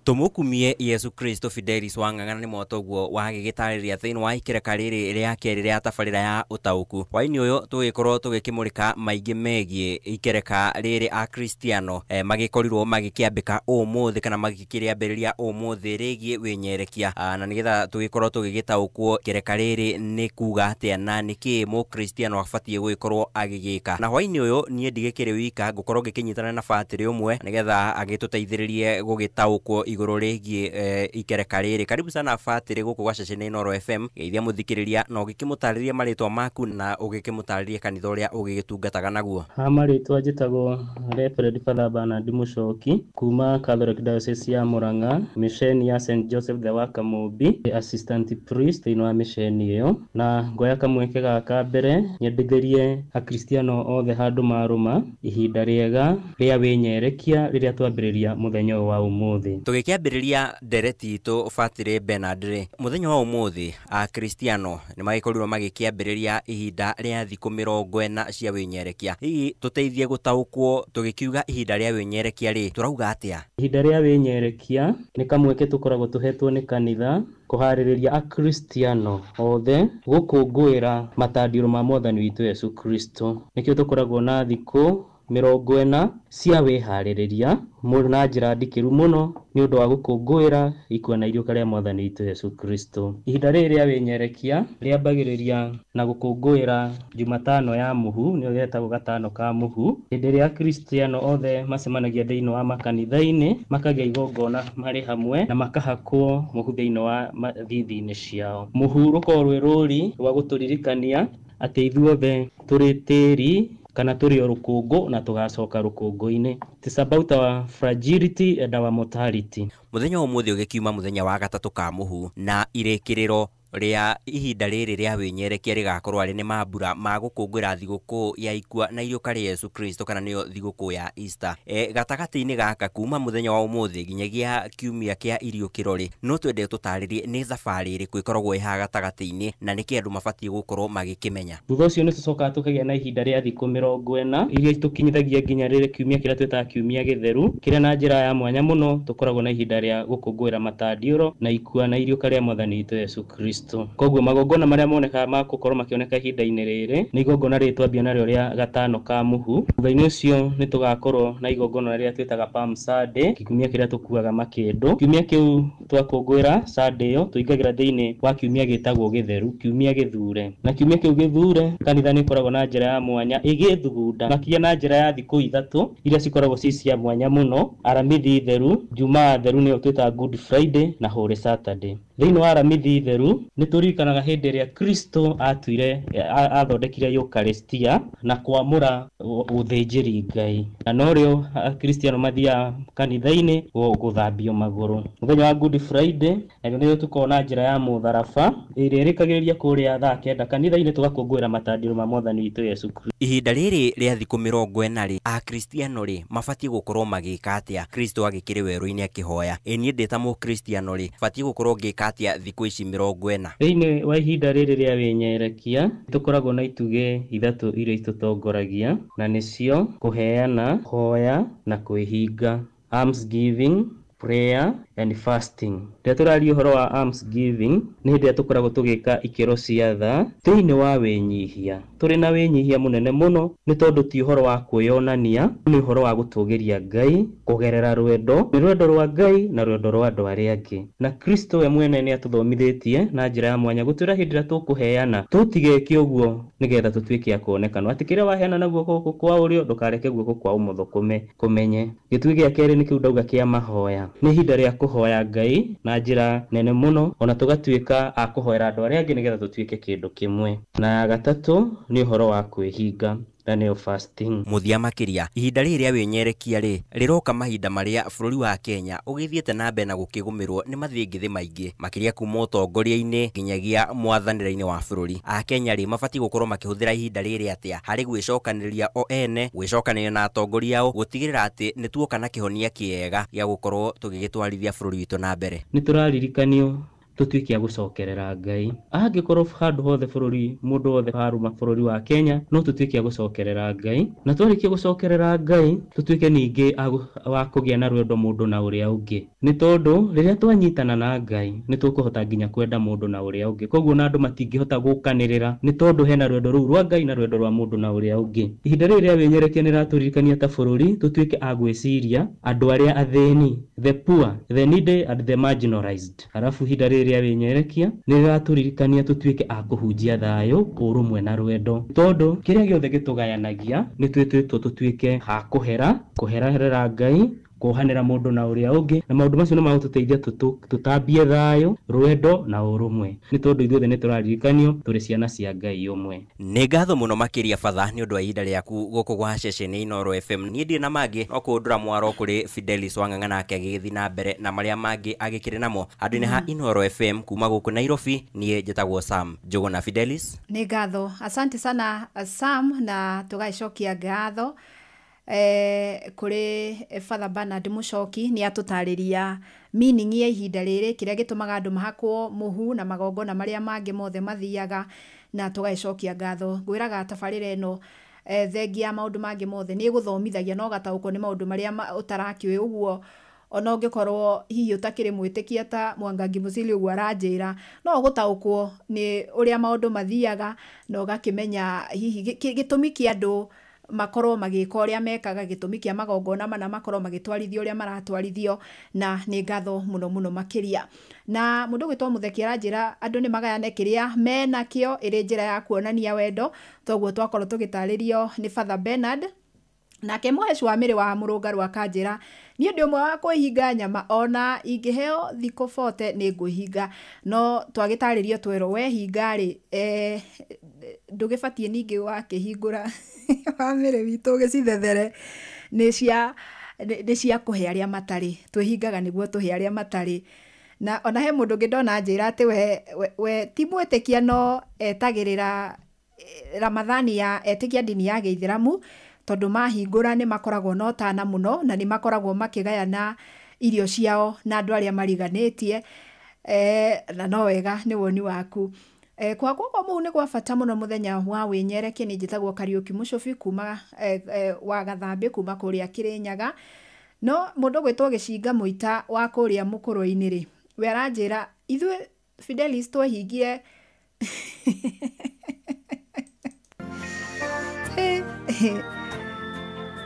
Tumukumie Yesu Kristo. Fidelis Wang'ang'ana nĩ motoguo wagĩgĩtarĩria thĩinĩ wa ikereka rĩrĩ rĩa kerĩ rĩa tabarĩra ya ũtaũku. Hwaĩ-inĩ ũyũ tũgĩkorwo tũgĩkĩmũrĩka maingĩ megiĩ ikereka rĩrĩ akristiano magĩkorirwo magĩkĩambĩka ũmũthĩ kana magĩkĩrĩambĩrĩria ũmũthĩ rĩgiĩ wĩnyerekia, na nĩgetha tũgĩkorwo tũgĩgĩtaũkwo ikereka rĩrĩ nĩ kuga atĩa na nĩkĩ mũkristiano abatiĩ gũgĩkorwo agĩgĩka. Na hwaĩ-inĩ ũyũ niĩ ndigĩkĩrĩ wika, ngũkorwo ngĩkĩnyitana na batĩrĩ ũmwe nĩgetha agĩtũteithĩrĩrie gũgĩtaũkwo igũrũ rĩgiĩ ikereka rĩrĩ. Karibu sana batĩrĩ gũkũ gwa ceceni Inooro FM, geithia mũthikĩrĩria na ũgĩkĩmũtarĩria marĩtwa maku na ũgĩkĩmũtarĩria kanitha ũrĩa ũgĩgĩtungataga naguo. Ha marĩtwa njĩtagwo Reverend Father Bernard Mũchoki kuma Catholic Diocese ya Murang'a, mission ya St Joseph the Worker Mũmbi, assistant priest thĩinĩ wa mission ĩyo. Na ngoya kamweke gaka mbere nyendithĩrie akristiano othe handũ marũma ihinda rĩega rĩa wĩnyerekia rĩrĩa twambĩrĩria mũthenya ũyũ wa ũmũthĩ. Tũgĩkĩambĩrĩria ndereti itũ batĩrĩ Bernard rĩ, mũthenya wa ũmũthĩ akristiano nĩ magĩkorirwo magĩkĩambĩrĩria ihinda rĩa thikũ 40 cia wĩnyerekia. Hihi tũteithie gũtaũkwo tũgĩkiuga ihinda rĩa wĩnyerekia rĩ, tũrauga atĩa? Ihinda rĩa wĩnyerekia nĩ kamweke tũkoragwo tũhetwo nĩ kanitha kũharĩrĩria akristiano othe gũkũngũĩra matandiũro ma mwathani witũ Yesu Kristo. Nĩkĩo tũkoragwo na thikũ 40 cia wĩharĩrĩria na njĩra ndikĩru mũno nĩ ũndũ wa gũkũngũĩra ikua na iriũka rĩa mwathani witũ Yesu Kristo. Ihinda rĩrĩ rĩa wĩnyerekia rĩambagĩrĩria na gũkũngũĩra Jumatano ya mũhu, nĩyo getagwo gatano ka mũhu, hĩndĩ ĩrĩa akristiano othe macemanagia thĩinĩ wa makanitha-inĩ makagĩa igongona marĩ hamwe na makahakwo mũhu thĩinĩ wa mathithi-inĩ ciao. Mũhu rũkoragwo rwĩ rũri rwa gũtũririkania atĩ ithuothe tũrĩ tĩri kana tũrĩ o rũkũngũ na tũgacoka rũkũngũ-inĩ. It's about our fragility and our mortality. Mũthenya wa ũmũthĩ ũgĩkiuma mũthenya wa gatatũ ka mũhu na irĩkĩrĩro rĩa ihinda rĩrĩ rĩa wĩnyerekia rĩgakorwo arĩ nĩ mambura ma gũkũngũĩra thigũkũ ya ikua na iriũka rĩa Yesu Kristo kana nĩyo thigũkũ ya Easter. Gatagatĩ-inĩ gaka kuma mũthenya wa ũmũthĩ nginyagia kiumia kĩa iriũkĩro rĩ, no twende tũtarĩrie nĩ thabarĩ ĩrĩkũ ĩkoragwo ĩ haha gatagatĩ-inĩ na nĩkĩ andũ mabatiĩ gũkorwo magĩkĩmenya. Thutha ũcio nĩ tũcokaga tũkagĩa na ihinda rĩa thikũ 40 iria tũkinyithagia nginya rĩrĩ kiumia kĩrĩa twĩtaga kiumia gĩtheru, kĩrĩa na njĩra ya mwanya mũno tũkoragwo na ihinda rĩa gũkũngũĩra matandiũro na ikua na iriũka rĩa mwathani witũ Yesu Kristo. Kristo. Koguo magongona marĩa monekaga ma gũkorwo makĩoneka ihinda-inĩ rĩrĩ nĩ igongona rĩrĩ twambia narĩo rĩa gatano ka mũhu. Thutha-inĩ ũcio nĩ tũgakorwo na igongona rĩrĩa twĩtaga Palm Sunday, kiumia kĩrĩa tũkuaga makĩndũ. Kiumia kĩu twakũngũĩra Sunday ĩyo tũingagĩra thĩinĩ wa kiumia gĩtagwo gĩtheru, kiumia gĩthure. Na kiumia kĩu gĩthure kanitha nĩ ĩkoragwo na njĩra ya mwanya ĩgĩthugunda makĩria na njĩra ya thikũ ithatũ iria cikoragwo ci cia mwanya mũno: Aramithi theru, Jumaa theru nĩyo twĩtaga Good Friday na Holy Saturday. Thĩinĩ wa Aramithi theru nĩ tũririkanaga hĩndĩ ĩrĩa Kristo atuire athondekire Eucharistia na kwamũra ũthĩnjĩri Ngai, na norĩo Akristiano mathiaga kanitha-inĩ gũthambio magũrũ. Mũthenya wa Good Friday naguo nĩrĩo tũkoragwo na njĩra ya mũtharaba ĩrĩa ĩrĩkagĩrĩria kũrĩa thaa 9 kanitha-inĩ tũgakũngũĩra matandĩro ma Mwathani witũ Yesu Kristo. Ihinda rĩrĩ rĩa thikũ 40 rĩ, Akristiano rĩ mabatiĩ gũkorwo magĩka atĩa Kristo agĩkĩrĩ werũ-inĩ akĩhoya? Ĩ niĩ ndĩ ta mũkristiano rĩ, batiĩ gũkorwo ngĩka atĩa thikũ ici 40? Thĩinĩ wa ihinda rĩrĩ rĩa wĩnyerekia tũkoragwo na itugĩ ithatũ iria itũtongoragia, na nĩcio kũheana, kũhoya na kwĩhinga: alms giving, prayer and fasting. Rĩrĩa tũraria ũhoro wa alms giving nĩ hĩndĩ ĩrĩa tũkoragwo tũgĩka ikĩro cia tha thĩinĩ wa wĩnyihia. Tũrĩ na wĩnyihia mũnene mũno nĩ tondũ ti ũhoro wa kwĩyonania, nĩ ũhoro wa gũtũgĩria Ngai kũgerera rwendo, nĩ rwendo rwa Ngai na rwendo rwa andũ arĩa angĩ. Na Kristo we mwene nĩ atũthomithĩtie na njĩra ya mwanya gũtwĩra hĩndĩ ĩrĩa tũkũheana tũtigeke ũguo nĩgetha tũtuĩke a kuonekanwo, atĩ kĩrĩa waheana na guoko kwa ũrĩo ndũkareke guoko kwa ũmotho kũmenye. Gĩtugĩ gĩa kerĩ nĩ kĩu ndauga kĩa mahoya. Nĩ ihinda rĩa kũhoya Ngai na njĩra nene mũno, ona tũgatuĩka a kũhoera andũ arĩa angĩ nĩgetha tũtuĩke kĩndũ kĩmwe. Na ya gatatũ nĩ ũhoro wa kwĩhinga, na nĩyo fasting. Mũthia makĩria, ihinda rĩrĩ rĩa wĩnyerekia rĩ, rĩroka mahinda marĩa bũrũri wa Kenya ũgĩthiĩte na mbere na gũkĩgũmĩrwo nĩ mathĩngĩthĩ maingĩ, makĩria kuma ũtongoria-inĩ nginyagia mwathanĩre-inĩ wa bũrũri. Akenya rĩ mabatiĩ gũkorwo makĩhũthĩra ihinda rĩrĩ atĩa harĩ gwĩcokanĩrĩria o ene, gwĩcokanĩrĩria na atongoria ao, gũtigĩrĩra atĩ nĩ tuoka na kĩhonia kĩega gĩa gũkorwo tũgĩgĩtwarithia bũrũri witũ na mbere? Nĩ tũraririkanio tũtuĩke a gũcokerera Ngai. Angĩkorwo handũ hothe bũrũri, mũndũ wothe haruma bũrũri wa Kenya, no tũtuĩke a gũcokerera Ngai. Na twarĩkia gũcokerera Ngai, tũtuĩke ningĩ wa kũgĩa na rwendo mũndũ na ũrĩa ũngĩ. Nĩ tondũ rĩrĩa twanyitana na Ngai, nĩ tũkũhota nginya kwenda mũndũ na ũrĩa ũngĩ. Koguo na andũ matingĩhota gũkanĩrĩra nĩ tondũ hena rwendo rũu rwa Ngai na rwendo rwa mũndũ na ũrĩa ũngĩ. Ihinda rĩrĩ rĩa wĩnyerekia nĩ rĩratũririkania ta bũrũri tũtuĩke a gwĩciria andũ arĩa athĩni, the poor, the needy and the marginalized. Arabu ihinda rĩrĩ rĩa wĩnyerekia nĩ rĩratũririkania tũtuĩke a kũhunjia thayũ, ũrũmwe na rwendo, tondũ kĩrĩa gĩothe gĩtũgayanagia nĩ twĩtĩtwo tũtuĩke a kũhera, kũhererera Ngai, kuohanĩra mũndũ na ũrĩa ũngĩ, na maũndũ macio nĩ magũtũteithia tũtambie thayũ, rwendo na ũrũmwe, nĩ tondũ ithuothe nĩ tũraririkanio tũrĩ ciana cia Ngai ũmwe. Nĩ ngatho mũno makĩria batha nĩ ũndũ wa ihinda rĩaku gũkũ gwa ceceni Inooro FM. Niĩ ndirĩ na mangĩ no kũndũra mwaro kũrĩ Fidelis Wang'ang'a nake agĩgĩthiĩ na mbere na marĩa mangĩ agĩkĩrĩ namo handũ-inĩ ha Inooro FM kuma gũkũ Nairobi. Niĩ njĩtagwo Sam Njũgũna Fidelis. Nĩ ngatho, asante sana Sam, na tũgagĩcokia ngatho kũrĩ Father Bernard Muchoki. Nĩ atũtarĩria meaning ya ihinda rĩrĩ, kĩrĩa gĩtũmaga andũ mahakwo mũhu na magongona marĩa mangĩ mothe mathiaga, na tũgagĩcokia ngatho. Ngwĩraga tabarĩra ĩno thengia ya maũndũ mangĩ mothe nĩ ĩgũthomithagia na ũgataũkwo nĩ maũndũ marĩa ũtarakĩũĩ, ũguo ona ũngĩkorwo hihi ũtakĩrĩ mwĩtĩkia ta Mwangangi Musili ũguo aranjĩra, no ũgũtaũkwo nĩ ũrĩa maũndũ mathiaga na ũgakĩmenya hihi gĩtũmi kĩa andũ makorwo magĩka ũrĩa mekaga, gĩtũmi kĩa magongona mana makorwo magĩtwarithio ũrĩa maratwarithio, na nĩ ngatho mũno mũno makĩria. Na mũndũ ũgwĩtwo Mũtheki aranjĩra andũ nĩ magayane kĩrĩa menakĩo ĩrĩ njĩra ya kuonania wendo, toguo twakorwo tũgĩtarĩrio nĩ Father Bernard. Nake Mũheci wa Mĩrĩ wa Mũrũngarũ akanjĩra niĩ ndĩ ũmwe wa kwĩhinga nyama, ona ingĩheo thikũ 40 nĩ ngwĩhinga, no twagĩtarĩrio twerwo wehinga rĩ, ndũgĩbatiĩ ningĩ wakĩhingũra wa mĩrĩ witũ ũgĩcithethere, nĩ cia kũhe arĩa matarĩ, twĩhingaga nĩguo tũhe arĩa matarĩ. Na ona he mũndũ ũngĩ ndona anjĩra atĩ we ti mwĩtĩkia no etagĩrĩra Ramathani ya etĩkia ndini ya Gĩithĩramu, tondũ mahingũra nĩ makoragwo na ũtana mũno na nĩ makoragwo makĩgayana irio ciao na andũ arĩa mariganĩtie, na no wega nĩ woni waku. Kũhakwo kwa mũhu nĩ gwa bata mũno mũthenya wa wĩnyerekia. Nĩ njĩtagwo Kariũki Mũcũbi kuma wa Gathambĩ kuma kũrĩa Kĩrĩnyaga. No mũndũ ũgwĩtwo Gĩcinga Mũita wa kũrĩa Mũkũrwe-inĩ rĩ, we aranjĩra ithuĩ Fidelis twehingire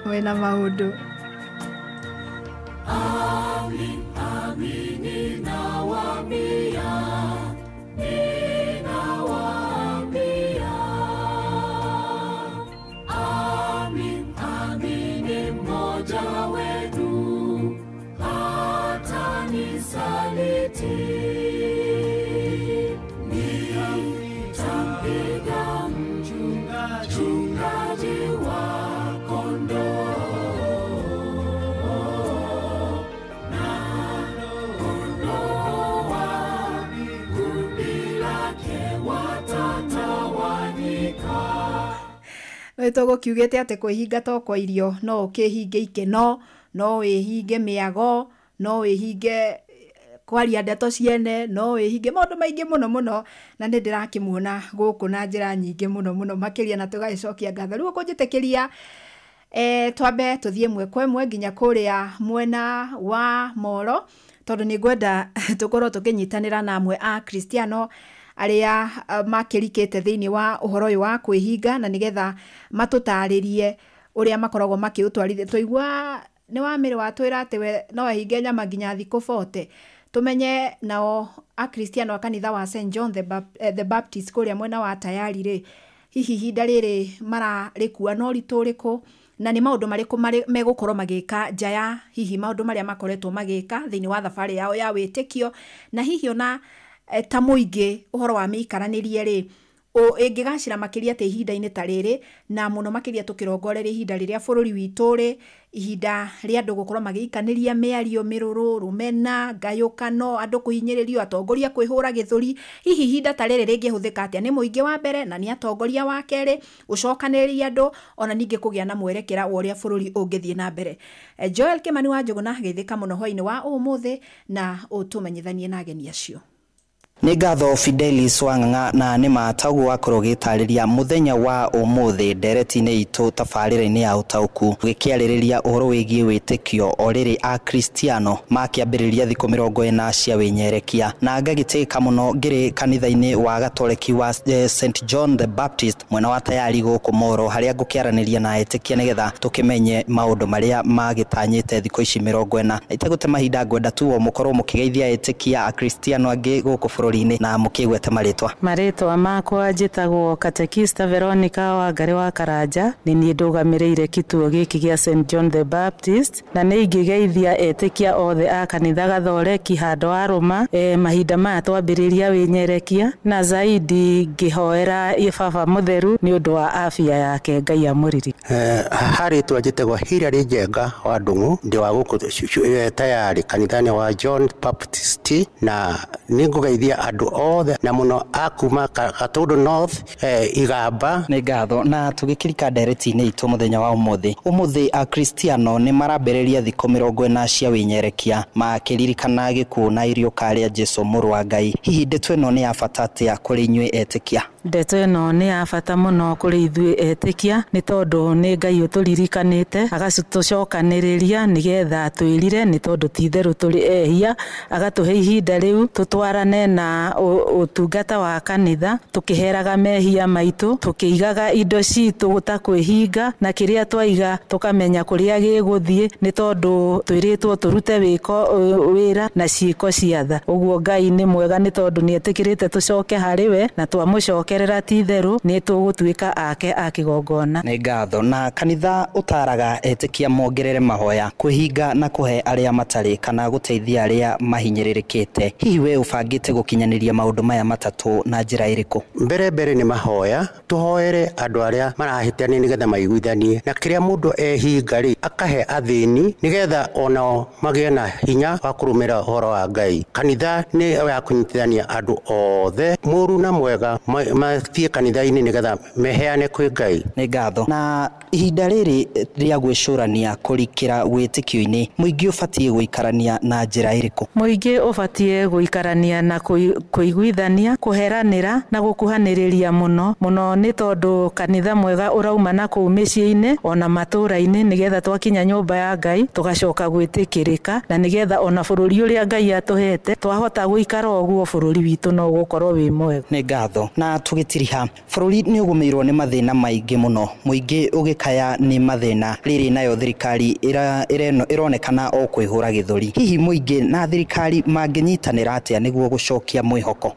wĩna maũndũ. Amin, ninawaambia, ninawaambia. Amin, amin, mmoja wenu hatanisaliti. Nitampiga mchungaji wa kondoo. Tũgũkiugĩte atĩ kwĩhinga to kwa irio, no ũkĩhinge ikeno, no wĩhinge mĩago, no wĩhinge kwaria ndeto ciene, no wĩhinge maũndũ maingĩ mũno mũno, na nĩ ndĩrakĩmuona gũkũ na njĩra nyingĩ mũno mũno makĩria, na tũgagĩcokia ngatho. Rĩu ũkũnjĩtĩkĩria twambe tũthiĩ ĩmwe kwa ĩmwe nginya kũrĩa mwena wa Moro, tondũ nĩ ngwenda tũkorwo tũkĩnyitanĩra na amwe a Kristiano arĩa makĩrikĩte thĩinĩ wa ũhoro ũyũ wa kwĩhinga, na nĩgetha matũtarĩrie ũrĩa makoragwo makĩũtwarithia. Twaigua nĩ wa mĩrĩ watwĩra atĩ we no ehinge nyama nginya thikũ 40. Tũmenye nao Akristiano a kanitha wa St John the Baptist kũrĩa mwena wa Tayari rĩ, hihi ihinda rĩrĩ mararĩkua na ũritũ ũrĩkũ, na nĩ maũndũ marĩkũ megũkorwo magĩka nja ya hihi maũndũ marĩa makoretwo magĩka thĩinĩ wa thabarĩ yao ya wĩtĩkio, na hihi ona ta mũingĩ ũhoro wa mĩikaranĩrie rĩ ĩngĩgacĩra makĩria atĩ ihinda-inĩ ta rĩrĩ, na mũno makĩria tũkĩrongoreria ihinda rĩrĩa bũrũri witũ rĩ, ihinda rĩa andũ gũkorwo magĩikanĩria mĩario mĩrũrũ, rũmena, ngayũkano, andũ kũhinyĩrĩrio, atongoria kwĩhũra gĩthũri. Hihi ihinda ta rĩrĩ rĩngĩhũthĩka atĩa nĩ mũingĩ wa mbere, na nĩ atongoria wa kerĩ gũcokanĩrĩria andũ, ona ningĩ kũgĩa na mwerekera wa ũrĩa bũrũri ũngĩthiĩ na mbere. Joel Kimani wa Njũgũna geithĩka mũno hwaĩ-inĩ wa ũmũthĩ, na ũtũmenyithanie na ageni acio. Nĩ ngatho Fidelis Wang'ang'a, na nĩ ma taguo wakorwo ũgĩtarĩria mũthenya wa ũmũthĩ ndereti-inĩ itũ tabarĩra-inĩ ya ũtaũku, gĩkĩarĩrĩria ũhoro wĩgiĩ wĩtĩkio o rĩrĩ Akristiano makĩambĩrĩria thikũ 40 cia wĩnyerekia. Na ngagĩtĩka mũno ngĩrĩ kanitha-inĩ wa Gatoreki wa St John the Baptist mwena wa Tayari gũkũ Moro, harĩa ngũkĩaranĩria na etĩkia nĩgetha tũkĩmenye maũndũ marĩa magĩtanyĩte thikũ ici 40. Na itegũte mahinda ngwenda tu o mũkorwo mũkĩgeithia etĩkia Akristiano angĩ gũkũ bũrũri na mũkĩgwete marĩtwa. Marĩtwa makwa njĩtagwo Katekista Veronica Wangari wa Karanja, nĩ niĩ ndũgamĩrĩire kituo gĩkĩ gĩa St John the Baptist, na nĩ ingĩgeithia etĩkia othe a kanitha Gathoreki handũ wa Rũma mahinda maya twambĩrĩria wĩnyerekia, na zaidi ngĩhoera baba mũtheru nĩ ũndũ wa afya yake, Ngai amũririkane. Harĩtwa njĩtagwo Hilary Njenga wa Ndung'u, ndĩ wa gũkũ Tayari kanitha-inĩ wa John Baptist, na nĩ ngũgeithia andũ othe na mũno akuma Gatundu North, Igamba. Nĩ ngatho. Na tũgĩkĩrika ndereti-inĩ itũ mũthenya wa ũmũthĩ, ũmũthĩ Akristiano nĩ marambĩrĩria thikũ 40 cia wĩnyerekia makĩririkana gĩkuũ na iriũka rĩa Jesũ mũrũ wa Ngai. Hihi ndeto ĩno nĩ ya bata atĩa kũrĩ inyuĩ etĩkia? Ndeto ĩno nĩ ya bata mũno kũrĩ ithuĩ etĩkia, nĩ tondũ nĩ Ngai ũtũririkanĩte agatũcokanĩrĩria nĩgetha twĩrire, nĩ tondũ ti itherũ tũrĩ ehia, agatũhe ihinda rĩu tũtwarane na ũtungata wa kanitha, tũkĩheraga mehia maitũ, tũkĩigaga indo citũ ta kwĩhinga, na kĩrĩa twaiga tũkamenya kũrĩa gĩgũthiĩ, nĩ tondũ twĩrĩtwo tũrute wĩra na ciĩko cia tha. Ũguo Ngai nĩ mwega, nĩ tondũ nĩ etĩkĩrĩte tũcoke harĩ we, na twamũcokerera ti itherũ nĩ tũgũtuĩka ake a kĩgongona. Nĩ ngatho. Na kanitha ũtaraga etĩkia mongerere mahoya, kwĩhinga na kũhe arĩa matarĩ kana gũteithia arĩa mahinyĩrĩrĩkĩte. Hihi we ũbangĩte gũkinyanĩria maũndũ maya matatũ na njĩra ĩrĩkũ? Mbere nĩ mahoya, tũhoere andũ arĩa marahĩtania nĩgetha maiguithanie, na kĩrĩa mũndũ ehinga rĩ akahe athĩni nĩgetha onao magĩe na hinya wa kũrũmĩrĩra ũhoro wa Ngai. Kanitha nĩ ya kũnyitithania andũ othe, mũru na mwega, mathiĩ kanitha-inĩ nĩgetha meheane kwĩ Ngai. Nĩ ngatho. Na ihinda rĩrĩ rĩa gwĩcũrania kũrikĩra wĩtĩkio-inĩ, mũingĩ ũbatiĩ gũikarania na njĩra ĩrĩkũ? Mũingĩ ũbatiĩ gũikarania na kũiguithania, kũheranĩra na gũkuhanĩrĩria mũno mũno, nĩ tondũ kanitha mwega ũrauma na kũu mĩciĩ-inĩ ona matũũra-inĩ, nĩgetha twakinya nyũmba ya Ngai tũgacoka gwĩtĩkĩrĩka, na nĩgetha ona bũrũri ũrĩa Ngai atũhete twahota gũikara ũguo, bũrũri witũ no ũgũkorwo wĩ mwega. Nĩ ngatho. Na tũgĩtiriha, bũrũri nĩ ũgũmĩirwo nĩ mathĩna maingĩ mũno, mũingĩ ũgĩkaya nĩ mathĩna, rĩrĩ nayo thirikari ĩronekana o kwĩhũra gĩthũri. Hihi mũingĩ na thirikari mangĩnyitanĩra atĩa nĩguo gũcokia mwĩhoko?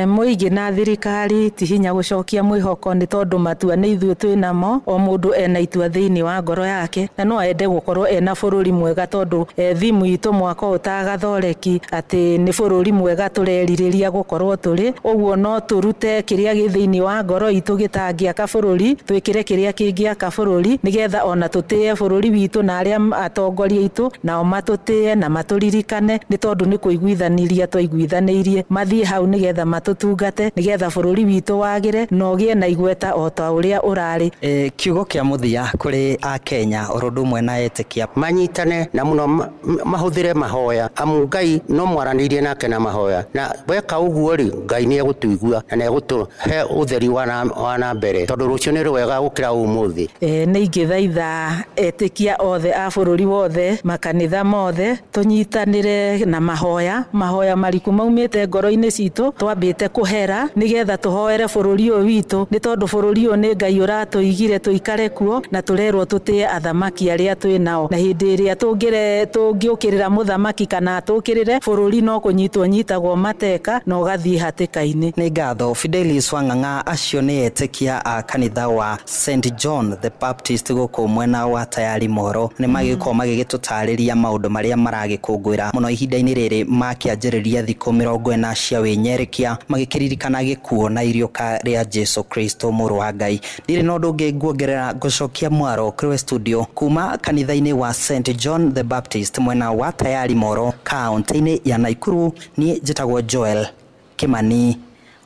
Mũingĩ na thirikari ti hinya gũcokia mwĩhoko, nĩ tondũ matua nĩ ithuĩ twĩ namo, o mũndũ ena itua thĩinĩ wa ngoro yake, na no ende gũkorwo ena bũrũri mwega, tondũ thimu itũ mwaka ũyũ ta gathoreki atĩ nĩ bũrũri mwega tũrerirĩria gũkorwo tũrĩ ũguo, no tũrute kĩrĩa gĩ thĩinĩ wa ngoro itũ gĩtangĩaka bũrũri, twĩkĩre kĩrĩa kĩngĩaka bũrũri, nĩgetha ona tũtĩe bũrũri witũ na arĩa atongoria aitũ nao matũtĩe na matũririkane, nĩ tondũ nĩ kũiguithanĩria twaiguithanĩirie mathiĩ hau nĩgetha matũtungate, nĩgetha bũrũri witũ wagĩre na ũgĩe na igweta o ta ũrĩa ũrarĩ. Kiugo kĩa mũthia kũrĩ Akenya oro ũndũ ũmwe na etĩkia? Manyitane na mũno mahũthĩre mahoya, amu Ngai no mwaranĩirie nake na mahoya, na weka ũguo rĩ, Ngai nĩ egũtũigua na nĩ egũtũhe ũtheri wa na mbere, tondũ rũciũ nĩ rwega gũkĩra ũmũthĩ. Nĩ ingĩthaitha etĩkia othe a bũrũri wothe, makanitha mothe, tũnyitanĩre na mahoya, mahoya mariku maumĩte ngoro-inĩ citũ, twambĩte kũhera nĩgetha tũhoere bũrũri ũyũ witũ, nĩ tondũ bũrũri ũyũ nĩ Ngai ũratũigire tũikare kuo, na tũrerwo tũtĩe athamaki arĩa twĩ nao, na hĩndĩ ĩrĩa tũngĩũkĩrĩra mũthamaki kana atũkĩrĩre bũrũri, no kũnyitwo nyitagwo mateka na ũgathiĩ hatĩka-inĩ. Nĩ ngatho. Fidelis Wang'ang'a, acio nĩ etĩkia a kanitha wa St John the Baptist gũkũ mwena wa Tayari Moro, nĩ magĩkorwo magĩgĩtũtarĩria maũndũ marĩa maragĩkũngũĩra mũno ihinda-inĩ rĩrĩ makĩanjĩrĩria thikũ 40 cia wĩnyerekia, magĩkĩririkana gĩkuũ na iriũka rĩa Jesu Kristo mũrũ wa Ngai. Ndirĩ na ũndũ ũngĩ nguongerera, ngũcokia mwaro kũrĩ studio kuma kanitha-inĩ wa St John the Baptist mwena wa Tayari Moro, kaunti-inĩ ya Nakuru. Niĩ njĩtagwo Joel Kimani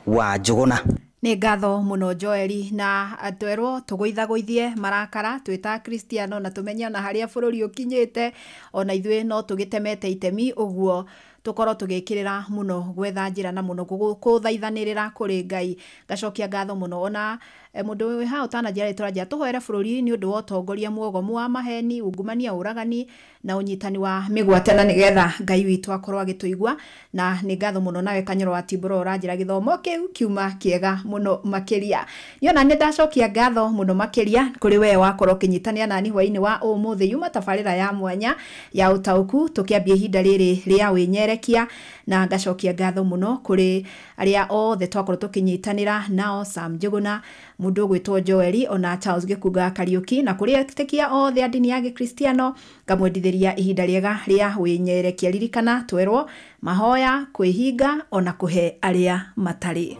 wa Njũgũna. Nĩ ngatho mũno Joeli, na twerwo tũgũithagũithie marakara twĩ ta Kristiano, na tũmenye ona harĩa bũrũri ũkinyĩte, ona ithuĩ no tũgĩtemete itemi ũguo tũkorwo tũgĩkĩrĩra mũno gwetha njĩra na mũno kũthaithanĩrĩra kũrĩ Ngai. Ngacokia ngatho mũno ona mũndũ wĩ ha ũtananjĩra rĩtwa rĩa tũhoere bũrũri nĩ ũndũ wa ũtongoria mwogomu wa maheni, ungumania, ũragani na ũnyitani wa mĩgwate, na nĩgetha Ngai witũ akorwo agĩtũigua. Na nĩ ngatho mũno nawe Kanyoro wa Timbũro, ũranjĩra gĩthomo kĩu kiuma kĩega mũno makĩria. Niona nĩ ndacokia ngatho mũno makĩria kũrĩ we wakorwo ũkĩnyitanĩra nani hwainĩ wa ũmũthĩ, yuma tabarĩra ya mwanya ya ũtaũku tũkĩambia ihinda rĩrĩ rĩa wĩnyerekia, na ngacokia ngatho mũno kũrĩ arĩa othe twakorwo tũkĩnyitanĩra nao, Sam Njũgũna, mũndũ ũgwĩtwo Joeli, ona Charles Gĩkunga Kariũki, na kũrĩ etĩkia othe a ndini ya Gĩkristiano, ngamwendithĩria ihinda rĩega rĩa wĩnyerekia. Ririkana twerwo mahoya, kwĩhinga ona kũhe arĩa matarĩ.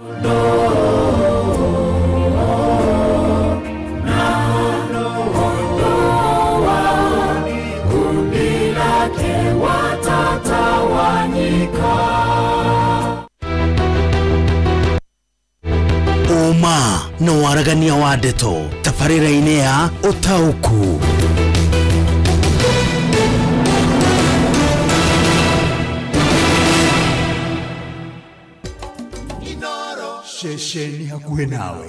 Ũma na waragania wa ndeto tabarĩra-inĩ ya ũtaũku. Ceceni hakuhĩ nawe.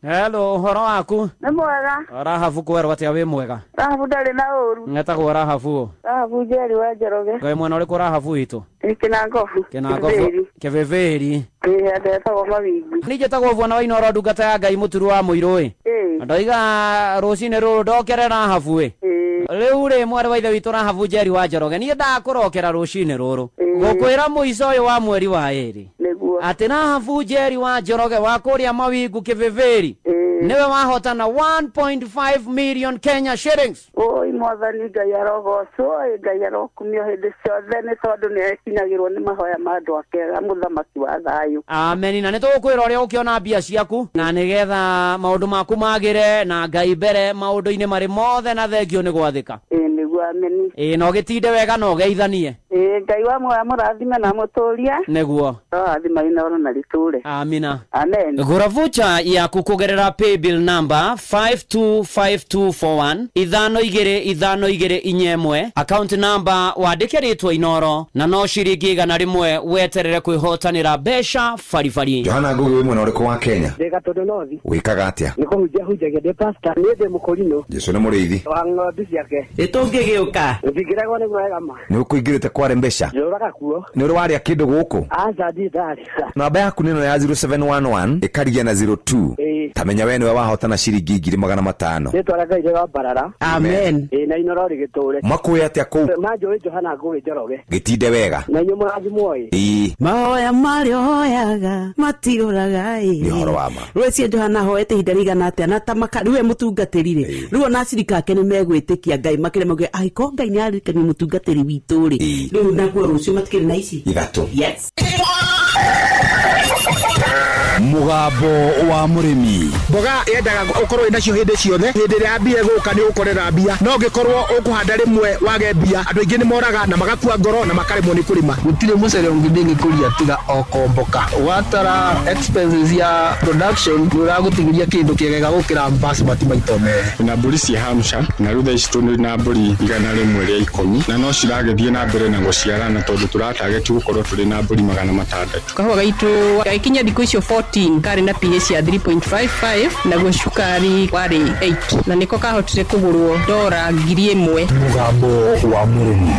Hello, ũhoro waku? Nĩ mwega. Rahabu kwerwo atĩa wĩ mwega? Rahabu ndarĩ na ũru. Ngetagwo Rahabu. Rahabu Njeri wa Njoroge. Ngai mwena ũrĩkũ Rahabu witũ? Kĩnangobu. Kĩnangobu. Kĩvĩvĩri. Ĩĩ, ndetagwo Mawingi. Niĩ njĩtagwo Bwana wa Inooro, ndungata ya Ngai mũturu wa mũirũ ĩ. Ndoiga rũcinĩ rũrũ ndokere Rahabu ĩ. Rĩu rĩ mwarĩ wa ithe witũ Rahabu Njeri wa Njoroge, niĩ ndakũrokera rũcinĩ rũrũ gũkwĩra mũico ũyũ wa mweri wa ĩrĩ atĩ Rahabu Njeri wa Njoroge wa kũrĩa Mawingu Kĩvĩvĩri niwe wahotana 1.5 million Kenya shillings. Oi mwathani Ngai arogocwo, Ngai arokumio hĩndĩ ciothe, nĩ tondũ nĩ ekinyagĩrwo nĩ mahoya ma andũ ake mũthamaki wa thayũ. Amen. Na nĩ tũgũkwĩra ũrĩa ũkĩona mbia ciaku, na nĩgetha maũndũ maku magĩre na Ngai mbere maũndũ-inĩ marĩ mothe, na thengio nĩ gwathĩka. Ĩĩ nĩguo, ameni. Ĩĩ, na ũgĩtinde wega na ũgeithanie. Ĩĩ Ngai wa muoyo amũrathime na amũtũrie. Nĩguo. Rathima Inooro na rĩtũre. Amina. Amen. Gũra vocha yaku kũgerera paybill number 525241 525441, account number wandĩke rĩtwa Inooro na no ciringi 100 weterere kwĩhotanĩra mbeca baribari. Johana Ngugi wĩ mwena ũrĩkũ wa Kenya? Ndĩ Gatũndũ North. Wĩkaga atĩa? Nĩ kũhunjia hunjagia, ndĩ pastor, niĩ ndĩ mũkũrinũ. Jesu nĩ mũrĩithi. Wa ng'ondu ciake. Ĩtũngĩgĩũka. Ndingĩregwo nĩ guoya ma. Nĩ ũkũingĩrĩte kware mbeca? Njũraga kuo. Nĩ ũrĩ warĩa kĩndũ gũkũ? Aca ndirĩ ndarĩa. Namba yaku nĩ ĩno ya 0711 ĩkarigia na 02. Ĩĩ. Tamenya we nĩwe wahotana ciringi 500,000. Rĩtwa rĩa Ngai rĩrombarara. Amen. Ĩĩ na Inooro rĩgĩtũre. Makwĩĩ atĩa kũu? Manjũĩ Johana Ngugi Njoroge. Gĩtinde wega. Na inyuĩ mũrathimwo ĩ. Ĩĩ. Mahoya marĩa ũhoyaga matiũraga ĩ. Nĩ ũhoro wa ma. Rwĩcie Johana ahoete ihinda rĩigana atĩa na ta maka rĩu we mũtungatĩri rĩ, rĩu ona acirika ake nĩ megwĩtĩkia Ngai makĩria mauge angĩkorwo Ngai nĩ aririkania mũtungatĩri witũ rĩ, rĩu naguo rũciũ matikĩrĩ na ici ithatũ. Yes. Mũgambo wa mũrĩmi. Mboga yendaga ũkorwo wĩ nacio hĩndĩ ciothe, hĩndĩ ĩrĩa mbia ĩgũka nĩ ũgũkorera mbia, no ũngĩkorwo ũkũhanda rĩmwe wage mbia, andũ aingĩ nĩ moraga na magakua ngoro na makaremwo nĩ kũrĩma. Gũtirĩ mũcere ũngĩ ndĩngĩkũria tiga o komboka. Watara expenses ya production nĩ ũragũtigĩria kĩndũ kĩega gũkĩra basmati maita merĩ. Na mbũri cia Hampshire na rĩu thaa ici tũrĩ na mbũri 110 na no ciragĩthiĩ na mbere na gũciarana tondũ tũratageti gũkorwo tũrĩ na mbũri 600. Kahũa gaitũ gagĩkinya thikũ icio 14 karĩ na pH ya 3.55 naguo cukari warĩ 8 na nĩko kahotire kũgũrwo dora 1000. Mũgambo wa mũrĩmi.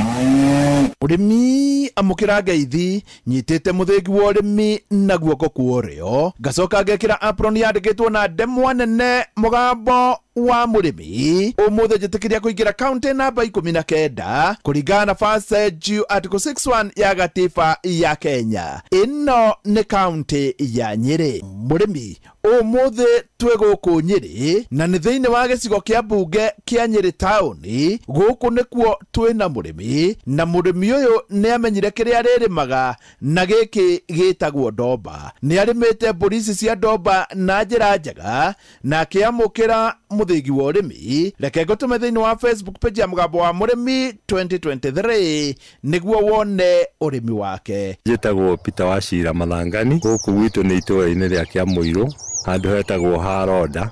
Ũrĩmi amũkĩra ngeithi nyitĩte mũthĩgi wa ũrĩmi na guoko kwa ũrĩo, ngacoka ngekĩra apron yandĩkĩtwo na ndemwa nene mũgambo wa mũrĩmi. Ũmũthĩ njĩtĩkĩria kũingĩra kaunti namba 19 kũringana na First Due Article 61 ya gatiba ya Kenya. Ĩno nĩ kaunti ya Nyĩrĩ. Mũrĩmi ũmũthĩ twĩ gũkũ Nyĩrĩ na nĩ thĩinĩ wa gĩcigo kĩa mbunge kĩa Nyĩrĩ taũni. Gũkũ nĩkuo twĩna mũrĩmi na mũrĩmi ũyũ nĩ amenyire kĩrĩa arĩrĩmaga na gĩkĩ gĩtagwo ndomba. Nĩ arĩmĩte mbũri ici cia ndomba na njĩra njega na akĩamũkĩra mũthĩgi wa ũrĩmi. Reke ngũtũme thĩinĩ wa Facebook page ya mũgambo wa mũrĩmi 2023 nĩguo wone ũrĩmi wake. Njĩtagwo Peter Wachira Mathangani, gũkũ gwitũ nĩ itũũra-inĩ rĩa Kĩamũirũ, handũ hetagwo Haronda.